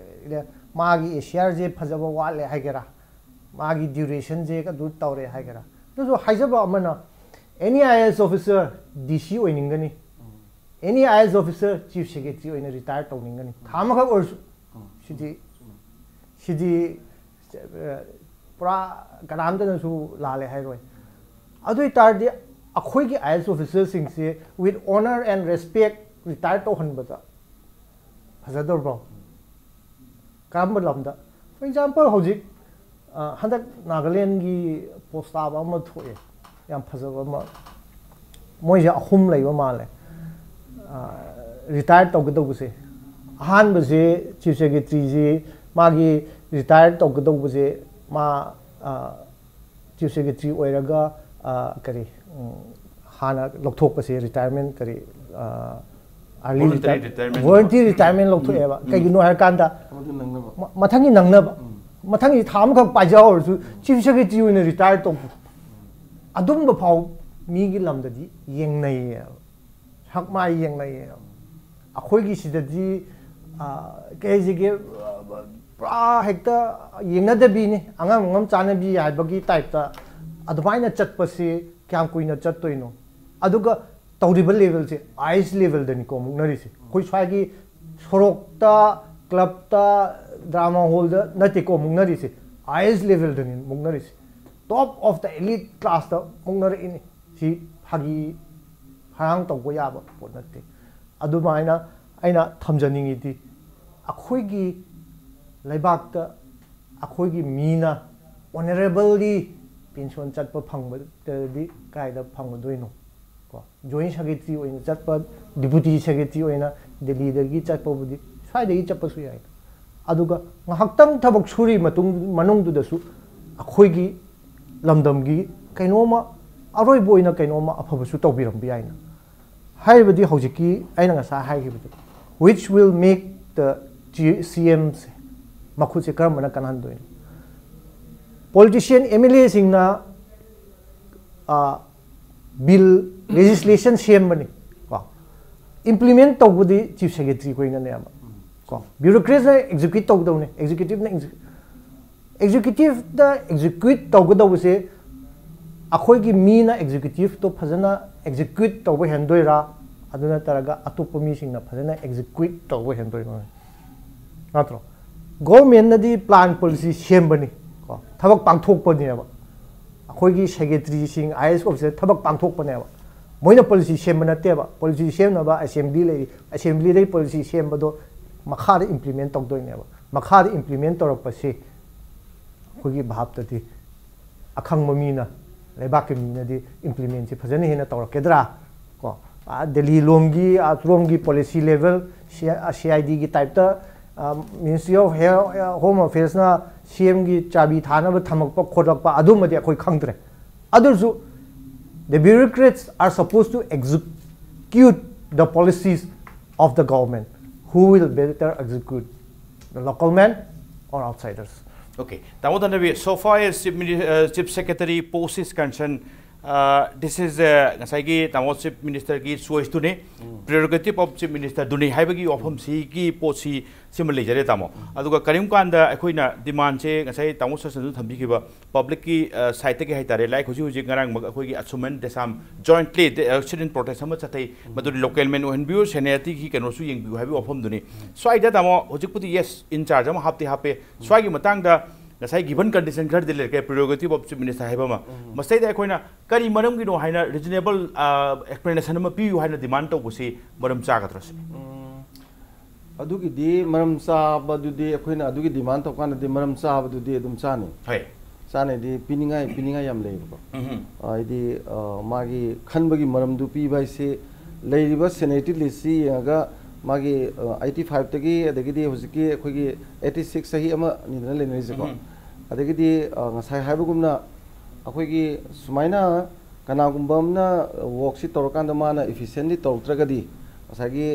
ꯃꯥꯒꯤ ꯑꯦ ꯁꯤ ꯑꯥꯔꯁꯦ ꯐꯖꯕ ꯋꯥꯠꯂꯦ ꯍꯥꯏꯒꯦꯔꯥ, ꯃꯥꯒꯤ ꯗ꯭ꯌꯨꯔꯦꯁꯟꯁꯦ ꯑꯗꯨ ꯇꯧꯔꯦ ꯍꯥꯏꯒꯦꯔꯥ, ꯑꯗꯨꯁꯨ ꯍꯥꯏꯖꯕ ꯑꯃꯅ, ꯑꯦꯅꯤ ꯑꯥꯏ ꯑꯦꯁ ꯑꯣꯐꯤꯁꯔ ꯗꯤ ꯁꯤ ꯑꯣꯏꯅꯤꯡꯒꯅꯤ, ꯑꯦꯅꯤ ꯑꯥꯏ ꯑꯦꯁ ꯑꯣꯐꯤꯁꯔ ꯆꯤꯐ ꯁꯦꯀ꯭ꯔꯦꯇꯔꯤ ꯑꯣꯏꯅ ꯔꯤꯇꯥꯌꯔ ꯇꯧꯅꯤꯡꯒꯅꯤ, ꯊꯥ ꯑꯃꯈꯛ ꯑꯣꯏꯔꯁꯨ꯫ ꯁꯤꯗꯤ ꯁꯤꯗꯤ ꯑ, ꯄꯨꯔꯥ ꯀꯅꯥꯝꯇꯅꯁꯨ ꯂꯥꯜꯂꯦ ꯍꯥꯏꯔꯣꯏ꯫ ꯑꯗꯨ ꯑꯣꯏ ꯇꯥꯔꯗꯤ ꯑꯩꯈꯣꯏꯒꯤ I A S ꯑꯣꯐꯤꯁꯔꯁꯤꯡꯁꯦ with honor and respect retire ꯇꯧꯍꯟꯕꯗ ꯐꯖꯗꯧꯔꯕ꯭ꯔꯣ? ꯀꯔꯝꯕ ꯂꯝꯗ? For example, ꯍꯧꯖꯤꯛ ꯑ, ꯍꯟꯗꯛ ꯅꯥꯒꯥꯂꯦꯟꯒꯤ ꯄ꯭ꯔꯣꯁꯇꯥꯕ ꯑꯃ ꯊꯣꯛꯑꯦ, ꯌꯥꯝ ꯐꯖꯕ ꯑꯃ꯫ ꯃꯣꯏꯁꯦ ꯑꯍꯨꯝ ꯂꯩꯕ ꯃꯥꯜꯂꯦ ꯔꯤꯇꯥꯌꯔ ꯇꯧꯒꯗꯧꯕꯁꯦ꯫ ꯑꯍꯥꯟꯕꯁꯦ ꯆꯤꯐ ꯁꯦꯀ꯭ꯔꯦꯇꯔꯤꯁꯤ, ꯃꯥꯒꯤ ꯔꯤꯇꯥꯌꯔ ꯇꯧꯒꯗꯧꯕꯁꯦ, ꯃꯥ ꯆꯤꯐ ꯁꯦꯀ꯭ꯔꯦꯇꯔꯤ ꯑꯣꯏꯔꯒ ꯑ, ꯀꯔꯤ, ꯎꯝ, ꯍꯥꯟꯅ ꯂꯧꯊꯣꯛꯄꯁꯦ, ꯔꯤꯇꯥꯌꯔꯃꯦꯟ, ꯀꯔꯤ, ꯑ, early voluntary retire- retirement. Voluntary retirement ꯂꯧꯊꯣꯛꯑꯦꯕ꯫ ꯎꯝ꯫ ꯀꯩꯒꯤꯅꯣ ꯍꯥꯏꯔꯀꯥꯟꯗ ꯃꯗꯨ ꯅꯪꯅꯕ꯫ ꯃ-, ꯃꯊꯪꯒꯤ ꯅꯪꯅꯕ꯫ ꯎꯝ꯫ ꯃꯊꯪꯒꯤ ꯊꯥ ꯑꯃꯈꯛ ꯄꯥꯏꯖꯍꯧꯔꯁꯨ ꯆꯤꯐ ꯁꯦꯀ꯭ꯔꯦꯇꯔꯤ ꯑꯣꯏꯅ ꯔꯤꯇꯥꯌꯔ ꯇꯧꯕ, ꯑꯗꯨꯝꯕ ꯐꯥꯎ ꯃꯤꯒꯤ ꯂꯝꯗꯗꯤ ꯌꯦꯡꯅꯩꯌꯦꯕ, ꯁꯛ ꯃꯥꯏ ꯌꯦꯡꯅꯩꯌꯦꯕ꯫ ꯑꯩꯈꯣꯏꯒꯤ ꯁꯤꯗꯗꯤ, ꯑ, ꯀꯩ ꯍꯥꯏꯁꯤꯒꯦ, ꯑ, ꯄꯨꯔꯥ ꯍꯦꯛꯇ ꯌꯦꯡꯅꯗꯕꯤꯅꯤ, ꯑꯉꯝ ꯑꯉꯝ ꯆꯥꯅꯕꯤ ꯍꯥꯏꯕꯒꯤ ꯇꯥꯏꯞꯇ ꯑꯗꯨꯃꯥꯏꯅ ꯆꯠꯄꯁꯤ ꯀꯌꯥꯝ ꯀꯨꯏꯅ ꯆꯠꯇꯣꯏꯅꯣ? ꯑꯗꯨꯒ ꯇꯧꯔꯤꯕ ꯂꯦꯚꯦꯜꯁꯦ ꯑꯥꯏ ꯑꯦꯁ ꯂꯦꯚꯦꯜꯗꯅꯤꯀꯣ ꯃꯨꯛꯅꯔꯤꯁꯦ꯫ ꯑꯩꯈꯣꯏ ꯁ꯭ꯋꯥꯏꯒꯤ ꯁꯣꯔꯣꯛꯇ, ꯀ꯭ꯂꯕꯇ, ꯗ꯭ꯔꯥꯃꯥ ꯍꯣꯜꯗ ꯅꯠꯇꯦꯀꯣ ꯃꯨꯛꯅꯔꯤꯁꯦ, ꯑꯥꯏ ꯑꯦꯁ ꯂꯦꯚꯦꯜꯗꯅꯤ ꯃꯨꯛꯅꯔꯤꯁꯦ꯫ Top of the elite classꯇ ꯃꯨꯛꯅꯔꯛꯏꯅꯤ꯫ ꯁꯤ ꯐꯥꯒꯤ ꯐꯔꯥꯡ ꯇꯧꯕ ꯌꯥꯕ ꯄꯣꯠ ꯅꯠꯇꯦ꯫ ꯑꯗꯨꯃꯥꯏꯅ ꯑꯩꯅ ꯊꯝꯖꯅꯤꯡꯉꯤꯗꯤ, ꯑꯩꯈꯣꯏꯒꯤ ꯂꯩꯕꯥꯛꯇ ꯑꯩꯈꯣꯏꯒꯤ ꯃꯤꯅ ꯑꯣꯅꯔꯦꯕꯜꯂꯤ ꯄꯦꯟꯁꯤꯜ ꯆꯠꯄ ꯐꯪꯕꯗꯗꯤ ꯀꯥꯏꯗ ꯐꯪꯒꯗꯣꯏꯅꯣ? ꯀꯣ, ꯖꯣꯏꯟ ꯁꯦꯀ꯭ꯔꯦꯇꯔꯤ ꯑꯣꯏꯅ ꯆꯠꯄ, ꯗꯤꯄꯨꯇꯤ ꯁꯦꯀ꯭ꯔꯦꯇꯔꯤ ꯑꯣꯏꯅ ꯗꯦꯜꯂꯤꯗꯒꯤ ꯆꯠꯄꯕꯨꯗꯤ ꯁ꯭ꯋꯥꯏꯗꯒꯤ ꯆꯠꯄꯁꯨ ꯌꯥꯏ꯫ ꯑꯗꯨꯒ ꯉꯥꯏꯍꯥꯛꯇꯪ ꯊꯕꯛ ꯁꯨꯔꯤ ꯃꯇꯨꯡ, ꯃꯅꯨꯡꯗꯨꯗꯁꯨ ꯑꯩꯈꯣꯏꯒꯤ ꯂꯝꯗꯝꯒꯤ ꯀꯩꯅꯣꯝꯃ, ꯑꯔꯣꯏꯕ ꯑꯣꯏꯅ ꯀꯩꯅꯣꯝꯃ ꯑꯐꯕꯁꯨ ꯇꯧꯕꯤꯔꯝꯕ ꯌꯥꯏꯅ꯫ ꯍꯥꯏꯔꯤꯕꯗꯤ ꯍꯧꯖꯤꯛꯀꯤ ꯑꯩꯅ ꯉꯁꯥꯏ ꯍꯥꯏꯈꯤꯕꯗꯣ, which will make the ꯁꯤ ꯑꯦꯝꯁꯦ ꯃꯈꯨꯠꯁꯦ ꯀꯔꯝꯕꯅ ꯀꯟꯍꯟꯗꯣꯏꯅꯣ? ꯄꯣꯂꯤꯇꯤꯁꯤꯌꯟ, ꯑꯦꯝ ꯑꯦꯜ ꯑꯦꯁꯤꯡꯅ, ꯑ, ꯕꯤꯜ ꯂꯦꯖꯤꯁꯂꯦꯁꯟ ꯁꯦꯝꯕꯅꯤ ꯀꯣ, ꯏꯝꯄ꯭ꯂꯤꯃꯦꯟ ꯇꯧꯕꯗꯤ ꯆꯤꯐ ꯁꯦꯀ꯭ꯔꯦꯇꯔꯤ ꯈꯣꯏꯅꯅꯦꯕ ꯀꯣ, ꯕ꯭ꯌꯨꯔꯣꯀ꯭ꯔꯦꯠꯅ ꯑꯦꯛꯖꯤꯀ꯭ꯌꯨꯠ ꯇꯧꯒꯗꯧꯅꯤ, ꯑꯦꯛꯖꯤꯀ꯭ꯌꯨꯇꯤꯞꯅ ꯑꯦꯛꯖꯤꯀ꯭ꯌꯨꯇꯤꯞꯇ ꯑꯦꯛꯖꯤꯀ꯭ꯌꯨꯠ ꯇꯧꯒꯗꯧꯕꯁꯦ ꯑꯩꯈꯣꯏꯒꯤ ꯃꯤꯅ ꯑꯦꯛꯖꯤꯀ꯭ꯌꯨꯇꯤꯞꯇꯣ ꯐꯖꯅ ꯑꯦꯛꯖꯤꯀ꯭ꯌꯨꯠ ꯇꯧꯕ ꯍꯦꯟꯗꯣꯏꯔꯥ, ꯑꯗꯨ ꯅꯠꯇ꯭ꯔꯒ ꯑꯇꯣꯞꯄ ꯃꯤꯁꯤꯡꯅ ꯐꯖꯅ ꯑꯦꯛꯖꯤꯀ꯭ꯌꯨꯠ ꯇꯧꯕ ꯍꯦꯟꯗꯣꯏꯔꯥ? ꯅꯠꯇ꯭ꯔꯣ? ꯒꯣꯔꯃꯦꯟꯅꯗꯤ ꯄ꯭ꯂꯥꯟ ꯄꯣꯂꯤꯁꯤ ꯁꯦꯝꯕꯅꯤ ꯀꯣ, ꯊꯕꯛ ꯄꯥꯡꯊꯣꯛꯄꯅꯦꯕ꯫ ꯑꯩꯈꯣꯏꯒꯤ ꯁꯦꯀ꯭ꯔꯦꯇꯔꯤꯁꯤꯡ, ꯑꯥꯏ ꯑꯦꯁ ꯑꯣꯐꯤꯁꯔ ꯊꯕꯛ ꯄꯥꯡꯊꯣꯛꯄꯅꯦꯕ꯫ ꯃꯣꯏꯅ ꯄꯣꯂꯤꯁꯤ ꯁꯦꯝꯕ ꯅꯠꯇꯦꯕ꯫ ꯄꯣꯂꯤꯁꯤ ꯁꯦꯝꯅꯕ ꯑꯦꯁꯦꯝꯕ꯭ꯂꯤ ꯂꯩꯔꯤ, ꯑꯦꯁꯦꯝꯕ꯭ꯂꯤꯗꯒꯤ ꯄꯣꯂꯤꯁꯤ ꯁꯦꯝꯕꯗꯣ ꯃꯈꯥꯗ ꯏꯝꯄ꯭ꯂꯤꯃꯦꯟ ꯇꯧꯗꯣꯏꯅꯦꯕ꯫ ꯃꯈꯥꯗ ꯏꯝꯄ꯭ꯂꯤꯃꯦꯟ ꯇꯧꯔꯛꯄꯁꯤ ꯑꯩꯈꯣꯏꯒꯤ ꯚꯥꯞꯇꯗꯤ ꯑꯈꯪꯕ ꯃꯤꯅ, ꯂꯩꯕꯥꯛꯀꯤ ꯃꯤꯅꯗꯤ ꯏꯝꯄ꯭ꯂꯤꯃꯦꯟꯁꯤ ꯐꯖꯅ ꯍꯦꯟꯅ ꯇꯧꯔꯛꯀꯗ꯭ꯔꯥ ꯀꯣ? ꯑꯥ, ꯗꯦꯜꯂꯤ ꯂꯣꯝꯒꯤ, ꯑꯥ, ꯂꯣꯝꯒꯤ ꯄꯣꯂꯤꯁꯤ ꯂꯦꯚꯦꯜ, ꯁꯤ ꯑꯥꯏ ꯗꯤꯒꯤ ꯇꯥꯏꯞꯇ, ꯃꯤꯅꯤꯁꯇ꯭ꯔꯤ ꯑꯣꯐ ꯍꯣꯝ ꯑꯐꯦꯌꯔꯁꯅ ꯁꯤ ꯑꯦꯝꯒꯤ ꯆꯥꯕꯤ ꯊꯥꯅꯕ ꯊꯝꯃꯛꯄ ꯈꯣꯠꯂꯛꯄ ꯑꯗꯨꯃꯗꯤ ꯑꯩꯈꯣꯏ ꯈꯪꯗ꯭ꯔꯦ꯫ ꯑꯗꯨꯁꯨ, the bureaucrats are supposed to execute the policies of the government. Who will better execute, the local man or outsiders? Okay, Tamo Tanabi, so far as Chief, Mini- uh, Chief Secretary post is concerned, uh, this is uh, ꯉꯁꯥꯏꯒꯤ ꯇꯥꯃꯣ chief ꯃꯤꯅꯤꯁꯇꯔꯒꯤ ꯆꯣꯏꯁꯇꯨꯅꯤ, ꯄ꯭ꯔꯤꯌꯣꯔꯤꯒꯦꯇꯤꯞ of chief ꯃꯤꯅꯤꯁꯇꯔꯗꯨꯅꯤ ꯍꯥꯏꯕꯒꯤ ꯋꯥꯐꯝꯁꯤꯒꯤ ꯄꯣꯠꯁꯤ ꯁꯤꯃ ꯂꯩꯖꯔꯦ ꯇꯥꯃꯣ꯫ ꯑꯗꯨꯒ ꯀꯔꯤꯒꯨꯝꯕ ꯀꯥꯟꯗ ꯑꯩꯈꯣꯏꯅ ꯗꯤꯃꯥꯟꯁꯦ ꯉꯁꯥꯏ ꯇꯥꯃꯣ ꯁꯁꯟꯁꯨ ꯊꯝꯕꯤꯈꯤꯕ ꯄꯕ꯭ꯂꯤꯛꯀꯤ ꯁꯥꯏꯠꯇꯒꯤ ꯍꯥꯏꯇꯥꯔꯦ, ꯂꯥꯏꯛ ꯍꯧꯖꯤꯛ ꯍꯧꯖꯤꯛ ꯉꯔꯥꯡꯃꯛ ꯑꯩꯈꯣꯏꯒꯤ ꯑꯁꯨꯃꯟ ꯗꯦꯁꯥꯝ ꯖꯣꯏꯟꯠꯂꯤ ꯁꯤꯠ ꯏꯟ ꯄ꯭ꯔꯣꯇꯦꯁ ꯑꯃ ꯆꯠꯊꯩ, ꯃꯗꯨꯗꯤ ꯂꯣꯀꯦꯜ ꯃꯦꯟ ꯑꯣꯏꯍꯟꯕꯤꯌꯨ, ꯁꯦꯅꯤꯌꯔꯇꯤꯒꯤ ꯀꯩꯅꯣꯁꯨ ꯌꯦꯡꯕꯤꯌꯨ ꯍꯥꯏꯕꯒꯤ ꯋꯥꯐꯝꯗꯨꯅꯤ꯫ ꯁ꯭ꯋꯥꯏꯗ ꯇꯥꯃꯣ ꯍꯧꯖꯤꯛꯄꯨꯗꯤ ꯌꯦꯁ, ꯏꯟ ꯆꯥꯔꯖ ꯑꯃ ꯍꯥꯞꯇꯤ ꯍꯥꯞꯄꯦ꯫ ꯁ꯭ꯋꯥꯏꯒꯤ ꯃꯇꯥꯡꯗ ꯉꯁꯥꯏ ꯒꯤꯕꯟ ꯀꯟꯗꯤꯁꯟ ꯈꯔꯗꯤ ꯂꯩꯔꯛꯀꯦ, ꯄ꯭ꯔꯤꯌꯣꯔꯤꯒꯦꯇꯤꯞ ꯑꯣꯐ ꯆꯤꯐ ꯃꯤꯅꯤꯁꯇꯔ ꯍꯥꯏꯕ ꯑꯃ, ꯃꯁꯤꯗꯩꯗ ꯑꯩꯈꯣꯏꯅ ꯀꯔꯤ ꯃꯔꯝꯒꯤꯅꯣ ꯍꯥꯏꯅ ꯔꯤꯖꯅꯦꯕꯜ ꯑꯦꯛꯁꯄ꯭ꯂꯦꯅꯦꯁꯟ ꯑꯃ ꯄꯤꯌꯨ ꯍꯥꯏꯅ ꯗꯤꯃꯥꯟ ꯇꯧꯕꯁꯤ ꯃꯔꯝ ꯆꯥꯒꯗ꯭ꯔꯥ ꯁꯤꯅꯤ꯫ ꯑꯗꯨꯒꯤꯗꯤ ꯃꯔꯝ ꯆꯥꯕꯗꯨꯗꯤ ꯑꯩꯈꯣꯏꯅ ꯑꯗꯨꯒꯤ ꯗꯤꯃꯥꯟ ꯇꯧꯀꯥꯟꯗꯗꯤ ꯃꯔꯝ ꯆꯥꯕꯗꯨꯗꯤ ꯑꯗꯨꯝ ꯆꯥꯅꯤ꯫ ꯍꯣꯏ꯫ ꯆꯥꯅꯤꯗꯤ ꯄꯤꯅꯤꯡꯉꯥꯏ, ꯄꯤꯅꯤꯡꯉꯥꯏ ꯌꯥꯝ ꯂꯩꯌꯦꯕꯀꯣ꯫ ꯎꯝ꯫ ꯍꯥꯏꯗꯤ, ꯑ, ꯃꯥꯒꯤ ꯈꯟꯕꯒꯤ ꯃꯔꯝꯗꯨ ꯄꯤꯕ ꯍꯥꯏꯁꯤ ꯂꯩꯔꯤꯕ ꯁꯦꯅꯤꯌꯔꯇꯤ ꯂꯤꯁꯁꯤ ꯌꯦꯡꯉꯒ ꯃꯥꯒꯤ, ꯑ, ꯑꯩꯠꯇꯤ ꯐꯥꯏꯚꯇꯒꯤ ꯑꯗꯒꯤꯗꯤ ꯍꯧꯖꯤꯛꯀꯤ ꯑꯩꯈꯣꯏꯒꯤ ꯑꯩꯠꯇꯤ ꯁꯤꯛꯁ ꯆꯍꯤ ꯑꯃ ꯑꯅꯤꯗꯅ ꯂꯩꯅꯔꯤꯁꯦꯀꯣ꯫ ꯎꯝ꯫ ꯑꯗꯒꯤꯗꯤ, ꯑ, ꯉꯁꯥꯏ ꯍꯥꯏꯕꯒꯨꯝꯅ ꯑꯩꯈꯣꯏꯒꯤ ꯁꯨꯃꯥꯏꯅ ꯀꯅꯥꯒꯨꯝꯕ ꯑꯃꯅ ꯋꯥꯔꯛꯁꯤ ꯇꯧꯔꯀꯥꯟꯗ ꯃꯥꯅ ꯏꯐꯤꯁꯦꯟꯂꯤ ꯇꯧꯔꯛꯇ꯭ꯔꯒꯗꯤ ꯉꯁꯥꯏꯒꯤ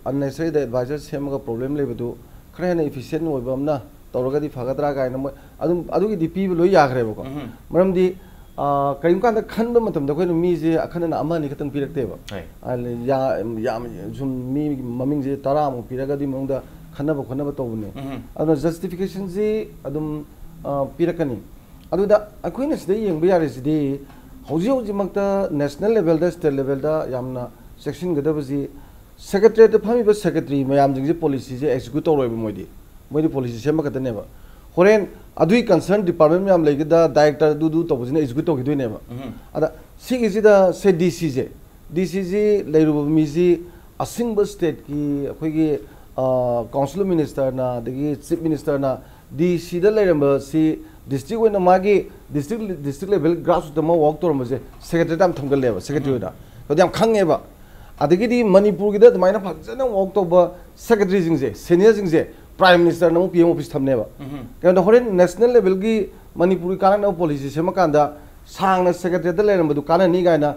ꯑꯟꯅꯦꯁꯦꯁꯔꯤꯗ ꯑꯦꯗꯚꯥꯏꯖꯔ ꯁꯦꯝꯃꯒ ꯄ꯭ꯔꯣꯕ꯭ꯂꯦꯝ ꯂꯩꯕꯗꯨ ꯈꯔ ꯍꯦꯟꯅ ꯏꯐꯤꯁꯦꯟ ꯑꯣꯏꯕ ꯑꯃꯅ ꯇꯧꯔꯒꯗꯤ ꯐꯒꯗ꯭ꯔꯥ ꯀꯥꯏꯅ ꯃꯣꯏ ꯑꯗꯨꯝ ꯑꯗꯨꯒꯤꯗꯤ ꯄꯤꯕ ꯂꯣꯏ ꯌꯥꯈ꯭ꯔꯦꯕꯀꯣ꯫ ꯎꯝ꯫ ꯃꯔꯝꯗꯤ ꯑꯥ, ꯀꯔꯤꯒꯨꯝꯕ ꯀꯥꯟꯗ ꯈꯟꯕ ꯃꯇꯝꯗ ꯑꯩꯈꯣꯏꯅ ꯃꯤꯁꯦ ꯑꯈꯟꯅꯅ ꯑꯃ ꯑꯅꯤ ꯈꯛꯇꯪ ꯄꯤꯔꯛꯇꯦꯕ꯫ ꯍꯣꯏ꯫ ꯑꯗ ꯌꯥ-, ꯌꯥꯝ ꯁꯨꯝ ꯃꯤ ꯃꯃꯤꯡꯁꯦ ꯇꯔꯥꯃꯨꯛ ꯄꯤꯔꯒ ꯑꯗꯨꯒꯤ ꯃꯅꯨꯡꯗ ꯈꯟꯅꯕ ꯈꯣꯠꯅꯕ ꯇꯧꯕꯅꯦ꯫ ꯎꯝ꯫ ꯑꯗꯨꯅ ꯖꯁꯇꯤꯐꯤꯀꯦꯁꯟꯁꯤ ꯑꯗꯨꯝ, ꯑꯥ, ꯄꯤꯔꯛꯀꯅꯤ꯫ ꯑꯗꯨꯗ ꯑꯩꯈꯣꯏꯅ ꯁꯤꯗ ꯌꯦꯡꯕ ꯌꯥꯔꯤꯁꯤꯗꯤ ꯍꯧꯖꯤꯛ ꯍꯧꯖꯤꯛꯃꯛꯇ ꯅꯦꯁꯅꯦꯜ ꯂꯦꯚꯦꯜꯗ, ꯁ꯭ꯇꯦꯠ ꯂꯦꯚꯦꯜꯗ ꯌꯥꯝꯅ ꯆꯦꯛꯁꯤꯟꯒꯗꯕꯁꯤ ꯁꯦꯀ꯭ꯔꯦꯇꯔꯤꯌꯦꯠꯇ ꯐꯝꯃꯤꯕ ꯁꯦꯀ꯭ꯔꯦꯇꯔꯤ ꯃꯌꯥꯝꯁꯤꯡꯁꯦ ꯄꯣꯂꯤꯁꯤꯁꯦ ꯑꯦꯛꯖꯤꯀ꯭ꯌꯨꯠ ꯇꯧꯔꯣꯏꯕ ꯃꯣꯏꯗꯤ꯫ ꯃꯣꯏꯗꯤ ꯄꯣꯂꯤꯁꯤ ꯁꯦꯝꯕ ꯈꯛꯇꯅꯦꯕ꯫ ꯍꯣꯔꯦꯟ ꯑꯗꯨꯒꯤ ꯀꯟꯁꯔꯟ ꯗꯤꯄꯥꯔꯠꯃꯦꯟ ꯃꯌꯥꯝ ꯂꯩꯒꯗ ꯗꯥꯏꯔꯦꯛꯇꯔ ꯑꯗꯨꯗꯨ ꯇꯧꯕꯁꯤꯅ ꯑꯦꯛꯖꯤꯀ꯭ꯌꯨꯠ ꯇꯧꯈꯤꯗꯣꯏꯅꯦꯕ꯫ ꯎꯝ꯫ ꯑꯗ ꯁꯤꯒꯤꯁꯤꯗ ꯁꯦ ꯗꯤ ꯁꯤꯁꯦ, ꯗꯤ ꯁꯤꯁꯤ ꯂꯩꯔꯨꯕ ꯃꯤꯁꯤ ꯑꯁꯤꯡꯕ ꯁ꯭ꯇꯦꯠꯀꯤ ꯑꯩꯈꯣꯏꯒꯤ, ꯑ, ꯀꯥꯎꯟꯁꯤꯜ ꯑꯣꯐ ꯃꯤꯅꯤꯁꯇꯔꯅ ꯑꯗꯒꯤ ꯆꯤꯐ ꯃꯤꯅꯤꯁꯇꯔꯅ ꯗꯤ ꯁꯤꯗ ꯂꯩꯔꯝꯕꯁꯤ ꯗꯤꯁꯇ꯭ꯔꯤꯛ ꯑꯣꯏꯅ ꯃꯥꯒꯤ ꯗꯤꯁꯇ꯭ꯔꯤꯛ, ꯗꯤꯁꯇ꯭ꯔꯤꯛ ꯂꯦꯚꯦꯜ ꯒ꯭ꯔꯥꯁꯔꯨꯠꯇ ꯑꯃ ꯋꯥꯛ ꯇꯧꯔꯝꯕꯁꯦ ꯁꯦꯀ꯭ꯔꯦꯇꯔꯤꯌꯦꯠꯇ ꯌꯥꯝ ꯊꯝꯒꯜꯂꯦꯕ, ꯁꯦꯀ꯭ꯔꯦꯇꯔꯤ ꯑꯣꯏꯅ꯫ ꯑꯗꯨ ꯌꯥꯝ ꯈꯪꯉꯦꯕ꯫ ꯑꯗꯒꯤꯗꯤ ꯃꯅꯤꯄꯨꯔꯒꯤꯗ ꯑꯗꯨꯃꯥꯏꯅ ꯐꯖꯅ ꯋꯥꯛ ꯇꯧꯕ ꯁꯦꯀ꯭ꯔꯦꯇꯔꯤꯁꯤꯡꯁꯦ, ꯁꯦꯅꯤꯌꯔꯁꯤꯡꯁꯦ ꯄ꯭ꯔꯥꯏꯝ ꯃꯤꯅꯤꯁꯇꯔꯅ ꯑꯃꯨꯛ ꯄꯤ ꯑꯦꯝ ꯑꯣꯐꯤꯁ ꯊꯝꯅꯦꯕ꯫ ꯎꯝ꯫ ꯀꯩꯅꯣꯗ ꯍꯣꯔꯦꯟ ꯅꯦꯁꯅꯦꯜ ꯂꯦꯚꯦꯜꯒꯤ ꯃꯅꯤꯄꯨꯔꯒꯤ ꯀꯥꯟꯅꯅꯕ ꯄꯣꯂꯤꯁꯤ ꯁꯦꯝꯃꯀꯥꯟꯗ ꯁꯥꯡꯅ ꯁꯦꯀ꯭ꯔꯦꯇꯔꯤꯌꯦꯠꯇ ꯂꯩꯔꯝꯕꯗꯨ ꯀꯥꯟꯅꯅꯤ ꯀꯥꯏꯅ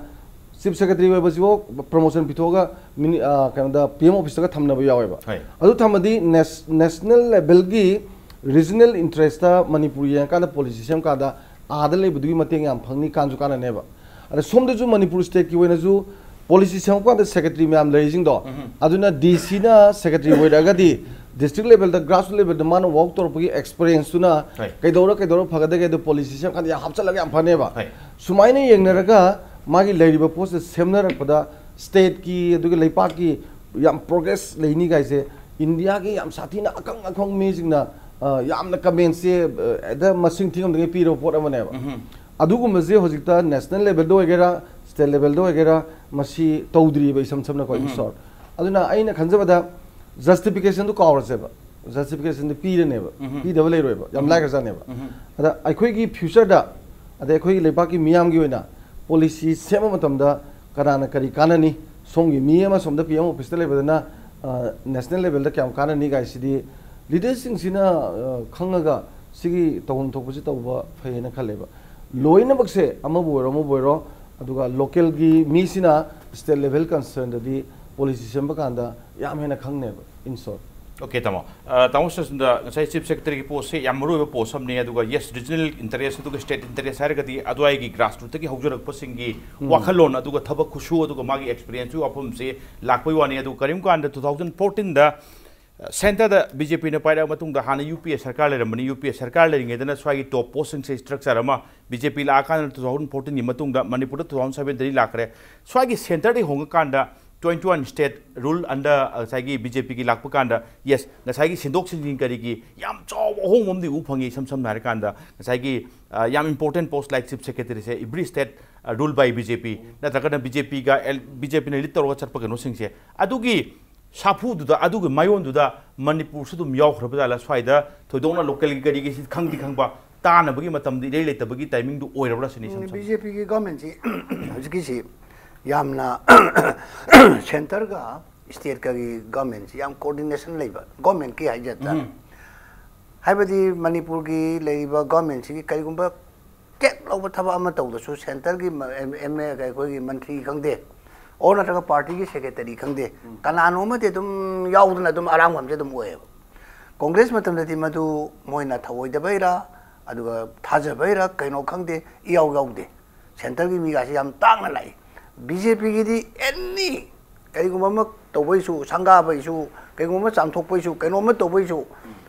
ꯆꯤꯐ ꯁꯦꯀ꯭ꯔꯦꯇꯔꯤ ꯑꯣꯏꯕꯁꯤꯐꯥꯎ ꯄ꯭ꯔꯃꯣꯁꯟ ꯄꯤꯊꯣꯛꯑꯒ ꯃꯤꯅꯤ-, ꯑ, ꯀꯩꯅꯣꯗ ꯄꯤ ꯑꯦꯝ ꯑꯣꯐꯤꯁꯇꯒ ꯊꯝꯅꯕ ꯌꯥꯎꯋꯦꯕ꯫ ꯍꯣꯏ꯫ ꯑꯗꯨ ꯊꯝꯃꯗꯤ ꯅꯦꯁ-, ꯅꯦꯁꯅꯦꯜ ꯂꯦꯚꯦꯜꯒꯤ ꯔꯤꯖꯅꯦꯜ ꯏꯟꯇꯔꯦꯁꯇ ꯃꯅꯤꯄꯨꯔ ꯌꯦꯡꯉꯀꯥꯟꯗ ꯄꯣꯂꯤꯁꯤ ꯁꯦꯝꯀꯥꯟꯗ ꯑꯥꯗ ꯂꯩꯕꯗꯨꯒꯤ ꯃꯇꯦꯡ ꯌꯥꯝ ꯐꯪꯅꯤ, ꯀꯥꯟꯁꯨ ꯀꯥꯟꯅꯅꯦꯕ꯫ ꯑꯗ ꯁꯣꯝꯗꯁꯨ ꯃꯅꯤꯄꯨꯔ ꯁ꯭ꯇꯦꯠꯀꯤ ꯑꯣꯏꯅꯁꯨ ꯄꯣꯂꯤꯁꯤ ꯁꯦꯝꯃꯛꯄ ꯀꯥꯟꯗ ꯁꯦꯀ꯭ꯔꯦꯇꯔꯤ ꯃꯌꯥꯝ ꯂꯩꯔꯤꯁꯤꯡꯗꯣ, ꯎꯝ꯫ ꯑꯗꯨꯅ ꯗꯤ ꯁꯤꯅ ꯁꯦꯀ꯭ꯔꯦꯇꯔꯤ ꯑꯣꯏꯔꯛꯑꯒꯗꯤ ꯗꯤꯁꯇ꯭ꯔꯤꯛ ꯂꯦꯚꯦꯜꯗ, ꯒ꯭ꯔꯥꯁꯔꯨꯠ ꯂꯦꯚꯦꯜꯗ ꯃꯥꯅ ꯋꯥꯛ ꯇꯧꯔꯛꯄꯒꯤ ꯑꯦꯛꯁꯄꯤꯔꯤꯌꯦꯟꯁꯇꯨꯅ ꯍꯣꯏ꯫ ꯀꯩꯗꯧꯔ ꯀꯩꯗꯧꯔ ꯐꯒꯗꯒꯦ ꯑꯗꯨ ꯄꯣꯂꯤꯁꯤ ꯁꯦꯝꯀꯥꯟꯗ ꯌꯥꯝ ꯍꯥꯞꯆꯤꯜꯂꯒ ꯌꯥꯝ ꯐꯅꯦꯕ꯫ ꯍꯣꯏ꯫ ꯁꯨꯃꯥꯏꯅ ꯌꯦꯡꯅꯔꯒ ꯃꯥꯒꯤ ꯂꯩꯔꯤꯕ ꯄꯣꯠꯁꯦ ꯁꯦꯝꯅꯔꯛꯄꯗ ꯁ꯭ꯇꯦꯠꯀꯤ ꯑꯗꯨꯒ ꯂꯩꯄꯥꯛꯀꯤ ꯌꯥꯝ ꯄ꯭ꯔꯣꯒ꯭ꯔꯦꯁ ꯂꯩꯅꯤ ꯀꯥꯏꯁꯦ ꯏꯟꯗꯤꯌꯥꯒꯤ ꯌꯥꯝ ꯁꯥꯊꯤꯅ ꯑꯈꯪ ꯑꯈꯪ ꯃꯤꯁꯤꯡꯅ, ꯑ, ꯌꯥꯝꯅ ꯀꯃꯦꯟꯁꯦ, ꯑ, ꯍꯦꯛꯇ ꯃꯁꯤꯡ ꯊꯤꯉꯝꯗꯉꯩ ꯄꯤꯔꯕ ꯄꯣꯠ ꯑꯃꯅꯦꯕ꯫ ꯎꯝ꯫ ꯑꯗꯨꯒꯨꯝꯕꯁꯦ ꯍꯧꯖꯤꯛꯇ ꯅꯦꯁꯅꯦꯜ ꯂꯦꯚꯦꯜꯗ ꯑꯣꯏꯒꯦꯔꯥ, ꯁ꯭ꯇꯦꯠ ꯂꯦꯚꯦꯜꯗ ꯑꯣꯏꯒꯦꯔꯥ, ꯃꯁꯤ ꯇꯧꯗ꯭ꯔꯤꯕ, ꯏꯁꯝ ꯁꯝꯅꯀꯣ, in ꯎꯝ꯫ short꯫ ꯑꯗꯨꯅ ꯑꯩꯅ ꯈꯟꯖꯕꯗ ꯖꯁꯇꯤꯐꯤꯀꯦꯁꯟꯗꯨ ꯀꯥꯎꯔꯁꯦꯕ, ꯖꯁꯇꯤꯐꯤꯀꯦꯁꯟꯗꯨ ꯄꯤꯔꯅꯦꯕ, ꯎꯝ꯫ ꯄꯤꯗꯕ ꯂꯩꯔꯣꯏꯕ, ꯌꯥꯝ ꯎꯝ꯫ ꯂꯥꯏꯈ꯭ꯔꯖꯥꯠꯅꯦꯕ꯫ ꯎꯝ꯫ ꯑꯗ ꯑꯩꯈꯣꯏꯒꯤ ꯐ꯭ꯌꯨꯆꯔꯗ, ꯑꯗꯩ ꯑꯩꯈꯣꯏꯒꯤ ꯂꯩꯕꯥꯛꯀꯤ ꯃꯤꯌꯥꯝꯒꯤ ꯑꯣꯏꯅ ꯄꯣꯂꯤꯁꯤ ꯁꯦꯝꯕ ꯃꯇꯝꯗ ꯀꯅꯥꯅ ꯀꯔꯤ ꯀꯥꯟꯅꯅꯤ, ꯁꯣꯝꯒꯤ ꯃꯤ ꯑꯃ ꯁꯣꯝꯗ ꯄꯤ ꯑꯦꯝ ꯑꯣꯐꯤꯁꯇ ꯂꯩꯕꯗꯅ, ꯑ, ꯅꯦꯁꯅꯦꯜ ꯂꯦꯚꯦꯜꯗ ꯀꯌꯥꯝ ꯀꯥꯟꯅꯅꯤ ꯀꯥꯏꯁꯤꯗꯤ ꯂꯤꯗꯔꯁꯤꯡꯁꯤꯅ, ꯑ, ꯈꯪꯉꯒ ꯁꯤꯒꯤ ꯇꯧꯐꯝ ꯊꯣꯛꯄꯁꯤ ꯇꯧꯕ ꯐꯩꯌꯦꯅ ꯈꯜꯂꯦꯕ꯫ ꯂꯣꯏꯅꯃꯛꯁꯦ ꯑꯃꯕꯨ ꯑꯣꯏꯔꯣ ꯑꯃꯕꯨ ꯑꯣꯏꯔꯣ, ꯑꯗꯨꯒ ꯂꯣꯀꯦꯜꯒꯤ ꯃꯤꯁꯤꯅ ꯁ꯭ꯇꯦꯠ ꯂꯦꯚꯦꯜ ꯀꯟꯁꯔꯟꯗꯗꯤ ꯄꯣꯂꯤꯁꯤ ꯁꯦꯝꯕ ꯀꯥꯟꯗ ꯌꯥꯝ ꯍꯦꯟꯅ ꯈꯪꯅꯦꯕ, in short꯫ Okay, ꯇꯥꯃꯣ꯫ ꯑ, ꯇꯥꯃꯣ ꯁꯗꯥꯅꯟꯗ, ꯉꯁꯥꯏ Chief Secretary ꯒꯤ post ꯁꯦ ꯌꯥꯝ ꯃꯔꯨ ꯑꯣꯏꯕ post ꯑꯃꯅꯤ, ꯑꯗꯨꯒ yes, regional interest ꯑꯗꯨꯒ state interest ꯍꯥꯏꯔꯒꯗꯤ ꯑꯗꯨꯋꯥꯏꯒꯤ grassroot ꯇꯒꯤ ꯍꯧꯖꯔꯛꯄꯁꯤꯡꯒꯤ ꯋꯥꯈꯜꯂꯣꯟ, ꯑꯗꯨꯒ ꯊꯕꯛ ꯈꯨꯁꯨ, ꯑꯗꯨꯒ ꯃꯥꯒꯤ experience ꯀꯤ ꯋꯥꯐꯝꯁꯦ ꯂꯥꯛꯄꯩ ꯋꯥꯅꯤ꯫ ꯑꯗꯨ ꯀꯔꯤꯒꯨꯝꯕ ꯀꯥꯟꯗ two thousand fourteen ꯗ, ꯑ, centre ꯗ BJP ꯅ ꯄꯥꯏꯔꯛꯑ ꯃꯇꯨꯡꯗ, ꯍꯥꯟꯅ UPA ꯁꯔꯀꯥꯔ ꯂꯩꯔꯝꯕꯅꯤ, UPA ꯁꯔꯀꯥꯔ ꯂꯩꯔꯤꯉꯩꯗꯅ ꯁ꯭ꯋꯥꯏꯒꯤ top post ꯁꯤꯡꯁꯦ structure ꯑꯃ, BJP ꯂꯥꯛꯑꯀꯥꯟꯗ two thousand fourteen ꯒꯤ ꯃꯇꯨꯡꯗ, ꯃꯅꯤꯄꯨꯔꯗ two thousand seventeen ꯗꯒꯤ ꯂꯥꯛꯈ꯭ꯔꯦ, ꯁ꯭ꯋꯥꯏꯒꯤ centre ꯗꯒꯤ ꯍꯣꯡꯉꯀꯥꯟꯗ twenty one state rule under, ꯑ, ꯉꯁꯥꯏꯒꯤ BJP ꯒꯤ ꯂꯥꯛꯄ ꯀꯥꯟꯗ, yes, ꯉꯁꯥꯏꯒꯤ ꯁꯤꯟꯗꯣꯛ ꯁꯤꯟꯖꯤꯟ ꯀꯔꯤꯒꯤ ꯌꯥꯝ ꯆꯥꯎꯕ ꯑꯍꯣꯡꯕ ꯑꯃꯗꯤ ꯎꯕ ꯐꯪꯉꯤ꯫ ꯏꯁꯝ ꯁꯝꯅ ꯍꯥꯏꯔꯀꯥꯟꯗ, ꯉꯁꯥꯏꯒꯤ, ꯑ, ꯌꯥꯝ important post like Chief Secretary ꯁꯦ every state, ꯑ, rule by BJP, ꯅꯠꯇ꯭ꯔꯒꯅ BJP ꯒ, ꯑꯦꯜ-, BJP ꯅ lead ꯇꯧꯔꯒ ꯆꯠꯄ ꯀꯩꯅꯣꯁꯤꯡꯁꯦ, ꯑꯗꯨꯒꯤ ꯁꯥꯐꯨꯗꯨꯗ, ꯑꯗꯨꯒꯤ ꯃꯥꯏꯑꯣꯟꯗꯨꯗ ꯃꯅꯤꯄꯨꯔꯁꯨ ꯑꯗꯨꯝ ꯌꯥꯎꯈ꯭ꯔꯕ ꯖꯥꯠꯂ? ꯁ꯭ꯋꯥꯏꯗ ꯊꯣꯏꯗꯣꯛꯅ local ꯒꯤ ꯀꯔꯤꯒꯤ ꯁꯤ ꯈꯪꯗꯤ ꯈꯪꯕ, ꯇꯥꯅꯕꯒꯤ ꯃꯇꯝꯗꯨ ꯏꯔꯩ ꯂꯩꯇꯕꯒꯤ timing ꯗꯨ ꯑꯣꯏꯔꯕ꯭ꯔꯥ ꯁꯤꯅꯤ ꯏꯁꯝ ꯁꯝꯅ꯫ BJP ꯒꯤ government ꯁꯤ ꯍꯧꯖꯤꯛꯀꯤꯁꯤ ꯌꯥꯝꯅ centre ꯒ state ꯀꯒꯤ government ꯁꯤ ꯌꯥꯝ coordination ꯂꯩꯕ government ꯀꯤ ꯍꯥꯏꯖ ꯇꯥꯔꯦ꯫ ꯎꯝ꯫ ꯍꯥꯏꯕꯗꯤ ꯃꯅꯤꯄꯨꯔꯒꯤ ꯂꯩꯔꯤꯕ government ꯁꯤꯒꯤ ꯀꯔꯤꯒꯨꯝꯕ ꯇꯦꯛ ꯂꯧꯕ ꯊꯕꯛ ꯑꯃ ꯇꯧꯗ꯭ꯔꯁꯨ, centre ꯒꯤ ꯃ-, ꯑꯦꯝ-, ꯑꯦꯝ ꯑꯦ, ꯑꯩꯈꯣꯏꯒꯤ ꯃꯟꯇ꯭ꯔꯤ ꯈꯪꯗꯦ, ꯑꯣꯔ ꯅꯠꯇ꯭ꯔꯒ party ꯒꯤ secretary ꯈꯪꯗꯦ, ꯎꯝ꯫ ꯀꯅꯥꯅꯣ ꯑꯃꯗꯤ ꯑꯗꯨꯝ ꯌꯥꯎꯗꯅ ꯑꯗꯨꯝ ꯑꯔꯥꯡꯕꯝꯁꯦ ꯑꯗꯨꯝ ꯑꯣꯏꯌꯦꯕ꯫ Congress ꯃꯇꯝꯗꯗꯤ ꯃꯗꯨ ꯃꯣꯏꯅ ꯊꯧꯑꯣꯏꯗꯕꯩꯔꯥ, ꯑꯗꯨꯒ ꯊꯥꯖꯕꯩꯔꯥ, ꯀꯩꯅꯣ ꯈꯪꯗꯦ, ꯏꯌꯥꯎ ꯌꯥꯎꯗꯦ꯫ Centre ꯒꯤ ꯃꯤꯒꯥꯁꯦ ꯌꯥꯝ ꯇꯥꯡꯅ ꯂꯥꯛꯏ꯫ BJP ꯒꯤꯗꯤ any ꯀꯔꯤꯒꯨꯝꯕ ꯑꯃ ꯇꯧꯕꯩꯁꯨ, ꯁꯪꯒꯥꯕꯩꯁꯨ, ꯀꯔꯤꯒꯨꯝꯕ ꯑꯃ ꯆꯥꯝꯊꯣꯛꯄꯩꯁꯨ, ꯀꯩꯅꯣꯝꯃ ꯇꯧꯕꯩꯁꯨ,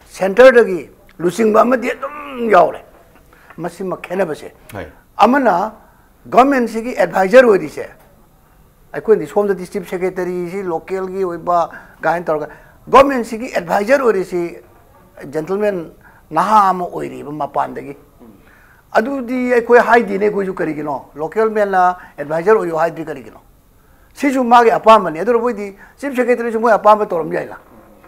centre ꯗꯒꯤ ꯂꯨꯆꯤꯡꯕ ꯑꯃꯗꯤ ꯑꯗꯨꯝ ꯌꯥꯎꯔꯦ꯫ ꯃꯁꯤꯃ ꯈꯦꯠꯅꯕꯁꯦ꯫ ꯍꯣꯏ꯫ ꯑꯃꯅ government ꯁꯤꯒꯤ advisor ꯑꯣꯏꯔꯤꯁꯦ, ꯑꯩꯈꯣꯏꯅꯗꯤ ꯁꯣꯝꯗꯗꯤ Chief Secretary ꯁꯤ local ꯒꯤ ꯑꯣꯏꯕ ꯀꯥꯏꯅ ꯇꯧꯔꯒ, government ꯁꯤꯒꯤ advisor ꯑꯣꯏꯔꯤꯁꯤ gentleman ꯅꯍꯥ ꯑꯃ ꯑꯣꯏꯔꯤꯕ ꯃꯄꯥꯟꯗꯒꯤ꯫ ꯑꯗꯨꯗꯤ ꯑꯩꯈꯣꯏ ꯍꯥꯏꯗꯦꯅꯦ, ꯑꯩꯈꯣꯏꯁꯨ ꯀꯔꯤꯒꯤꯅꯣ? Local man ꯅ advisor ꯑꯣꯏꯌꯨ ꯍꯥꯏꯗ꯭ꯔꯤ ꯀꯔꯤꯒꯤꯅꯣ? ꯁꯤꯁꯨ ꯃꯥꯒꯤ ꯑꯄꯥꯝꯕꯅꯤ꯫ ꯑꯗꯨꯅ ꯃꯣꯏꯗꯤ Chief Secretary ꯁꯨ ꯃꯣꯏ ꯑꯄꯥꯝꯕ ꯇꯧꯔꯝ ꯌꯥꯏꯅ꯫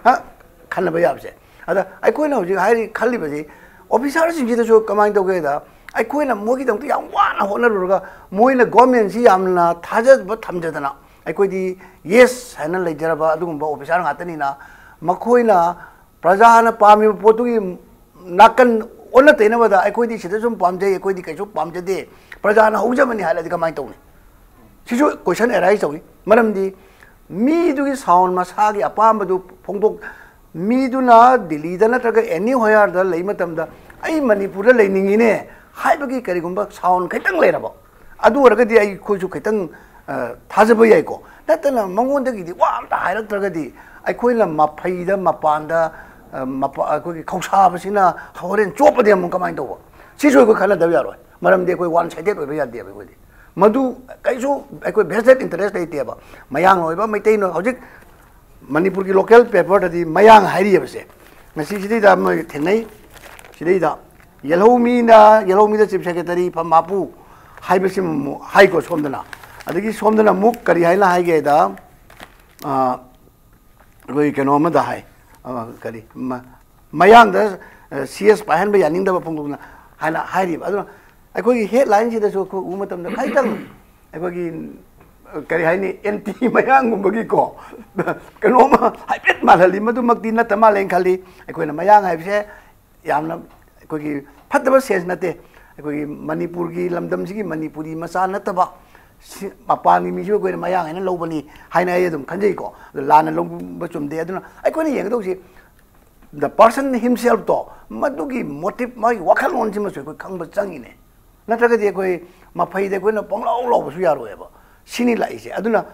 ꯍꯥ? ꯈꯟꯅꯕ ꯌꯥꯕꯁꯦ꯫ ꯑꯗ ꯑꯩꯈꯣꯏꯅ ꯍꯧꯖꯤꯛ ꯍꯥꯏꯔꯤ, ꯈꯜꯂꯤꯕꯁꯤ, officer ꯁꯤꯡꯁꯤꯗꯁꯨ ꯀꯃꯥꯏꯅ ꯇꯧꯒꯦꯗ, ꯑꯩꯈꯣꯏꯅ ꯃꯣꯏꯒꯤꯗꯃꯛꯇ ꯌꯥꯝ ꯋꯥꯅ ꯍꯣꯠꯅꯔꯨꯔꯒ, ꯃꯣꯏꯅ government ꯁꯤ ꯌꯥꯝꯅ ꯊꯥꯖꯕ ꯊꯝꯖꯗꯅ, ꯑꯩꯈꯣꯏꯗꯤ yes ꯍꯥꯏꯅ ꯂꯩꯖꯔꯕ ꯑꯗꯨꯒꯨꯝꯕ officer ꯉꯥꯛꯇꯅꯤꯅ, ꯃꯈꯣꯏꯅ ꯄ꯭ꯔꯖꯥꯅ ꯄꯥꯝꯃꯤꯕ ꯄꯣꯠꯇꯨꯒꯤ ꯅꯥꯀꯟ ꯑꯣꯟꯅ ꯇꯩꯅꯕꯗ ꯑꯩꯈꯣꯏꯗꯤ ꯁꯤꯗ ꯁꯨꯝ ꯄꯥꯝꯖꯩ, ꯑꯩꯈꯣꯏꯗꯤ ꯀꯩꯁꯨ ꯄꯥꯝꯖꯗꯦ, ꯄ꯭ꯔꯖꯥꯅ ꯍꯧꯖꯕꯅꯤ ꯍꯥꯏꯔꯗꯤ ꯀꯃꯥꯏꯅ ꯇꯧꯅꯤ? ꯁꯤꯁꯨ question arise ꯇꯧꯏ꯫ ꯃꯔꯝꯗꯤ ꯃꯤꯗꯨꯒꯤ sound ꯃꯁꯥꯒꯤ ꯑꯄꯥꯝꯕꯗꯨ ꯐꯣꯡꯗꯣꯛ-, ꯃꯤꯗꯨꯅ ꯗꯤꯜꯂꯤꯗ ꯅꯠꯇ꯭ꯔꯒ ꯑꯦꯅꯤ ꯍꯣꯌꯥꯔꯗ ꯂꯩ ꯃꯇꯝꯗ, "ꯑꯩ ꯃꯅꯤꯄꯨꯔꯗ ꯂꯩꯅꯤꯡꯉꯤꯅꯦ" ꯍꯥꯏꯕꯒꯤ ꯀꯔꯤꯒꯨꯝꯕ ꯁꯥꯎꯟ ꯈꯤꯇꯪ ꯂꯩꯔꯕ, ꯑꯗꯨ ꯑꯣꯏꯔꯒꯗꯤ ꯑꯩꯈꯣꯏꯁꯨ ꯈꯤꯇꯪ, ꯑ, ꯊꯥꯖꯕ ꯌꯥꯏꯀꯣ꯫ ꯅꯠꯇꯅ ꯃꯉꯣꯟꯗꯒꯤꯗꯤ ꯋꯥ ꯑꯝꯇ ꯍꯥꯏꯔꯛꯇ꯭ꯔꯒꯗꯤ, ꯑꯩꯈꯣꯏꯅ ꯃꯐꯩꯗ ꯃꯄꯥꯟꯗ, ꯑ, ꯃꯄꯥ-, ꯑꯩꯈꯣꯏꯒꯤ ꯈꯧꯁꯥꯕꯁꯤꯅ ꯍꯣꯔꯦꯟ ꯆꯣꯞꯄꯗꯤ ꯑꯃꯨꯛ ꯀꯃꯥꯏꯅ ꯇꯧꯕ? ꯁꯤꯁꯨ ꯑꯩꯈꯣꯏ ꯈꯟꯅꯗꯕ ꯌꯥꯔꯣꯏ꯫ ꯃꯔꯝꯗꯤ ꯑꯩꯈꯣꯏ ꯋꯥꯟ ꯁꯥꯏꯗꯦꯠ ꯑꯣꯏꯕ ꯌꯥꯗꯦꯕ ꯑꯩꯈꯣꯏꯗꯤ꯫ ꯃꯗꯨ ꯀꯩꯁꯨ ꯑꯩꯈꯣꯏ ꯚꯦꯁꯇꯦꯠ ꯏꯟꯇꯔꯦꯁ ꯂꯩꯇꯦꯕ꯫ ꯃꯌꯥꯡꯅ ꯑꯣꯏꯕ, ꯃꯩꯇꯩꯅ, ꯍꯧꯖꯤꯛ ꯃꯅꯤꯄꯨꯔꯒꯤ ꯂꯣꯀꯦꯜ ꯄꯦꯄꯔꯗꯗꯤ ꯃꯌꯥꯡ ꯍꯥꯏꯔꯤꯑꯕꯁꯦ꯫ ꯉꯁꯤ ꯁꯤꯗꯩꯗ ꯑꯃ ꯊꯦꯡꯅꯩ, ꯁꯤꯗꯩꯗ ꯌꯦꯜꯍꯧꯃꯤꯅ, ꯌꯦꯜꯍꯧꯃꯤꯗ ꯆꯤꯐ ꯁꯦꯀ꯭ꯔꯦꯇꯔꯤ ꯐꯝ ꯍꯥꯞꯄꯨ ꯍꯥꯏꯕꯁꯤ ꯑꯃꯨꯛ ꯍꯥꯏꯀꯣ ꯁꯣꯝꯗꯅ꯫ ꯑꯗꯒꯤ ꯁꯣꯝꯗꯅ ꯑꯃꯨꯛ ꯀꯔꯤ ꯍꯥꯏꯅ ꯍꯥꯏꯒꯦꯗ, ꯑ, ꯑꯩꯈꯣꯏ ꯀꯩꯅꯣ ꯑꯃꯗ ꯍꯥꯏ, ꯑ, ꯀꯔꯤ, ꯃ-, ꯃꯌꯥꯡꯗ, ꯑ, ꯁꯤ ꯑꯦꯁ ꯄꯥꯏꯍꯟꯕ ꯌꯥꯅꯤꯡꯗꯕ ꯐꯣꯡꯗꯣꯛꯇꯨꯅ ꯍꯥꯏꯅ ꯍꯥꯏꯔꯤꯕ꯫ ꯑꯗꯨꯅ ꯑꯩꯈꯣꯏꯒꯤ ꯍꯦꯗꯂꯥꯏꯟꯁꯤꯗꯁꯨ ꯑꯩꯈꯣꯏ ꯎꯕ ꯃꯇꯝꯗ ꯈꯤꯇꯪ ꯑꯩꯈꯣꯏꯒꯤ, ꯑ, ꯀꯔꯤ ꯍꯥꯏꯅꯤ, ꯑꯦꯟꯇꯤ ꯃꯌꯥꯡꯒꯨꯝꯕꯒꯤꯀꯣ ꯀꯩꯅꯣꯝꯃ ꯍꯥꯏꯐꯦꯠ ꯃꯥꯜꯍꯜꯂꯤ꯫ ꯃꯗꯨꯃꯛꯇꯤ ꯅꯠꯇ ꯃꯥꯜꯂꯦꯅ ꯈꯜꯂꯤ꯫ ꯑꯩꯈꯣꯏꯅ ꯃꯌꯥꯡ ꯍꯥꯏꯕꯁꯦ ꯌꯥꯝꯅ ꯑꯩꯈꯣꯏꯒꯤ ꯐꯠꯇꯕ ꯁꯦꯟꯁ ꯅꯠꯇꯦ꯫ ꯑꯩꯈꯣꯏꯒꯤ ꯃꯅꯤꯄꯨꯔꯒꯤ ꯂꯝꯗꯝꯁꯤꯒꯤ ꯃꯅꯤꯄꯨꯔꯤ ꯃꯆꯥ ꯅꯠꯇꯕ ꯁꯤ-, ꯃꯄꯥꯟꯒꯤ ꯃꯤꯁꯨ ꯑꯩꯈꯣꯏꯅ ꯃꯌꯥꯡ ꯍꯥꯏꯅ ꯂꯧꯕꯅꯤ ꯍꯥꯏꯅ ꯑꯩ ꯑꯗꯨꯝ ꯈꯟꯖꯩꯀꯣ꯫ ꯑꯗꯨ ꯂꯥꯟꯅ ꯂꯧꯕ ꯆꯨꯝꯗꯦ꯫ ꯑꯗꯨꯅ ꯑꯩꯈꯣꯏꯅ ꯌꯦꯡꯒꯗꯧꯁꯤ, the person himself ꯇꯣ, ꯃꯗꯨꯒꯤ ꯃꯣꯇꯤꯚ, ꯃꯥꯒꯤ ꯋꯥꯈꯜꯂꯣꯟꯁꯤꯃꯁꯨ ꯑꯩꯈꯣꯏ ꯈꯪꯕ ꯆꯪꯉꯤꯅꯦ꯫ ꯅꯠꯇ꯭ꯔꯒꯗꯤ ꯑꯩꯈꯣꯏ ꯃꯐꯩꯗ ꯑꯩꯈꯣꯏꯅ ꯄꯪꯂꯥꯎ ꯂꯥꯎꯕꯁꯨ ꯌꯥꯔꯣꯏꯕ꯫ ꯁꯤꯅꯤ ꯂꯥꯛꯏꯁꯦ꯫ ꯑꯗꯨꯅ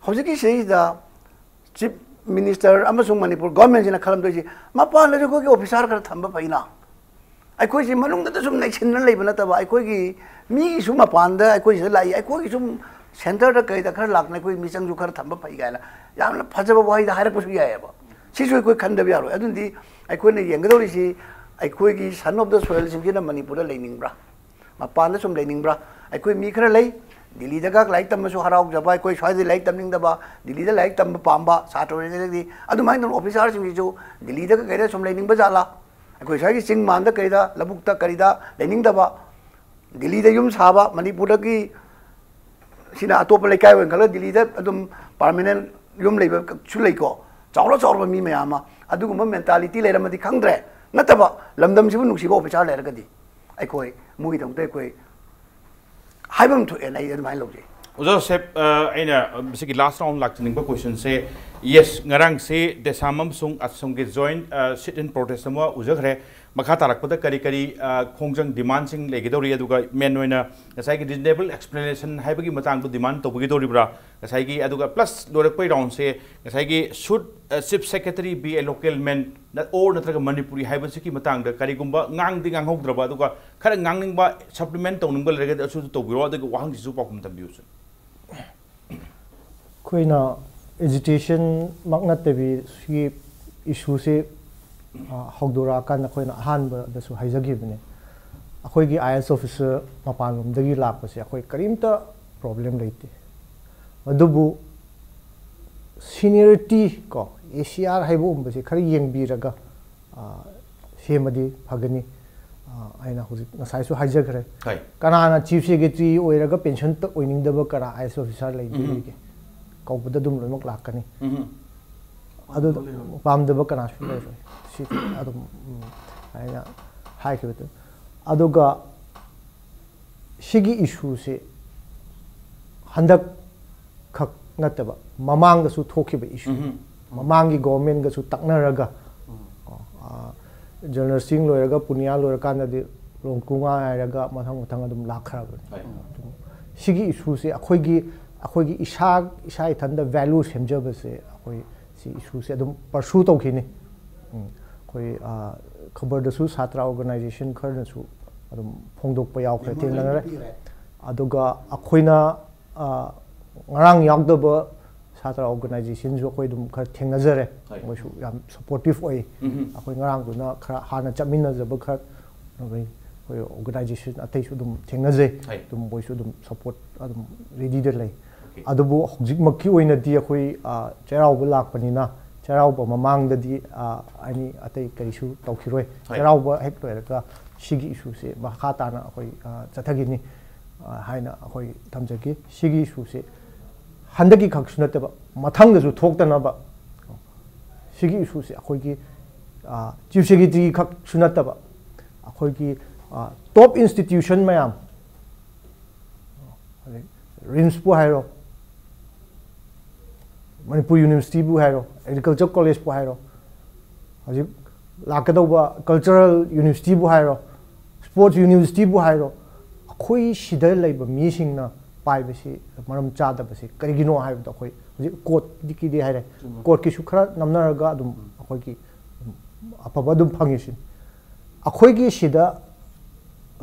ꯍꯧꯖꯤꯛꯀꯤ ꯁꯤꯗꯩꯁꯤꯗ ꯆꯤꯐ ꯃꯤꯅꯤꯁꯇꯔ ꯑꯃꯁꯨꯡ ꯃꯅꯤꯄꯨꯔ ꯒꯣꯔꯃꯦꯟꯁꯤꯅ ꯈꯜꯂꯝꯗꯣꯏꯁꯤ, ꯃꯄꯥꯟꯗꯁꯨ ꯑꯩꯈꯣꯏꯒꯤ ꯑꯣꯐꯤꯁꯥꯔ ꯈꯔ ꯊꯝꯕ ꯐꯩꯅ꯫ ꯑꯩꯈꯣꯏꯁꯤ ꯃꯅꯨꯡꯗꯇ ꯁꯨꯝ ꯅꯩꯁꯤꯟꯅ ꯂꯩꯕ ꯅꯠꯇꯕ, ꯑꯩꯈꯣꯏꯒꯤ ꯃꯤꯒꯤꯁꯨ ꯃꯄꯥꯟꯗ ꯑꯩꯈꯣꯏ ꯁꯤꯗ ꯂꯥꯛꯏ, ꯑꯩꯈꯣꯏꯒꯤ ꯁꯨꯝ ꯁꯦꯟꯇꯔꯗ ꯀꯩꯗ ꯈꯔ ꯂꯥꯛꯇꯅ ꯑꯩꯈꯣꯏ ꯃꯤꯆꯪꯁꯨ ꯈꯔ ꯊꯝꯕ ꯐꯩ ꯀꯥꯏꯅ ꯌꯥꯝꯅ ꯐꯖꯕ ꯋꯥꯍꯩꯗ ꯍꯥꯏꯔꯛꯄꯁꯨ ꯌꯥꯏꯑꯕ꯫ ꯁꯤꯁꯨ ꯑꯩꯈꯣꯏ ꯈꯟꯗꯕ ꯌꯥꯔꯣꯏ꯫ ꯑꯗꯨꯅꯗꯤ ꯑꯩꯈꯣꯏꯅ ꯌꯦꯡꯒꯗꯧꯔꯤꯁꯤ, ꯑꯩꯈꯣꯏꯒꯤ ꯁꯟ ꯑꯣꯐ ꯗ ꯁꯣꯏꯜꯁꯤꯡꯁꯤꯅ ꯃꯅꯤꯄꯨꯔꯗ ꯂꯩꯅꯤꯡꯕ꯭ꯔꯥ, ꯃꯄꯥꯟꯗ ꯁꯨꯝ ꯂꯩꯅꯤꯡꯕ꯭ꯔꯥ? ꯑꯩꯈꯣꯏ ꯃꯤ ꯈꯔ ꯂꯩ, ꯗꯤꯜꯂꯤꯗꯒ ꯂꯥꯏꯔꯤꯛ ꯇꯝꯕꯁꯨ ꯍꯔꯥꯎꯖꯕ, ꯑꯩꯈꯣꯏ ꯁ꯭ꯋꯥꯏꯗ ꯂꯥꯏꯔꯤꯛ ꯇꯝꯅꯤꯡꯗꯕ, ꯗꯤꯜꯂꯤꯗ ꯂꯥꯏꯔꯤꯛ ꯇꯝꯕ ꯄꯥꯝꯕ ꯁꯥꯇ꯭ꯔ ꯑꯣꯏꯔꯒꯗꯤ꯫ ꯑꯗꯨꯃꯥꯏꯅ ꯇꯧꯅ ꯑꯣꯐꯤꯁꯥꯔꯁꯤꯡꯁꯤꯁꯨ ꯗꯤꯜꯂꯤꯗꯒ ꯀꯩꯗ ꯁꯨꯝ ꯂꯩꯅꯤꯡꯕ ꯖꯥꯠꯂꯥ? ꯑꯩꯈꯣꯏ ꯁ꯭ꯋꯥꯏꯒꯤ ꯆꯤꯡ ꯃꯥꯟꯗ ꯀꯩꯗ, ꯂꯧꯕꯨꯛꯇ ꯀꯔꯤꯗ ꯂꯩꯅꯤꯡꯗꯕ, ꯗꯤꯜꯂꯤꯗ ꯌꯨꯝ ꯁꯥꯕ, ꯃꯅꯤꯄꯨꯔꯗꯒꯤ ꯁꯤꯅ ꯑꯇꯣꯞꯄ ꯂꯩꯀꯥꯏ ꯑꯣꯏꯅ ꯈꯜꯂꯒ ꯗꯤꯜꯂꯤꯗ ꯑꯗꯨꯝ ꯄꯥꯔꯃꯤꯅꯦꯟ ꯌꯨꯝ ꯂꯩꯕꯁꯨ ꯂꯩꯀꯣ꯫ ꯆꯥꯎꯔ ꯆꯥꯎꯔꯕ ꯃꯤ ꯃꯌꯥꯝ ꯑꯃ꯫ ꯑꯗꯨꯒꯨꯝꯕ ꯃꯦꯟꯇꯥꯂꯤꯇꯤ ꯂꯩꯔꯝꯃꯗꯤ ꯈꯪꯗ꯭ꯔꯦ꯫ ꯅꯠꯇꯕ, ꯂꯝꯗꯝꯁꯤꯕꯨ ꯅꯨꯡꯁꯤꯕ ꯑꯣꯐꯤꯁꯥꯔ ꯂꯩꯔꯒꯗꯤ ꯑꯩꯈꯣꯏ ꯃꯣꯏꯒꯤꯗꯃꯛꯇ ꯑꯩꯈꯣꯏ ꯍꯥꯏꯐꯝ ꯊꯣꯛꯑꯦꯅ ꯑꯩ ꯑꯗꯨꯃꯥꯏꯅ ꯂꯧꯖꯩ꯫ ꯑꯣꯖꯥ ꯖꯣꯁꯦꯐ, ꯑ, ꯑꯩꯅ, ꯑ, ꯃꯁꯤꯒꯤ ꯂꯥꯁ ꯔꯥꯎꯟ ꯂꯥꯛꯆꯅꯤꯡꯕ ꯀꯣꯏꯁꯟꯁꯦ, ꯌꯦꯁ, ꯉꯔꯥꯡꯁꯦ ꯗꯦꯁꯥꯝ ꯑꯃꯁꯨꯡ ꯑꯁꯣꯝꯒꯤ ꯖꯣꯏꯟ, ꯑ, ꯁꯤꯠ ꯏꯟ ꯄ꯭ꯔꯣꯇꯦꯁ ꯑꯃ ꯎꯖꯈ꯭ꯔꯦ꯫ ꯃꯈꯥ ꯇꯥꯔꯛꯄꯗ ꯀꯔꯤ ꯀꯔꯤ, ꯑ, ꯈꯣꯡꯖꯪ ꯗꯤꯃꯥꯟꯁꯤꯡ ꯂꯩꯒꯗꯧꯔꯤ, ꯑꯗꯨꯒ ꯃꯦꯟ ꯑꯣꯏꯅ ꯉꯁꯥꯏꯒꯤ ꯔꯤꯖꯅꯦꯕꯜ ꯑꯦꯛꯁꯄ꯭ꯂꯦꯅꯦꯁꯟ ꯍꯥꯏꯕꯒꯤ ꯃꯇꯥꯡꯗꯣ ꯗꯤꯃꯥꯟ ꯇꯧꯕꯤꯒꯗꯧꯔꯤꯕ꯭ꯔꯥ? ꯉꯁꯥꯏꯒꯤ, ꯑꯗꯨꯒ ꯄ꯭ꯂꯁ ꯂꯣꯏꯔꯛꯄꯒꯤ ꯔꯥꯎꯟꯁꯦ ꯉꯁꯥꯏꯒꯤ ꯁꯨꯠ, ꯑ, chief secretary B A local man ꯅ-, ꯑꯣꯔ ꯅꯠꯇ꯭ꯔꯒ ꯃꯅꯤꯄꯨꯔꯤ ꯍꯥꯏꯕꯁꯤꯒꯤ ꯃꯇꯥꯡꯗ ꯀꯔꯤꯒꯨꯝꯕ ꯉꯥꯡꯗꯤ ꯉꯥꯡꯍꯧꯗ꯭ꯔꯕ, ꯑꯗꯨꯒ ꯈꯔ ꯉꯥꯡꯅꯤꯡꯕ, ꯁꯄ꯭ꯂꯤꯃꯦꯟ ꯇꯧꯅꯤꯡꯕ ꯂꯩꯔꯒꯗꯤ ꯑꯗꯨꯁꯨ ꯇꯧꯕꯤꯔꯣ, ꯑꯗꯨꯒ ꯋꯥꯍꯪꯁꯤꯁꯨ ꯄꯥꯎꯈꯨꯝ ꯊꯝꯕꯤꯌꯨ, ꯁꯔ꯫ ꯑꯩꯈꯣꯏꯅ ꯑꯦꯖꯤꯇꯦꯁꯟꯃꯛ ꯅꯠꯇꯕꯤ ꯁꯤꯒꯤ ꯏꯁꯨꯁꯤ, ꯑ, ꯍꯧꯗꯣꯔꯛꯑꯀꯥꯟꯗ ꯑꯩꯈꯣꯏꯅ ꯑꯍꯥꯟꯕꯗꯁꯨ ꯍꯥꯏꯖꯈꯤꯕꯅꯦ, ꯑꯩꯈꯣꯏꯒꯤ ꯑꯥꯏ ꯑꯦ ꯑꯦꯁ ꯑꯣꯐꯤꯁꯔ ꯃꯄꯥꯟꯂꯣꯝꯗꯒꯤ ꯂꯥꯛꯄꯁꯦ ꯑꯩꯈꯣꯏ ꯀꯔꯤꯝꯇ ꯄ꯭ꯔꯣꯕ꯭ꯂꯦꯝ ꯂꯩꯇꯦ꯫ ꯑꯗꯨꯕꯨ ꯁꯤꯅꯤꯌꯔꯤꯇꯤ ꯀꯣ, ꯑꯦ ꯁꯤ ꯑꯥꯔ ꯍꯥꯏꯕꯒꯨꯝꯕꯁꯦ ꯈꯔ ꯌꯦꯡꯕꯤꯔꯒ, ꯑ, ꯁꯦꯝꯃꯗꯤ ꯐꯒꯅꯤ꯫ ꯑ, ꯑꯩꯅ ꯍꯧꯖꯤꯛ ꯉꯁꯥꯏꯁꯨ ꯍꯥꯏꯖꯈ꯭ꯔꯦ꯫ ꯍꯣꯏ꯫ ꯀꯅꯥꯅ ꯆꯤꯐ ꯁꯦꯀ꯭ꯔꯦꯇꯔꯤ ꯑꯣꯏꯔꯒ ꯄꯦꯟꯁꯟ ꯑꯣꯏꯅꯤꯡꯗꯕ ꯀꯅꯥ ꯑꯥꯏ ꯑꯦꯁ ꯑꯣꯐꯤꯁꯔ ꯂꯩꯕꯤꯔꯤꯒꯦ? ꯀꯧꯕꯗ ꯑꯗꯨꯝ ꯂꯣꯏꯅꯃꯛ ꯂꯥꯛꯀꯅꯤ꯫ ꯎꯝ꯫ ꯑꯗꯨ ꯄꯥꯝꯗꯕ ꯀꯅꯥꯁꯨ ꯂꯩꯔꯣꯏ꯫ ꯁꯤꯗꯤ ꯑꯗꯨꯝ, ꯎꯝ, ꯑꯩꯅ ꯍꯥꯏꯈꯤꯕꯗꯨ꯫ ꯑꯗꯨꯒ ꯁꯤꯒꯤ ꯏꯁꯨꯁꯤ ꯍꯟꯗꯛ ꯈꯛ ꯅꯠꯇꯕ ꯃꯃꯥꯡꯗꯁꯨ ꯊꯣꯛꯈꯤꯕ ꯏꯁꯨ꯫ ꯎꯝ꯫ ꯃꯃꯥꯡꯒꯤ ꯒꯣꯚꯔꯟꯃꯦꯟꯒꯁꯨ ꯇꯛꯅꯔꯒ, ꯀꯣ, ꯑ, ꯖꯦꯅꯔꯦꯜ ꯁꯤꯡ ꯂꯣꯏꯔꯒ ꯄꯨꯅꯤꯌꯥ ꯂꯣꯏꯔꯀꯥꯟꯗꯗꯤ ꯂꯣꯡꯀꯨꯉꯥ ꯍꯥꯏꯔꯒ ꯃꯊꯪ ꯃꯊꯪ ꯑꯗꯨꯝ ꯂꯥꯛꯈ꯭ꯔꯕꯅꯤ꯫ ꯍꯣꯏ꯫ ꯑꯗꯨꯝ ꯁꯤꯒꯤ ꯏꯁꯨꯁꯦ ꯑꯩꯈꯣꯏꯒꯤ, ꯑꯩꯈꯣꯏꯒꯤ ꯏꯁꯥ, ꯏꯁꯥ ꯏꯊꯟꯗ ꯚꯦꯂꯨ ꯁꯦꯝꯖꯕꯁꯦ ꯑꯩꯈꯣꯏ ꯁꯤ ꯏꯁꯨꯁꯦ ꯑꯗꯨꯝ ꯄꯔꯁꯨ ꯇꯧꯈꯤꯅꯤ꯫ ꯎꯝ, ꯑꯩꯈꯣꯏ, ꯑ, ꯈꯕꯔꯗꯁꯨ ꯁꯥꯇ꯭ꯔ ꯑꯣꯔꯒꯅꯥꯏꯖꯦꯁꯟ ꯈꯔꯅꯁꯨ ꯑꯗꯨꯝ ꯐꯣꯡꯗꯣꯛꯄ ꯌꯥꯎꯈ꯭ꯔꯦ, ꯊꯦꯡꯅꯔꯦ꯫ ꯑꯗꯨꯒ ꯑꯩꯈꯣꯏꯅ, ꯑ, ꯉꯔꯥꯡ ꯌꯥꯎꯗꯕ ꯁꯥꯇ꯭ꯔ ꯑꯣꯔꯒꯅꯥꯏꯖꯦꯁꯟꯁꯨ ꯑꯩꯈꯣꯏ ꯑꯗꯨꯝ ꯈꯔ ꯊꯦꯡꯅꯖꯔꯦ꯫ ꯍꯣꯏ꯫ ꯃꯣꯏꯁꯨ ꯌꯥꯝ ꯁꯄꯣꯔꯇꯤꯞ ꯑꯣꯏ꯫ ꯎꯝ꯫ ꯑꯩꯈꯣꯏ ꯉꯔꯥꯡꯗꯨꯅ ꯈꯔ ꯍꯥꯟꯅ ꯆꯠꯃꯤꯟꯅꯖꯕ ꯈꯔ ꯑꯩꯈꯣꯏ, ꯑꯩꯈꯣꯏ ꯑꯣꯔꯒꯅꯥꯏꯖꯦꯁꯟ ꯑꯇꯩꯁꯨ ꯑꯗꯨꯝ ꯊꯦꯡꯅꯖꯩ꯫ ꯍꯣꯏ꯫ ꯑꯗꯨꯝ ꯃꯣꯏꯁꯨ ꯑꯗꯨꯝ ꯁꯄꯣꯔꯠ ꯑꯗꯨꯝ ꯔꯦꯗꯤꯗ ꯂꯩ꯫ Okay꯫ ꯑꯗꯨꯕꯨ ꯍꯧꯖꯤꯛꯃꯛꯀꯤ ꯑꯣꯏꯅꯗꯤ ꯑꯩꯈꯣꯏ, ꯑ, ꯆꯩꯔꯥꯎꯕ ꯂꯥꯛꯄꯅꯤꯅ ꯆꯩꯔꯥꯎꯕ ꯃꯃꯥꯡꯗꯗꯤ, ꯑ, ꯑꯅꯤ ꯑꯇꯩ ꯀꯔꯤꯁꯨ ꯇꯧꯈꯤꯔꯣꯏ꯫ ꯍꯣꯏ꯫ ꯆꯩꯔꯥꯎꯕ ꯍꯦꯛ ꯂꯣꯏꯔꯒ ꯁꯤꯒꯤ ꯏꯁꯨꯁꯦ ꯃꯈꯥ ꯇꯥꯅ ꯑꯩꯈꯣꯏ, ꯑ, ꯆꯠꯊꯈꯤꯅꯤ, ꯑ, ꯍꯥꯏꯅ ꯑꯩꯈꯣꯏ ꯊꯝꯖꯒꯦ꯫ ꯁꯤꯒꯤ ꯏꯁꯨꯁꯦ ꯍꯟꯗꯛꯀꯤ ꯈꯛꯁꯨ ꯅꯠꯇꯕ ꯃꯊꯪꯗꯁꯨ ꯊꯣꯛꯇꯅꯕ, ꯁꯤꯒꯤ ꯏꯁꯨꯁꯦ ꯑꯩꯈꯣꯏꯒꯤ, ꯑ, ꯆꯤꯐ ꯁꯦꯀ꯭ꯔꯦꯇꯔꯤ ꯈꯛꯁꯨ ꯅꯠꯇꯕ ꯑꯩꯈꯣꯏꯒꯤ, ꯑ, ꯇꯣꯞ ꯏꯟꯁꯇꯤꯇ꯭ꯌꯨꯁꯟ ꯃꯌꯥꯝ, ꯑꯗꯩ ꯔꯤꯝꯁꯄꯨ ꯍꯥꯏꯔꯣ, ꯃꯅꯤꯄꯨꯔ ꯌꯨꯅꯤꯚꯔꯁꯤꯇꯤꯕꯨ ꯍꯥꯏꯔꯣ, ꯑꯦꯒ꯭ꯔꯤꯀꯜꯆꯔ ꯀꯣꯂꯦꯖꯄꯨ ꯍꯥꯏꯔꯣ, ꯍꯧꯖꯤꯛ ꯂꯥꯛꯀꯗꯧꯕ ꯀꯜꯆꯔꯦꯜ ꯌꯨꯅꯤꯚꯔꯁꯤꯇꯤꯕꯨ ꯍꯥꯏꯔꯣ, ꯁ꯭ꯄꯣꯔꯠꯁ ꯌꯨꯅꯤꯚꯔꯁꯤꯇꯤꯕꯨ ꯍꯥꯏꯔꯣ, ꯑꯩꯈꯣꯏ ꯁꯤꯗ ꯂꯩꯕ ꯃꯤꯁꯤꯡꯅ ꯄꯥꯏꯕꯁꯤ ꯃꯔꯝ ꯆꯥꯗꯕꯁꯤ ꯀꯔꯤꯒꯤꯅꯣ ꯍꯥꯏꯕꯗ, ꯑꯩꯈꯣꯏ ꯍꯧꯖꯤꯛ ꯀꯣꯔꯠꯀꯤꯗꯤ ꯍꯥꯏꯔꯦ, ꯀꯣꯔꯠꯀꯤꯁꯨ ꯈꯔ ꯅꯝꯅꯔꯒ ꯑꯗꯨꯝ ꯑꯩꯈꯣꯏꯒꯤ ꯑꯐꯕ ꯑꯗꯨꯝ ꯐꯪꯉꯤꯁꯤꯅꯤ꯫ ꯑꯩꯈꯣꯏꯒꯤ ꯁꯤꯗ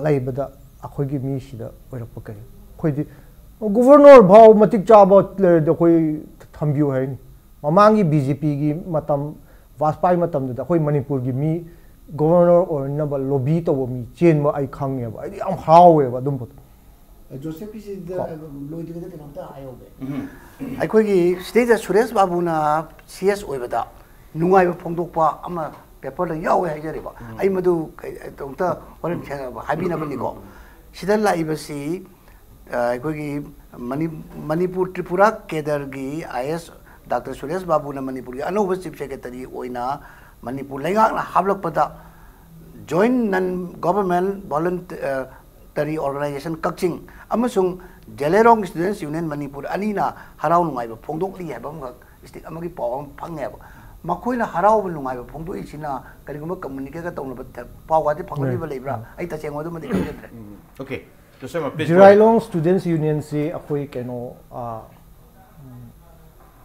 ꯂꯩꯕꯗ ꯑꯩꯈꯣꯏꯒꯤ ꯃꯤꯁꯤꯗ ꯑꯣꯏꯔꯛꯄ ꯀꯔꯤ? ꯑꯩꯈꯣꯏꯗꯤ ꯒꯣꯕꯔꯅꯔ ꯐꯥꯎ ꯃꯇꯤꯛ ꯆꯥꯕ ꯂꯩꯔꯗꯤ ꯑꯩꯈꯣꯏ ꯊꯝꯕꯤꯌꯨ ꯍꯥꯏꯅꯤ꯫ ꯃꯃꯥꯡꯒꯤ ꯕꯤ ꯖꯦ ꯄꯤꯒꯤ ꯃꯇꯝ, ꯕꯥꯖꯄꯥꯏ ꯃꯇꯝꯗꯨꯗ ꯑꯩꯈꯣꯏ ꯃꯅꯤꯄꯨꯔꯒꯤ ꯃꯤ ꯒꯣꯕꯔꯅꯔ ꯑꯣꯏꯅꯕ ꯂꯣꯕꯤ ꯇꯧꯕ ꯃꯤ ꯆꯦꯟꯕ ꯑꯩ ꯈꯪꯉꯦꯕ꯫ ꯑꯩꯗꯤ ꯌꯥꯝ ꯍꯥꯎꯋꯦꯕ ꯑꯗꯨꯝꯕꯗꯣ꯫ ꯖꯣꯁꯦꯐꯀꯤꯁꯤꯗ ꯀꯣ꯫ ꯂꯣꯏꯗ꯭ꯔꯤꯉꯩꯗ ꯀꯩꯅꯣꯝꯇ ꯍꯥꯏꯍꯧꯒꯦ꯫ ꯑꯩꯈꯣꯏꯒꯤ ꯁꯤꯗꯩꯗ ꯁꯨꯔꯦꯁ ꯕꯥꯕꯨꯅ ꯁꯤ ꯑꯦꯁ ꯑꯣꯏꯕꯗ ꯅꯨꯡꯉꯥꯏꯕ ꯐꯣꯡꯗꯣꯛꯄ ꯑꯃ ꯄꯦꯄꯔꯗ ꯌꯥꯎꯋꯦ ꯍꯥꯏꯖꯔꯤꯕ꯫ ꯑꯩ ꯃꯗꯨ ꯀꯩ-, ꯑꯃꯨꯛꯇ ꯍꯣꯔꯦꯟ ꯈꯦ-, ꯍꯥꯏꯕꯤꯅꯕꯅꯤꯀꯣ꯫ ꯁꯤꯗ ꯂꯥꯛꯏꯕꯁꯤ, ꯑ, ꯑꯩꯈꯣꯏꯒꯤ ꯃꯅꯤ-, ꯃꯅꯤꯄꯨꯔ ꯇ꯭ꯔꯤꯄꯨꯔꯥ ꯀꯦꯗꯔꯒꯤ ꯑꯥꯏ ꯑꯦꯁ ꯗꯥꯛꯇꯔ ꯁꯨꯔꯦꯁ ꯕꯥꯕꯨꯅ ꯃꯅꯤꯄꯨꯔꯒꯤ ꯑꯅꯧꯕ ꯆꯤꯐ ꯁꯦꯀ꯭ꯔꯦꯇꯔꯤ ꯑꯣꯏꯅ ꯃꯅꯤꯄꯨꯔ ꯂꯩꯉꯥꯛꯅ ꯍꯥꯞꯂꯛꯄꯗ Joint Non Government Voluntary Organization ꯀꯛꯆꯤꯡ ꯑꯃꯁꯨꯡ ꯖꯦꯂꯦꯔꯣꯡ ꯁ꯭ꯇꯨꯗꯦꯟꯠꯁ ꯌꯨꯅꯤꯌꯟ ꯃꯅꯤꯄꯨꯔ ꯑꯅꯤꯅ ꯍꯔꯥꯎ ꯅꯨꯡꯉꯥꯏꯕ ꯐꯣꯡꯗꯣꯛꯂꯤ ꯍꯥꯏꯕ ꯑꯃꯈꯛ ꯁ꯭ꯇꯦꯠ ꯑꯃꯒꯤ ꯄꯥꯎ ꯑꯃ ꯐꯪꯉꯦꯕ꯫ ꯃꯈꯣꯏꯅ ꯍꯔꯥꯎꯕ ꯅꯨꯡꯉꯥꯏꯕ ꯐꯣꯡꯗꯣꯛꯏꯁꯤꯅ ꯀꯔꯤꯒꯨꯝꯕ ꯀꯝꯃꯨꯅꯤꯀꯦꯠꯀ ꯇꯧꯅꯕ ꯊ-, ꯄꯥꯎꯒꯗꯤ ꯐꯪꯅꯔꯤꯕ ꯂꯩꯕ꯭ꯔꯥ? ꯑꯩ ꯇꯁꯦꯡꯕ ꯑꯗꯨꯃꯗꯤ ꯈꯪꯖꯗ꯭ꯔꯦ꯫ Okay. Joseph, please go ahead. ꯖꯤꯔꯥꯏꯂꯣꯡ ꯁ꯭ꯇꯨꯗꯦꯟꯠꯁ ꯌꯨꯅꯤꯌꯟꯁꯤ ꯑꯩꯈꯣꯏ ꯀꯩꯅꯣ, ꯑ,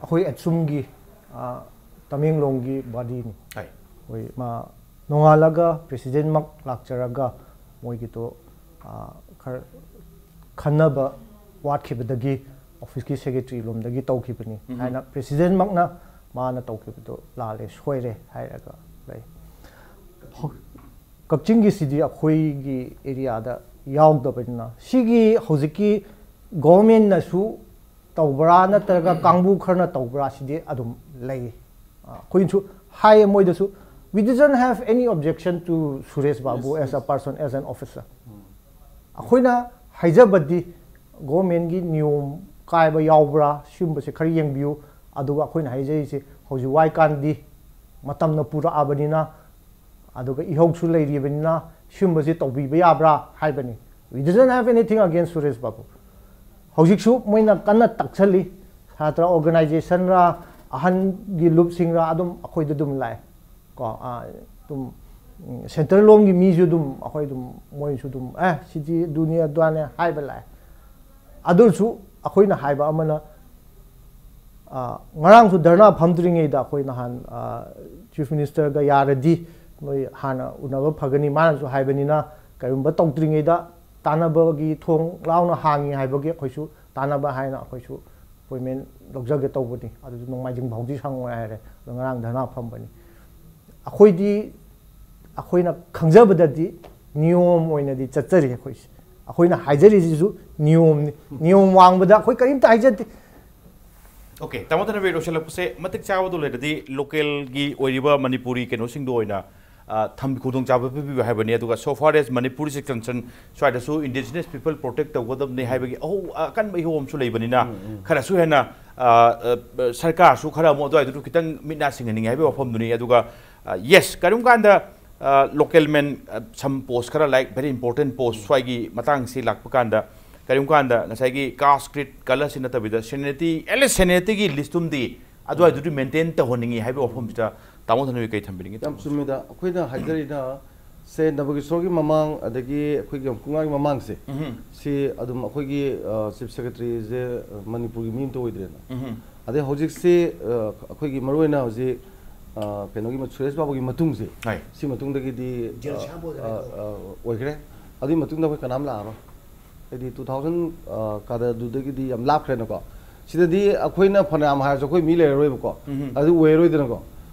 ꯑꯩꯈꯣꯏ ꯑꯦꯠꯁꯨꯝꯒꯤ, ꯑ, ꯇꯃꯦꯡꯂꯣꯡꯒꯤ ꯕꯣꯗꯤꯅꯤ꯫ ꯍꯥꯏ꯫ ꯑꯩꯈꯣꯏ ꯃꯥ ꯅꯣꯡꯉꯥꯜꯂꯒ ꯄ꯭ꯔꯦꯁꯤꯗꯦꯟꯃꯛ ꯂꯥꯛꯆꯔꯒ ꯃꯣꯏꯒꯤꯗꯣ, ꯑ, ꯈꯔ ꯈꯟꯅꯕ ꯋꯥꯠꯈꯤꯕꯗꯒꯤ ꯑꯣꯐꯤꯁꯀꯤ ꯁꯦꯀ꯭ꯔꯦꯇꯔꯤ ꯂꯣꯝꯗꯒꯤ ꯇꯧꯈꯤꯕꯅꯤ ꯍꯥꯏꯅ ꯄ꯭ꯔꯦꯁꯤꯗꯦꯟꯃꯛꯅ ꯃꯥꯅ ꯇꯧꯈꯤꯕꯗꯣ ꯂꯥꯜꯂꯦ, ꯁꯣꯏꯔꯦ ꯍꯥꯏꯔꯒ ꯂꯩ꯫ ꯀꯛꯆꯤꯡꯒꯤꯁꯤꯗꯤ ꯑꯩꯈꯣꯏꯒꯤ ꯑꯦꯔꯤꯌꯥꯗ ꯌꯥꯎꯗꯕꯅꯤꯅ, ꯁꯤꯒꯤ ꯍꯧꯖꯤꯛꯀꯤ ꯒꯣꯚꯔꯟꯃꯦꯟꯠꯅꯁꯨ ꯇꯧꯕ꯭ꯔꯥ ꯅꯠꯇ꯭ꯔꯒ ꯀꯥꯡꯕꯨ ꯈꯔꯅ ꯇꯧꯕ꯭ꯔꯥ, ꯁꯤꯗꯤ ꯑꯗꯨꯝ ꯂꯩ꯫ ꯑꯩꯈꯣꯏꯅꯁꯨ ꯍꯥꯏꯌꯦ ꯃꯣꯏꯗꯁꯨ, "We doesn't have any objection to Suresh Babu as a person, as an officer." ꯑꯩꯈꯣꯏꯅ ꯍꯥꯏꯖꯕꯗꯤ ꯒꯣꯚꯔꯟꯃꯦꯟꯠꯀꯤ ꯅꯤꯌꯣꯝ ꯀꯥꯏꯕ ꯌꯥꯎꯕ꯭ꯔꯥ, ꯁꯤꯒꯨꯝꯕꯁꯦ ꯈꯔ ꯌꯦꯡꯕꯤꯌꯨ꯫ ꯑꯗꯨꯒ ꯑꯩꯈꯣꯏꯅ ꯍꯥꯏꯖꯔꯤꯁꯦ ꯍꯧꯖꯤꯛ ꯋꯥꯏꯀꯥꯟꯗꯤ ꯃꯇꯝꯅ ꯄꯨꯔꯛꯑꯕꯅꯤꯅ, ꯑꯗꯨꯒ ꯏꯍꯧꯁꯨ ꯂꯩꯔꯤꯕꯅꯤꯅ ꯁꯤꯒꯨꯝꯕꯁꯤ ꯇꯧꯕꯤꯕ ꯌꯥꯕ꯭ꯔꯥ ꯍꯥꯏꯕꯅꯤ꯫ We doesn't have anything against Suresh Babu꯫ ꯍꯧꯖꯤꯛꯁꯨ ꯃꯣꯏꯅ ꯀꯟꯅ ꯇꯛꯁꯜꯂꯤ꯫ ꯁꯥꯇ꯭ꯔ ꯑꯣꯔꯒꯅꯥꯏꯖꯦꯁꯟꯔ, ꯑꯍꯟꯒꯤ ꯂꯨꯞꯁꯤꯡꯔ ꯑꯗꯨꯝ ꯑꯩꯈꯣꯏꯗ ꯑꯗꯨꯝ ꯂꯥꯛꯑꯦ꯫ ꯀꯣ, ꯑꯗꯨꯝ ꯁꯦꯟꯇ꯭ꯔꯦꯜ ꯂꯣꯝꯒꯤ ꯃꯤꯁꯨ ꯑꯗꯨꯝ, ꯑꯩꯈꯣꯏ ꯑꯗꯨꯝ, ꯃꯣꯏꯁꯨ ꯑꯗꯨꯝ, "ꯑꯦ, ꯁꯤꯗꯤ ꯑꯗꯨꯅꯤ ꯑꯗꯨꯅꯤ" ꯍꯥꯏꯕ ꯂꯥꯛꯑꯦ꯫ ꯑꯗꯨꯁꯨ ꯑꯩꯈꯣꯏꯅ ꯍꯥꯏꯕ ꯑꯃꯅ, ꯉꯔꯥꯡꯁꯨ ꯙꯔꯅꯥ ꯐꯝꯗ꯭ꯔꯤꯉꯩꯗ ꯑꯩꯈꯣꯏ ꯅꯍꯥꯟ ꯆꯤꯐ ꯃꯤꯅꯤꯁꯇꯔꯒ ꯌꯥꯔꯗꯤ ꯅꯣꯏ ꯍꯥꯟꯅ ꯎꯅꯕ ꯐꯒꯅꯤ, ꯃꯥꯅꯁꯨ ꯍꯥꯏꯕꯅꯤꯅ, ꯀꯔꯤꯒꯨꯝꯕ ꯇꯧꯗ꯭ꯔꯤꯉꯩꯗ ꯇꯥꯟꯅꯕꯒꯤ ꯊꯣꯡ ꯂꯥꯎꯅ ꯍꯥꯡꯉꯤ ꯍꯥꯏꯕꯒꯤ ꯑꯩꯈꯣꯏꯁꯨ ꯇꯥꯟꯅꯕ ꯍꯥꯏꯅ ꯑꯩꯈꯣꯏꯁꯨ ꯑꯦꯄꯣꯏꯟꯃꯦꯟ ꯂꯧꯖꯒꯦ ꯇꯧꯕꯅꯤ꯫ ꯑꯗꯨꯁꯨ ꯅꯣꯡꯃꯥꯏꯖꯤꯡ ꯐꯥꯎꯗꯤ ꯁꯪꯉꯣꯏ ꯍꯥꯏꯔꯦ꯫ ꯑꯗꯣ ꯉꯔꯥꯡ ꯙꯔꯅꯥ ꯐꯝꯕꯅꯤ꯫ ꯑꯩꯈꯣꯏꯗꯤ, ꯑꯩꯈꯣꯏꯅ ꯈꯪꯖꯕꯗꯗꯤ ꯅꯤꯌꯣꯝ ꯑꯣꯏꯅꯗꯤ ꯆꯠꯆꯔꯤ ꯑꯩꯈꯣꯏꯁꯦ꯫ ꯑꯩꯈꯣꯏꯅ ꯍꯥꯏꯖꯔꯤꯁꯤꯁꯨ ꯅꯤꯌꯣꯝꯅꯤ꯫ ꯅꯤꯌꯣꯝ ꯋꯥꯡꯕꯗ ꯑꯩꯈꯣꯏ ꯀꯔꯤꯝꯇ ꯍꯥꯏꯖꯗꯦ꯫ ꯑꯣꯀꯦ, ꯇꯥꯃꯣ ꯊꯅꯕꯤ, ꯂꯣꯏꯁꯤꯜꯂꯛꯄꯁꯦ ꯃꯇꯤꯛ ꯆꯥꯕꯗꯨ ꯂꯩꯔꯗꯤ ꯂꯣꯀꯦꯜꯒꯤ ꯑꯣꯏꯔꯤꯕ ꯃꯅꯤꯄꯨꯔꯤ ꯀꯩꯅꯣꯁꯤꯡꯗꯣ ꯑꯣꯏꯅ ꯊꯝ ꯈꯨꯗꯣꯡꯆꯥꯕ ꯄꯤꯕꯤꯌꯨ ꯍꯥꯏꯕꯅꯤ꯫ ꯑꯗꯨꯒ so far as Manipuri is concerned, ꯁ꯭ꯋꯥꯏꯗꯁꯨ indigenous people protect ꯇꯧꯒꯗꯕꯅꯤ ꯍꯥꯏꯕꯒꯤ ꯑꯍꯧ ꯑꯀꯟꯕ ꯏꯍꯧ ꯑꯃꯁꯨ ꯂꯩꯕꯅꯤꯅ, ꯈꯔꯁꯨ ꯍꯦꯟꯅ ꯁꯔꯀꯥꯔꯁꯨ ꯈꯔ ꯑꯃꯨꯛ ꯑꯗꯨꯋꯥꯏꯗꯨꯗ ꯈꯤꯇꯪ ꯃꯤꯠ ꯅꯥ ꯁꯤꯡꯍꯟꯅꯤꯡꯉꯤ ꯍꯥꯏꯕꯒꯤ ꯋꯥꯐꯝꯗꯨꯅꯤ꯫ ꯑꯗꯨꯒ ꯌꯦꯁ, ꯀꯔꯤꯒꯨꯝꯕ ꯀꯥꯟꯗ ꯂꯣꯀꯦꯜ ꯃꯦꯟ ꯁꯝ ꯄꯣꯁ ꯈꯔ, like very important post ꯁ꯭ꯋꯥꯏꯒꯤ ꯃꯇꯥꯡꯁꯤ ꯂꯥꯛꯄ ꯀꯥꯟꯗ, ꯀꯔꯤꯒꯨꯝꯕ ꯀꯥꯟꯗ ꯉꯁꯥꯏꯒꯤ caste, creed, colour ꯁꯤ ꯅꯠꯇꯕꯤꯗ seniority, at least seniority ꯒꯤ ꯂꯤꯁꯇꯨꯝꯗꯤ ꯑꯗꯨꯋꯥꯏꯗꯨꯗꯤ ꯃꯦꯟꯇꯦꯟ ꯇꯧꯍꯟꯅꯤꯡꯉꯤ ꯍꯥꯏꯕ ꯋꯥꯐꯝꯁꯤꯗ ꯇꯥꯃꯣ ꯊꯅꯕꯤ ꯀꯩ ꯊꯝꯕꯤꯅꯤꯡꯉꯤ? ꯌꯥꯝ ꯆꯨꯝꯃꯤꯗ꯫ ꯑꯩꯈꯣꯏꯅ ꯍꯥꯏꯖꯔꯤꯅ ꯁꯦ ꯅꯕꯀꯤꯁꯣꯔꯒꯤ ꯃꯃꯥꯡ ꯑꯗꯒꯤ ꯑꯩꯈꯣꯏꯒꯤ ꯌꯥꯝ ꯀꯨꯉꯥꯒꯤ ꯃꯃꯥꯡꯁꯦ, ꯁꯤ ꯑꯗꯨꯝ ꯑꯩꯈꯣꯏꯒꯤ ꯆꯤꯐ ꯁꯦꯀ꯭ꯔꯦꯇꯔꯤꯁꯦ ꯃꯅꯤꯄꯨꯔꯒꯤ ꯃꯤ ꯑꯃꯇ ꯑꯣꯏꯗ꯭ꯔꯦꯅ꯫ ꯑꯗꯩ ꯍꯧꯖꯤꯛꯁꯤ ꯑꯩꯈꯣꯏꯒꯤ ꯃꯔꯨꯑꯣꯏꯅ ꯍꯧꯖꯤꯛ ꯀꯩꯅꯣꯒꯤ ꯁꯨꯔꯦꯁ ꯕꯥꯕꯨꯒꯤ ꯃꯇꯨꯡꯁꯦ, ꯁꯤ ꯃꯇꯨꯡꯗꯒꯤꯗꯤ ꯑꯣꯏꯈ꯭ꯔꯦ꯫ ꯑꯗꯨꯒꯤ ꯃꯇꯨꯡꯗ ꯑꯩꯈꯣꯏ ꯀꯅꯥꯝ ꯂꯥꯛꯑꯔꯣꯏ꯫ ꯍꯥꯏꯗꯤ ꯇꯨ ꯊꯥꯎꯖꯟ ꯀꯥꯗꯔꯗꯨꯗꯒꯤꯗꯤ ꯌꯥꯝ ꯂꯥꯞꯈ꯭ꯔꯦꯅꯀꯣ꯫ ꯁꯤꯗꯗꯤ ꯑꯩꯈꯣꯏꯅ ꯐꯅꯌꯥꯝ ꯍꯥꯏꯔꯁꯨ ꯑꯩꯈꯣꯏ ꯃꯤ ꯂꯩꯔꯔꯣꯏꯕꯀꯣ꯫ ꯑꯗꯨ ꯑꯣꯏꯔꯔꯣꯏꯗꯅꯀꯣ꯫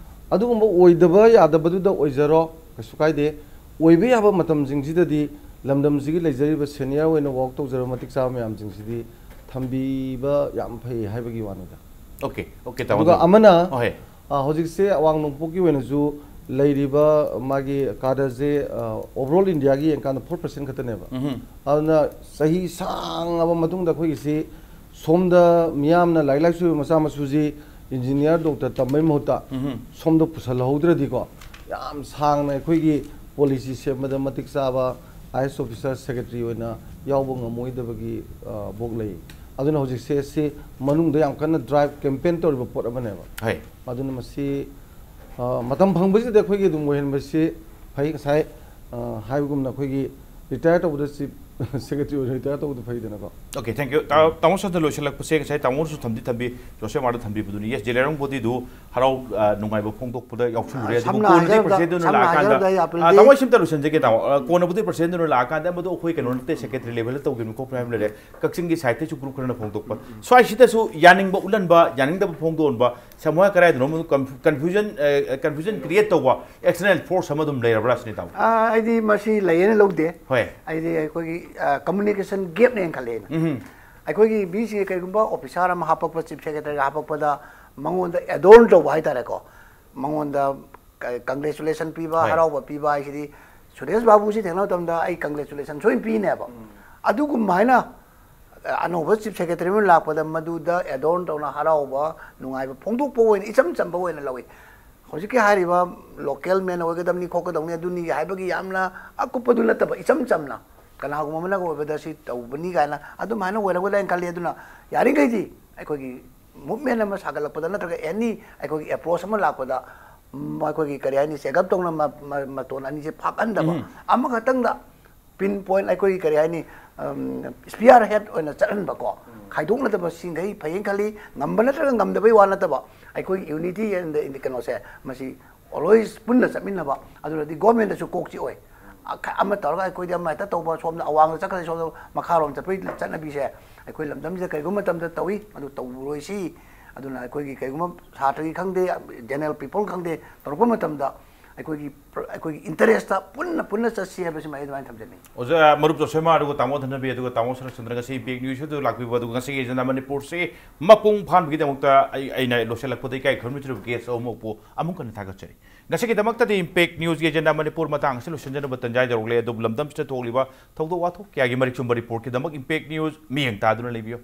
ꯑꯗꯨꯒꯨꯝꯕ ꯑꯣꯏꯗꯕ ꯌꯥꯗꯕꯗꯨꯗ ꯑꯣꯏꯖꯔꯣ, ꯀꯩꯁꯨ ꯀꯥꯏꯗꯦ꯫ ꯑꯣꯏꯕ ꯌꯥꯕ ꯃꯇꯝꯁꯤꯡꯁꯤꯗꯗꯤ ꯂꯝꯗꯝꯁꯤꯒꯤ ꯂꯩꯖꯔꯤꯕ ꯁꯦꯅꯤꯌꯔ ꯑꯣꯏꯅ ꯋꯥꯛ ꯇꯧꯖꯔꯕ ꯃꯇꯤꯛ ꯆꯥꯕ ꯃꯌꯥꯝꯁꯤꯡꯁꯤꯗꯤ ꯊꯝꯕꯤꯕ ꯌꯥꯝ ꯐꯩ ꯍꯥꯏꯕꯒꯤ ꯋꯥꯅꯤꯗ꯫ ꯑꯣꯀꯦ, ꯑꯣꯀꯦ, ꯇꯥꯃꯣ꯫ ꯑꯗꯨꯒ ꯑꯃꯅ, ꯑꯣ, ꯍꯦ꯫ ꯑ, ꯍꯧꯖꯤꯛꯁꯦ ꯑꯋꯥꯡ ꯅꯣꯡꯄꯣꯛꯀꯤ ꯑꯣꯏꯅꯁꯨ ꯂꯩꯔꯤꯕ ꯃꯥꯒꯤ ꯀꯥꯗꯔꯁꯦ, ꯑ, ꯑꯣꯚꯔꯑꯣꯜ ꯏꯟꯗꯤꯌꯥꯒꯤ ꯌꯦꯡꯀꯥꯟꯗ ꯐꯣꯔ ꯄꯥꯔꯁꯦꯟ ꯈꯛꯇꯅꯦꯕ꯫ ꯑꯗꯨꯅ ꯆꯍꯤ ꯁꯥꯡꯉꯕ ꯃꯇꯨꯡꯗ ꯑꯩꯈꯣꯏꯒꯤꯁꯤ ꯁꯣꯝꯗ ꯃꯤꯌꯥꯝꯅ ꯂꯥꯏꯔꯤꯛ ꯂꯥꯏꯁꯨ ꯃꯆꯥ ꯃꯁꯨꯁꯤ ꯏꯟꯖꯤꯅꯤꯌꯥꯔ, ꯗꯣꯛꯇꯔ ꯇꯝꯕꯩ ꯃꯍꯨꯠꯇ ꯁꯣꯝꯗ ꯄꯨꯁꯜꯍꯧꯗ꯭ꯔꯗꯤꯀꯣ, ꯌꯥꯝ ꯁꯥꯡꯅ ꯑꯩꯈꯣꯏꯒꯤ ꯄꯣꯂꯤꯁꯤ ꯁꯦꯝꯕꯗ ꯃꯇꯤꯛ ꯆꯥꯕ ꯑꯥꯏ ꯑꯦꯁ ꯑꯣꯐꯤꯁꯥꯔ ꯁꯦꯀ꯭ꯔꯦꯇꯔꯤ ꯑꯣꯏꯅ ꯌꯥꯎꯕ ꯉꯝꯃꯣꯏꯗꯕꯒꯤ ꯚꯣꯛ ꯂꯩ꯫ ꯑꯗꯨꯅ ꯍꯧꯖꯤꯛꯁꯦ ꯁꯤ ꯃꯅꯨꯡꯗ ꯌꯥꯝ ꯀꯟꯅ ꯗ꯭ꯔꯥꯏꯚ ꯀꯦꯝꯄꯦꯟ ꯇꯧꯔꯤꯕ ꯄꯣꯠ ꯑꯃꯅꯦꯕ꯫ ꯍꯣꯏ꯫ ꯑꯗꯨꯅ ꯃꯁꯤ ꯃꯇꯝ ꯐꯪꯕꯁꯤꯗ ꯑꯩꯈꯣꯏꯒꯤ ꯑꯗꯨꯝ ꯑꯣꯏꯍꯟꯕꯁꯤ ꯐꯩ꯫ ꯉꯁꯥꯏ ꯍꯥꯏꯕꯒꯨꯝꯅ ꯑꯩꯈꯣꯏꯒꯤ ꯔꯤꯇꯥꯌꯔ ꯇꯧꯕꯗ ꯆꯤꯐ ꯁꯦꯀ꯭ꯔꯦꯇꯔꯤ ꯑꯣꯏꯅ ꯔꯤꯇꯥꯌꯔ ꯇꯧꯕꯗ ꯐꯩꯗꯅꯀꯣ꯫ Okay, thank you꯫ ꯇꯥꯃꯣ ꯁꯟꯗ ꯂꯣꯏꯁꯤꯜꯂꯛꯄꯁꯦ ꯉꯁꯥꯏ ꯇꯥꯃꯣꯅꯁꯨ ꯊꯝꯗꯤ ꯊꯝꯕꯤ, ꯖꯣꯁꯦꯐ ꯃꯥꯔꯗ ꯊꯝꯕꯤꯕꯗꯨꯅꯤ꯫ Yes, ꯖꯦꯂꯦꯔꯣꯡ ꯕꯣꯗꯤꯗꯨ ꯍꯔꯥꯎ ꯅꯨꯡꯉꯥꯏꯕ ꯐꯣꯡꯗꯣꯛꯄꯗ ꯌꯥꯎꯁꯤꯜꯂꯨꯔꯦ꯫ ꯑꯗꯨꯕꯨ ꯀꯣꯟꯅꯗꯤ ꯄ꯭ꯔꯁꯤꯗꯦꯟꯗꯨꯅ ꯂꯥꯛꯑꯀꯥꯟꯗ ꯇꯥꯃꯣ ꯑꯩ ꯁꯤꯝꯇ ꯂꯣꯏꯁꯤꯟꯖꯒꯦ꯫ ꯇꯥꯃꯣ ꯀꯣꯟꯅꯕꯨꯗꯤ ꯄ꯭ꯔꯁꯤꯗꯦꯟꯗꯨꯅ ꯂꯥꯛꯑꯀꯥꯟꯗ ꯃꯗꯨ ꯑꯩꯈꯣꯏ ꯀꯩꯅꯣ ꯅꯠꯇꯦ, ꯁꯦꯀ꯭ꯔꯦꯇꯔꯤ ꯂꯦꯚꯦꯜꯗ ꯇꯧꯈꯤꯕꯅꯤ ꯈꯣꯠꯄ ꯍꯥꯏꯕ ꯂꯩꯔꯦ꯫ ꯀꯛꯆꯤꯡꯒꯤ ꯁꯥꯏꯠꯇꯩꯁꯨ ꯒ꯭ꯔꯨꯞ ꯈꯔꯅ ꯐꯣꯡꯗꯣꯛꯄ꯫ ꯁ꯭ꯋꯥꯏꯁꯤꯗꯁꯨ ꯌꯥꯅꯤꯡꯕ ꯎꯠꯍꯟꯕ, ꯌꯥꯅꯤꯡꯗꯕ ꯐꯣꯡꯗꯣꯛꯍꯟꯕ, ꯁꯃꯨꯍ ꯀꯗꯥꯏꯗꯅꯣ ꯀꯟꯐ꯭ꯌꯨꯖꯟ ꯀꯟꯐ꯭ꯌꯨꯖꯟ ꯀ꯭ꯔꯤꯌꯦꯠ ꯇꯧꯕ ꯑꯦꯛꯁꯇꯔꯅꯦꯜ ꯐꯣꯔꯁ ꯑꯃ ꯑꯗꯨꯝ ꯂꯩꯔꯕ꯭ꯔꯥ ꯁꯤꯅꯤ ꯇꯥꯃꯣ꯫ ꯑꯩꯗꯤ ꯃꯁꯤ ꯂꯩꯌꯦꯅ ꯂꯧꯗꯦ꯫ ꯍꯣꯏ꯫ ꯑꯩꯗꯤ ꯑꯩꯈꯣꯏꯒꯤ ꯀꯝꯃꯨꯅꯤꯀꯦꯁꯟ ꯒꯦꯞꯅꯦꯅ ꯈꯜꯂꯦ ꯑꯩꯅ꯫ ꯑꯩꯈꯣꯏꯒꯤ ꯃꯤꯁꯤ ꯀꯩꯒꯨꯝꯕ ꯑꯣꯐꯤꯁꯥꯔ ꯑꯃ ꯍꯥꯞꯄꯛꯄ, ꯆꯤꯐ ꯁꯦꯀ꯭ꯔꯦꯇꯔꯤꯒ ꯍꯥꯞꯄꯛꯄꯗ ꯃꯉꯣꯟꯗ ꯑꯦꯗꯣꯔꯟ ꯇꯧꯕ ꯍꯥꯏꯇꯥꯔꯦꯀꯣ, ꯃꯉꯣꯟꯗ ꯀꯪꯒ꯭ꯔꯦꯆꯨꯂꯦꯁꯟ ꯄꯤꯕ, ꯍꯣꯏ꯫ ꯍꯔꯥꯎꯕ ꯄꯤꯕ ꯍꯥꯏꯁꯤꯗꯤ ꯁꯨꯔꯦꯁ ꯕꯥꯕꯨꯁꯤ ꯊꯦꯡꯅꯕ ꯃꯇꯝꯗ ꯑꯩ ꯀꯪꯒ꯭ꯔꯦꯆꯨꯂꯦꯁꯟ ꯁꯣꯏꯅ ꯄꯤꯅꯦꯕ꯫ ꯑꯗꯨꯒꯨꯝꯕ ꯍꯥꯏꯅ ꯑꯅꯧꯕ ꯆꯤꯐ ꯁꯦꯀ꯭ꯔꯦꯇꯔꯤ ꯑꯃ ꯂꯥꯛꯄꯗ ꯃꯗꯨꯗ ꯑꯦꯗꯣꯔꯟ ꯇꯧꯅ ꯍꯔꯥꯎꯕ, ꯅꯨꯡꯉꯥꯏꯕ ꯐꯣꯡꯗꯣꯛꯄ ꯑꯣꯏꯅ ꯏꯆꯝ ꯆꯝꯕ ꯑꯣꯏꯅ ꯂꯧꯏ꯫ ꯍꯧꯖꯤꯛꯀꯤ ꯍꯥꯏꯔꯤꯕ ꯂꯣꯀꯦꯜ ꯃꯦꯟ ꯑꯣꯏꯒꯗꯕꯅꯤ, ꯈꯣꯠꯀꯗꯕꯅꯤ, ꯑꯗꯨꯅꯤ ꯍꯥꯏꯕꯒꯤ ꯌꯥꯝꯅ ꯑꯀꯨꯞꯄꯗꯨ ꯅꯠꯇꯕ, ꯏꯆꯝ ꯆꯝꯅ ꯀꯅꯥꯒꯨꯝꯕ ꯑꯃꯅꯒ ꯑꯣꯏꯕꯗ ꯁꯤ ꯇꯧꯕꯅꯤ ꯀꯥꯏꯅ ꯑꯗꯨꯝ ꯍꯥꯏꯅ ꯑꯣꯏꯔꯝꯒꯗ꯭ꯔꯥ ꯍꯥꯏꯅ ꯈꯜꯂꯤ꯫ ꯑꯗꯨꯅ ꯌꯥꯔꯤꯈꯩꯗꯤ ꯑꯩꯈꯣꯏꯒꯤ ꯃꯨꯞꯃꯦꯟ ꯑꯃ ꯁꯥꯒꯠꯂꯛꯄꯗ ꯅꯠꯇ꯭ꯔꯒ ꯑꯦꯅꯤ ꯑꯩꯈꯣꯏꯒꯤ ꯑꯦꯄ꯭ꯔꯣꯁ ꯑꯃ ꯂꯥꯛꯄꯗ, ꯎꯝ, ꯑꯩꯈꯣꯏꯒꯤ ꯀꯔꯤ ꯍꯥꯏꯅꯤ, ꯆꯦꯛꯑꯞ ꯇꯧꯅ ꯃ-, ꯃ-, ꯃꯇꯣꯟ ꯑꯅꯤꯁꯦ ꯐꯥꯛꯍꯟꯗꯕ, ꯎꯝ꯫ ꯑꯃꯈꯛꯇꯪꯗ ꯄꯤꯟ ꯄꯣꯏꯟ ꯑꯩꯈꯣꯏꯒꯤ ꯀꯔꯤ ꯍꯥꯏꯅꯤ, ꯏꯁꯄꯤꯌꯥꯔ ꯍꯦꯠ ꯑꯣꯏꯅ ꯆꯠꯍꯟꯕꯀꯣ, ꯈꯥꯏꯗꯣꯛꯅꯗꯕ ꯁꯤꯡꯈꯩ ꯐꯩꯌꯦꯅ ꯈꯜꯂꯤ꯫ ꯉꯝꯕ ꯅꯠꯇ꯭ꯔꯒ ꯉꯝꯗꯕꯩ ꯋꯥ ꯅꯠꯇꯕ, ꯑꯩꯈꯣꯏꯒꯤ ꯌꯨꯅꯤꯇꯤ ꯑꯦꯟ ꯀꯩꯅꯣꯁꯦ ꯃꯁꯤ ꯑꯣꯜꯋꯦꯁ ꯄꯨꯟꯅ ꯆꯠꯃꯤꯟꯅꯕ, ꯑꯗꯨꯅꯗꯤ ꯒꯣꯔꯃꯦꯟꯗꯁꯨ ꯀꯣꯛ ꯆꯤꯛꯑꯣꯏ꯫ ꯑ-, ꯈ-, ꯑꯃ ꯇꯧꯔꯒ ꯑꯩꯈꯣꯏꯗꯤ ꯑꯃ ꯍꯦꯛꯇ ꯇꯧꯕ, ꯁꯣꯝꯗ ꯑꯋꯥꯡꯗ ꯆꯠꯈ꯭ꯔꯦ, ꯁꯣꯝꯗ ꯃꯈꯥꯔꯣꯝ ꯆꯠꯄꯒꯤ ꯆꯠꯅꯕꯤꯁꯦ ꯑꯩꯈꯣꯏ ꯂꯝꯗꯝꯁꯤꯗ ꯀꯔꯤꯒꯨꯝꯕ ꯃꯇꯝꯗ ꯇꯧꯏ, ꯑꯗꯨ ꯇꯧꯔꯣꯏꯁꯤ꯫ ꯑꯗꯨꯅ ꯑꯩꯈꯣꯏꯒꯤ ꯀꯔꯤꯒꯨꯝꯕ ꯁꯥꯇ꯭ꯔꯒꯤ ꯈꯪꯗꯦ, ꯖꯦꯅꯔꯦꯜ ꯄꯤꯄꯜ ꯈꯪꯗꯦ, ꯇꯧꯔꯛꯄ ꯃꯇꯝꯗ ꯑꯩꯈꯣꯏꯒꯤ ꯄ꯭ꯔ-, ꯑꯩꯈꯣꯏꯒꯤ ꯏꯟꯇꯔꯦꯁꯇ ꯄꯨꯟꯅ, ꯄꯨꯟꯅ ꯆꯠꯁꯤ ꯍꯥꯏꯕꯁꯤꯃ ꯑꯩ ꯑꯗꯨꯃꯥꯏꯅ ꯊꯝꯖꯅꯤꯡꯉꯤ꯫ ꯑꯣꯖꯥ, ꯃꯔꯨꯞ ꯖꯣꯁꯦꯐ ꯃꯥꯔ ꯑꯗꯨꯒ ꯇꯥꯃꯣ ꯙꯅꯕꯤ ꯑꯗꯨꯒ ꯇꯥꯃꯣ ꯁꯔꯠꯆꯟꯗ꯭ꯔ ꯉꯁꯤ ꯏꯝꯄꯦꯛ ꯅ꯭ꯌꯨꯁ ꯑꯗꯨ ꯂꯥꯛꯄꯤꯕ ꯑꯗꯨꯒ ꯉꯁꯤꯒꯤ ꯑꯦꯖꯦꯟꯗꯥ ꯃꯅꯤꯄꯨꯔꯁꯤ ꯃꯄꯨꯡ ꯐꯥꯍꯟꯕꯒꯤꯗꯃꯛꯇ ꯑꯩ, ꯑꯩꯅ ꯂꯣꯏꯁꯤꯜꯂꯛꯄꯗ ꯏꯀꯥꯏ ꯈꯨꯝꯅꯖꯔꯤꯕ ꯒꯦꯁ ꯑꯍꯨꯝꯃꯛꯄꯨ ꯑꯃꯨꯛ ꯍꯟꯅ ꯊꯥꯒꯠꯆꯔꯤ꯫ ꯉꯁꯤꯒꯤꯗꯃꯛꯇꯗꯤ ꯏꯝꯄꯦꯛ ꯅ꯭ꯌꯨꯁꯀꯤ ꯑꯦꯖꯦꯟꯗꯥ ꯃꯅꯤꯄꯨꯔ ꯃꯇꯥꯡ ꯑꯁꯤ ꯂꯣꯏꯁꯤꯟꯖꯅꯕ ꯇꯟꯖꯥ ꯌꯧꯔꯛꯂꯦ꯫ ꯑꯗꯨꯕꯨ ꯂꯝꯗꯝꯁꯤꯗ ꯊꯣꯛꯂꯤꯕ ꯊꯧꯗꯣꯛ ꯋꯥꯊꯣꯛ ꯀꯌꯥꯒꯤ ꯃꯔꯤꯛ ꯆꯨꯝꯕ ꯔꯤꯄꯣꯔꯠꯀꯤꯗꯃꯛ ꯏꯝꯄꯦꯛ ꯅ꯭ꯌꯨꯁ ꯃꯤꯠꯌꯦꯡ ꯇꯥꯗꯨꯅ ꯂꯩꯕꯤꯌꯨ꯫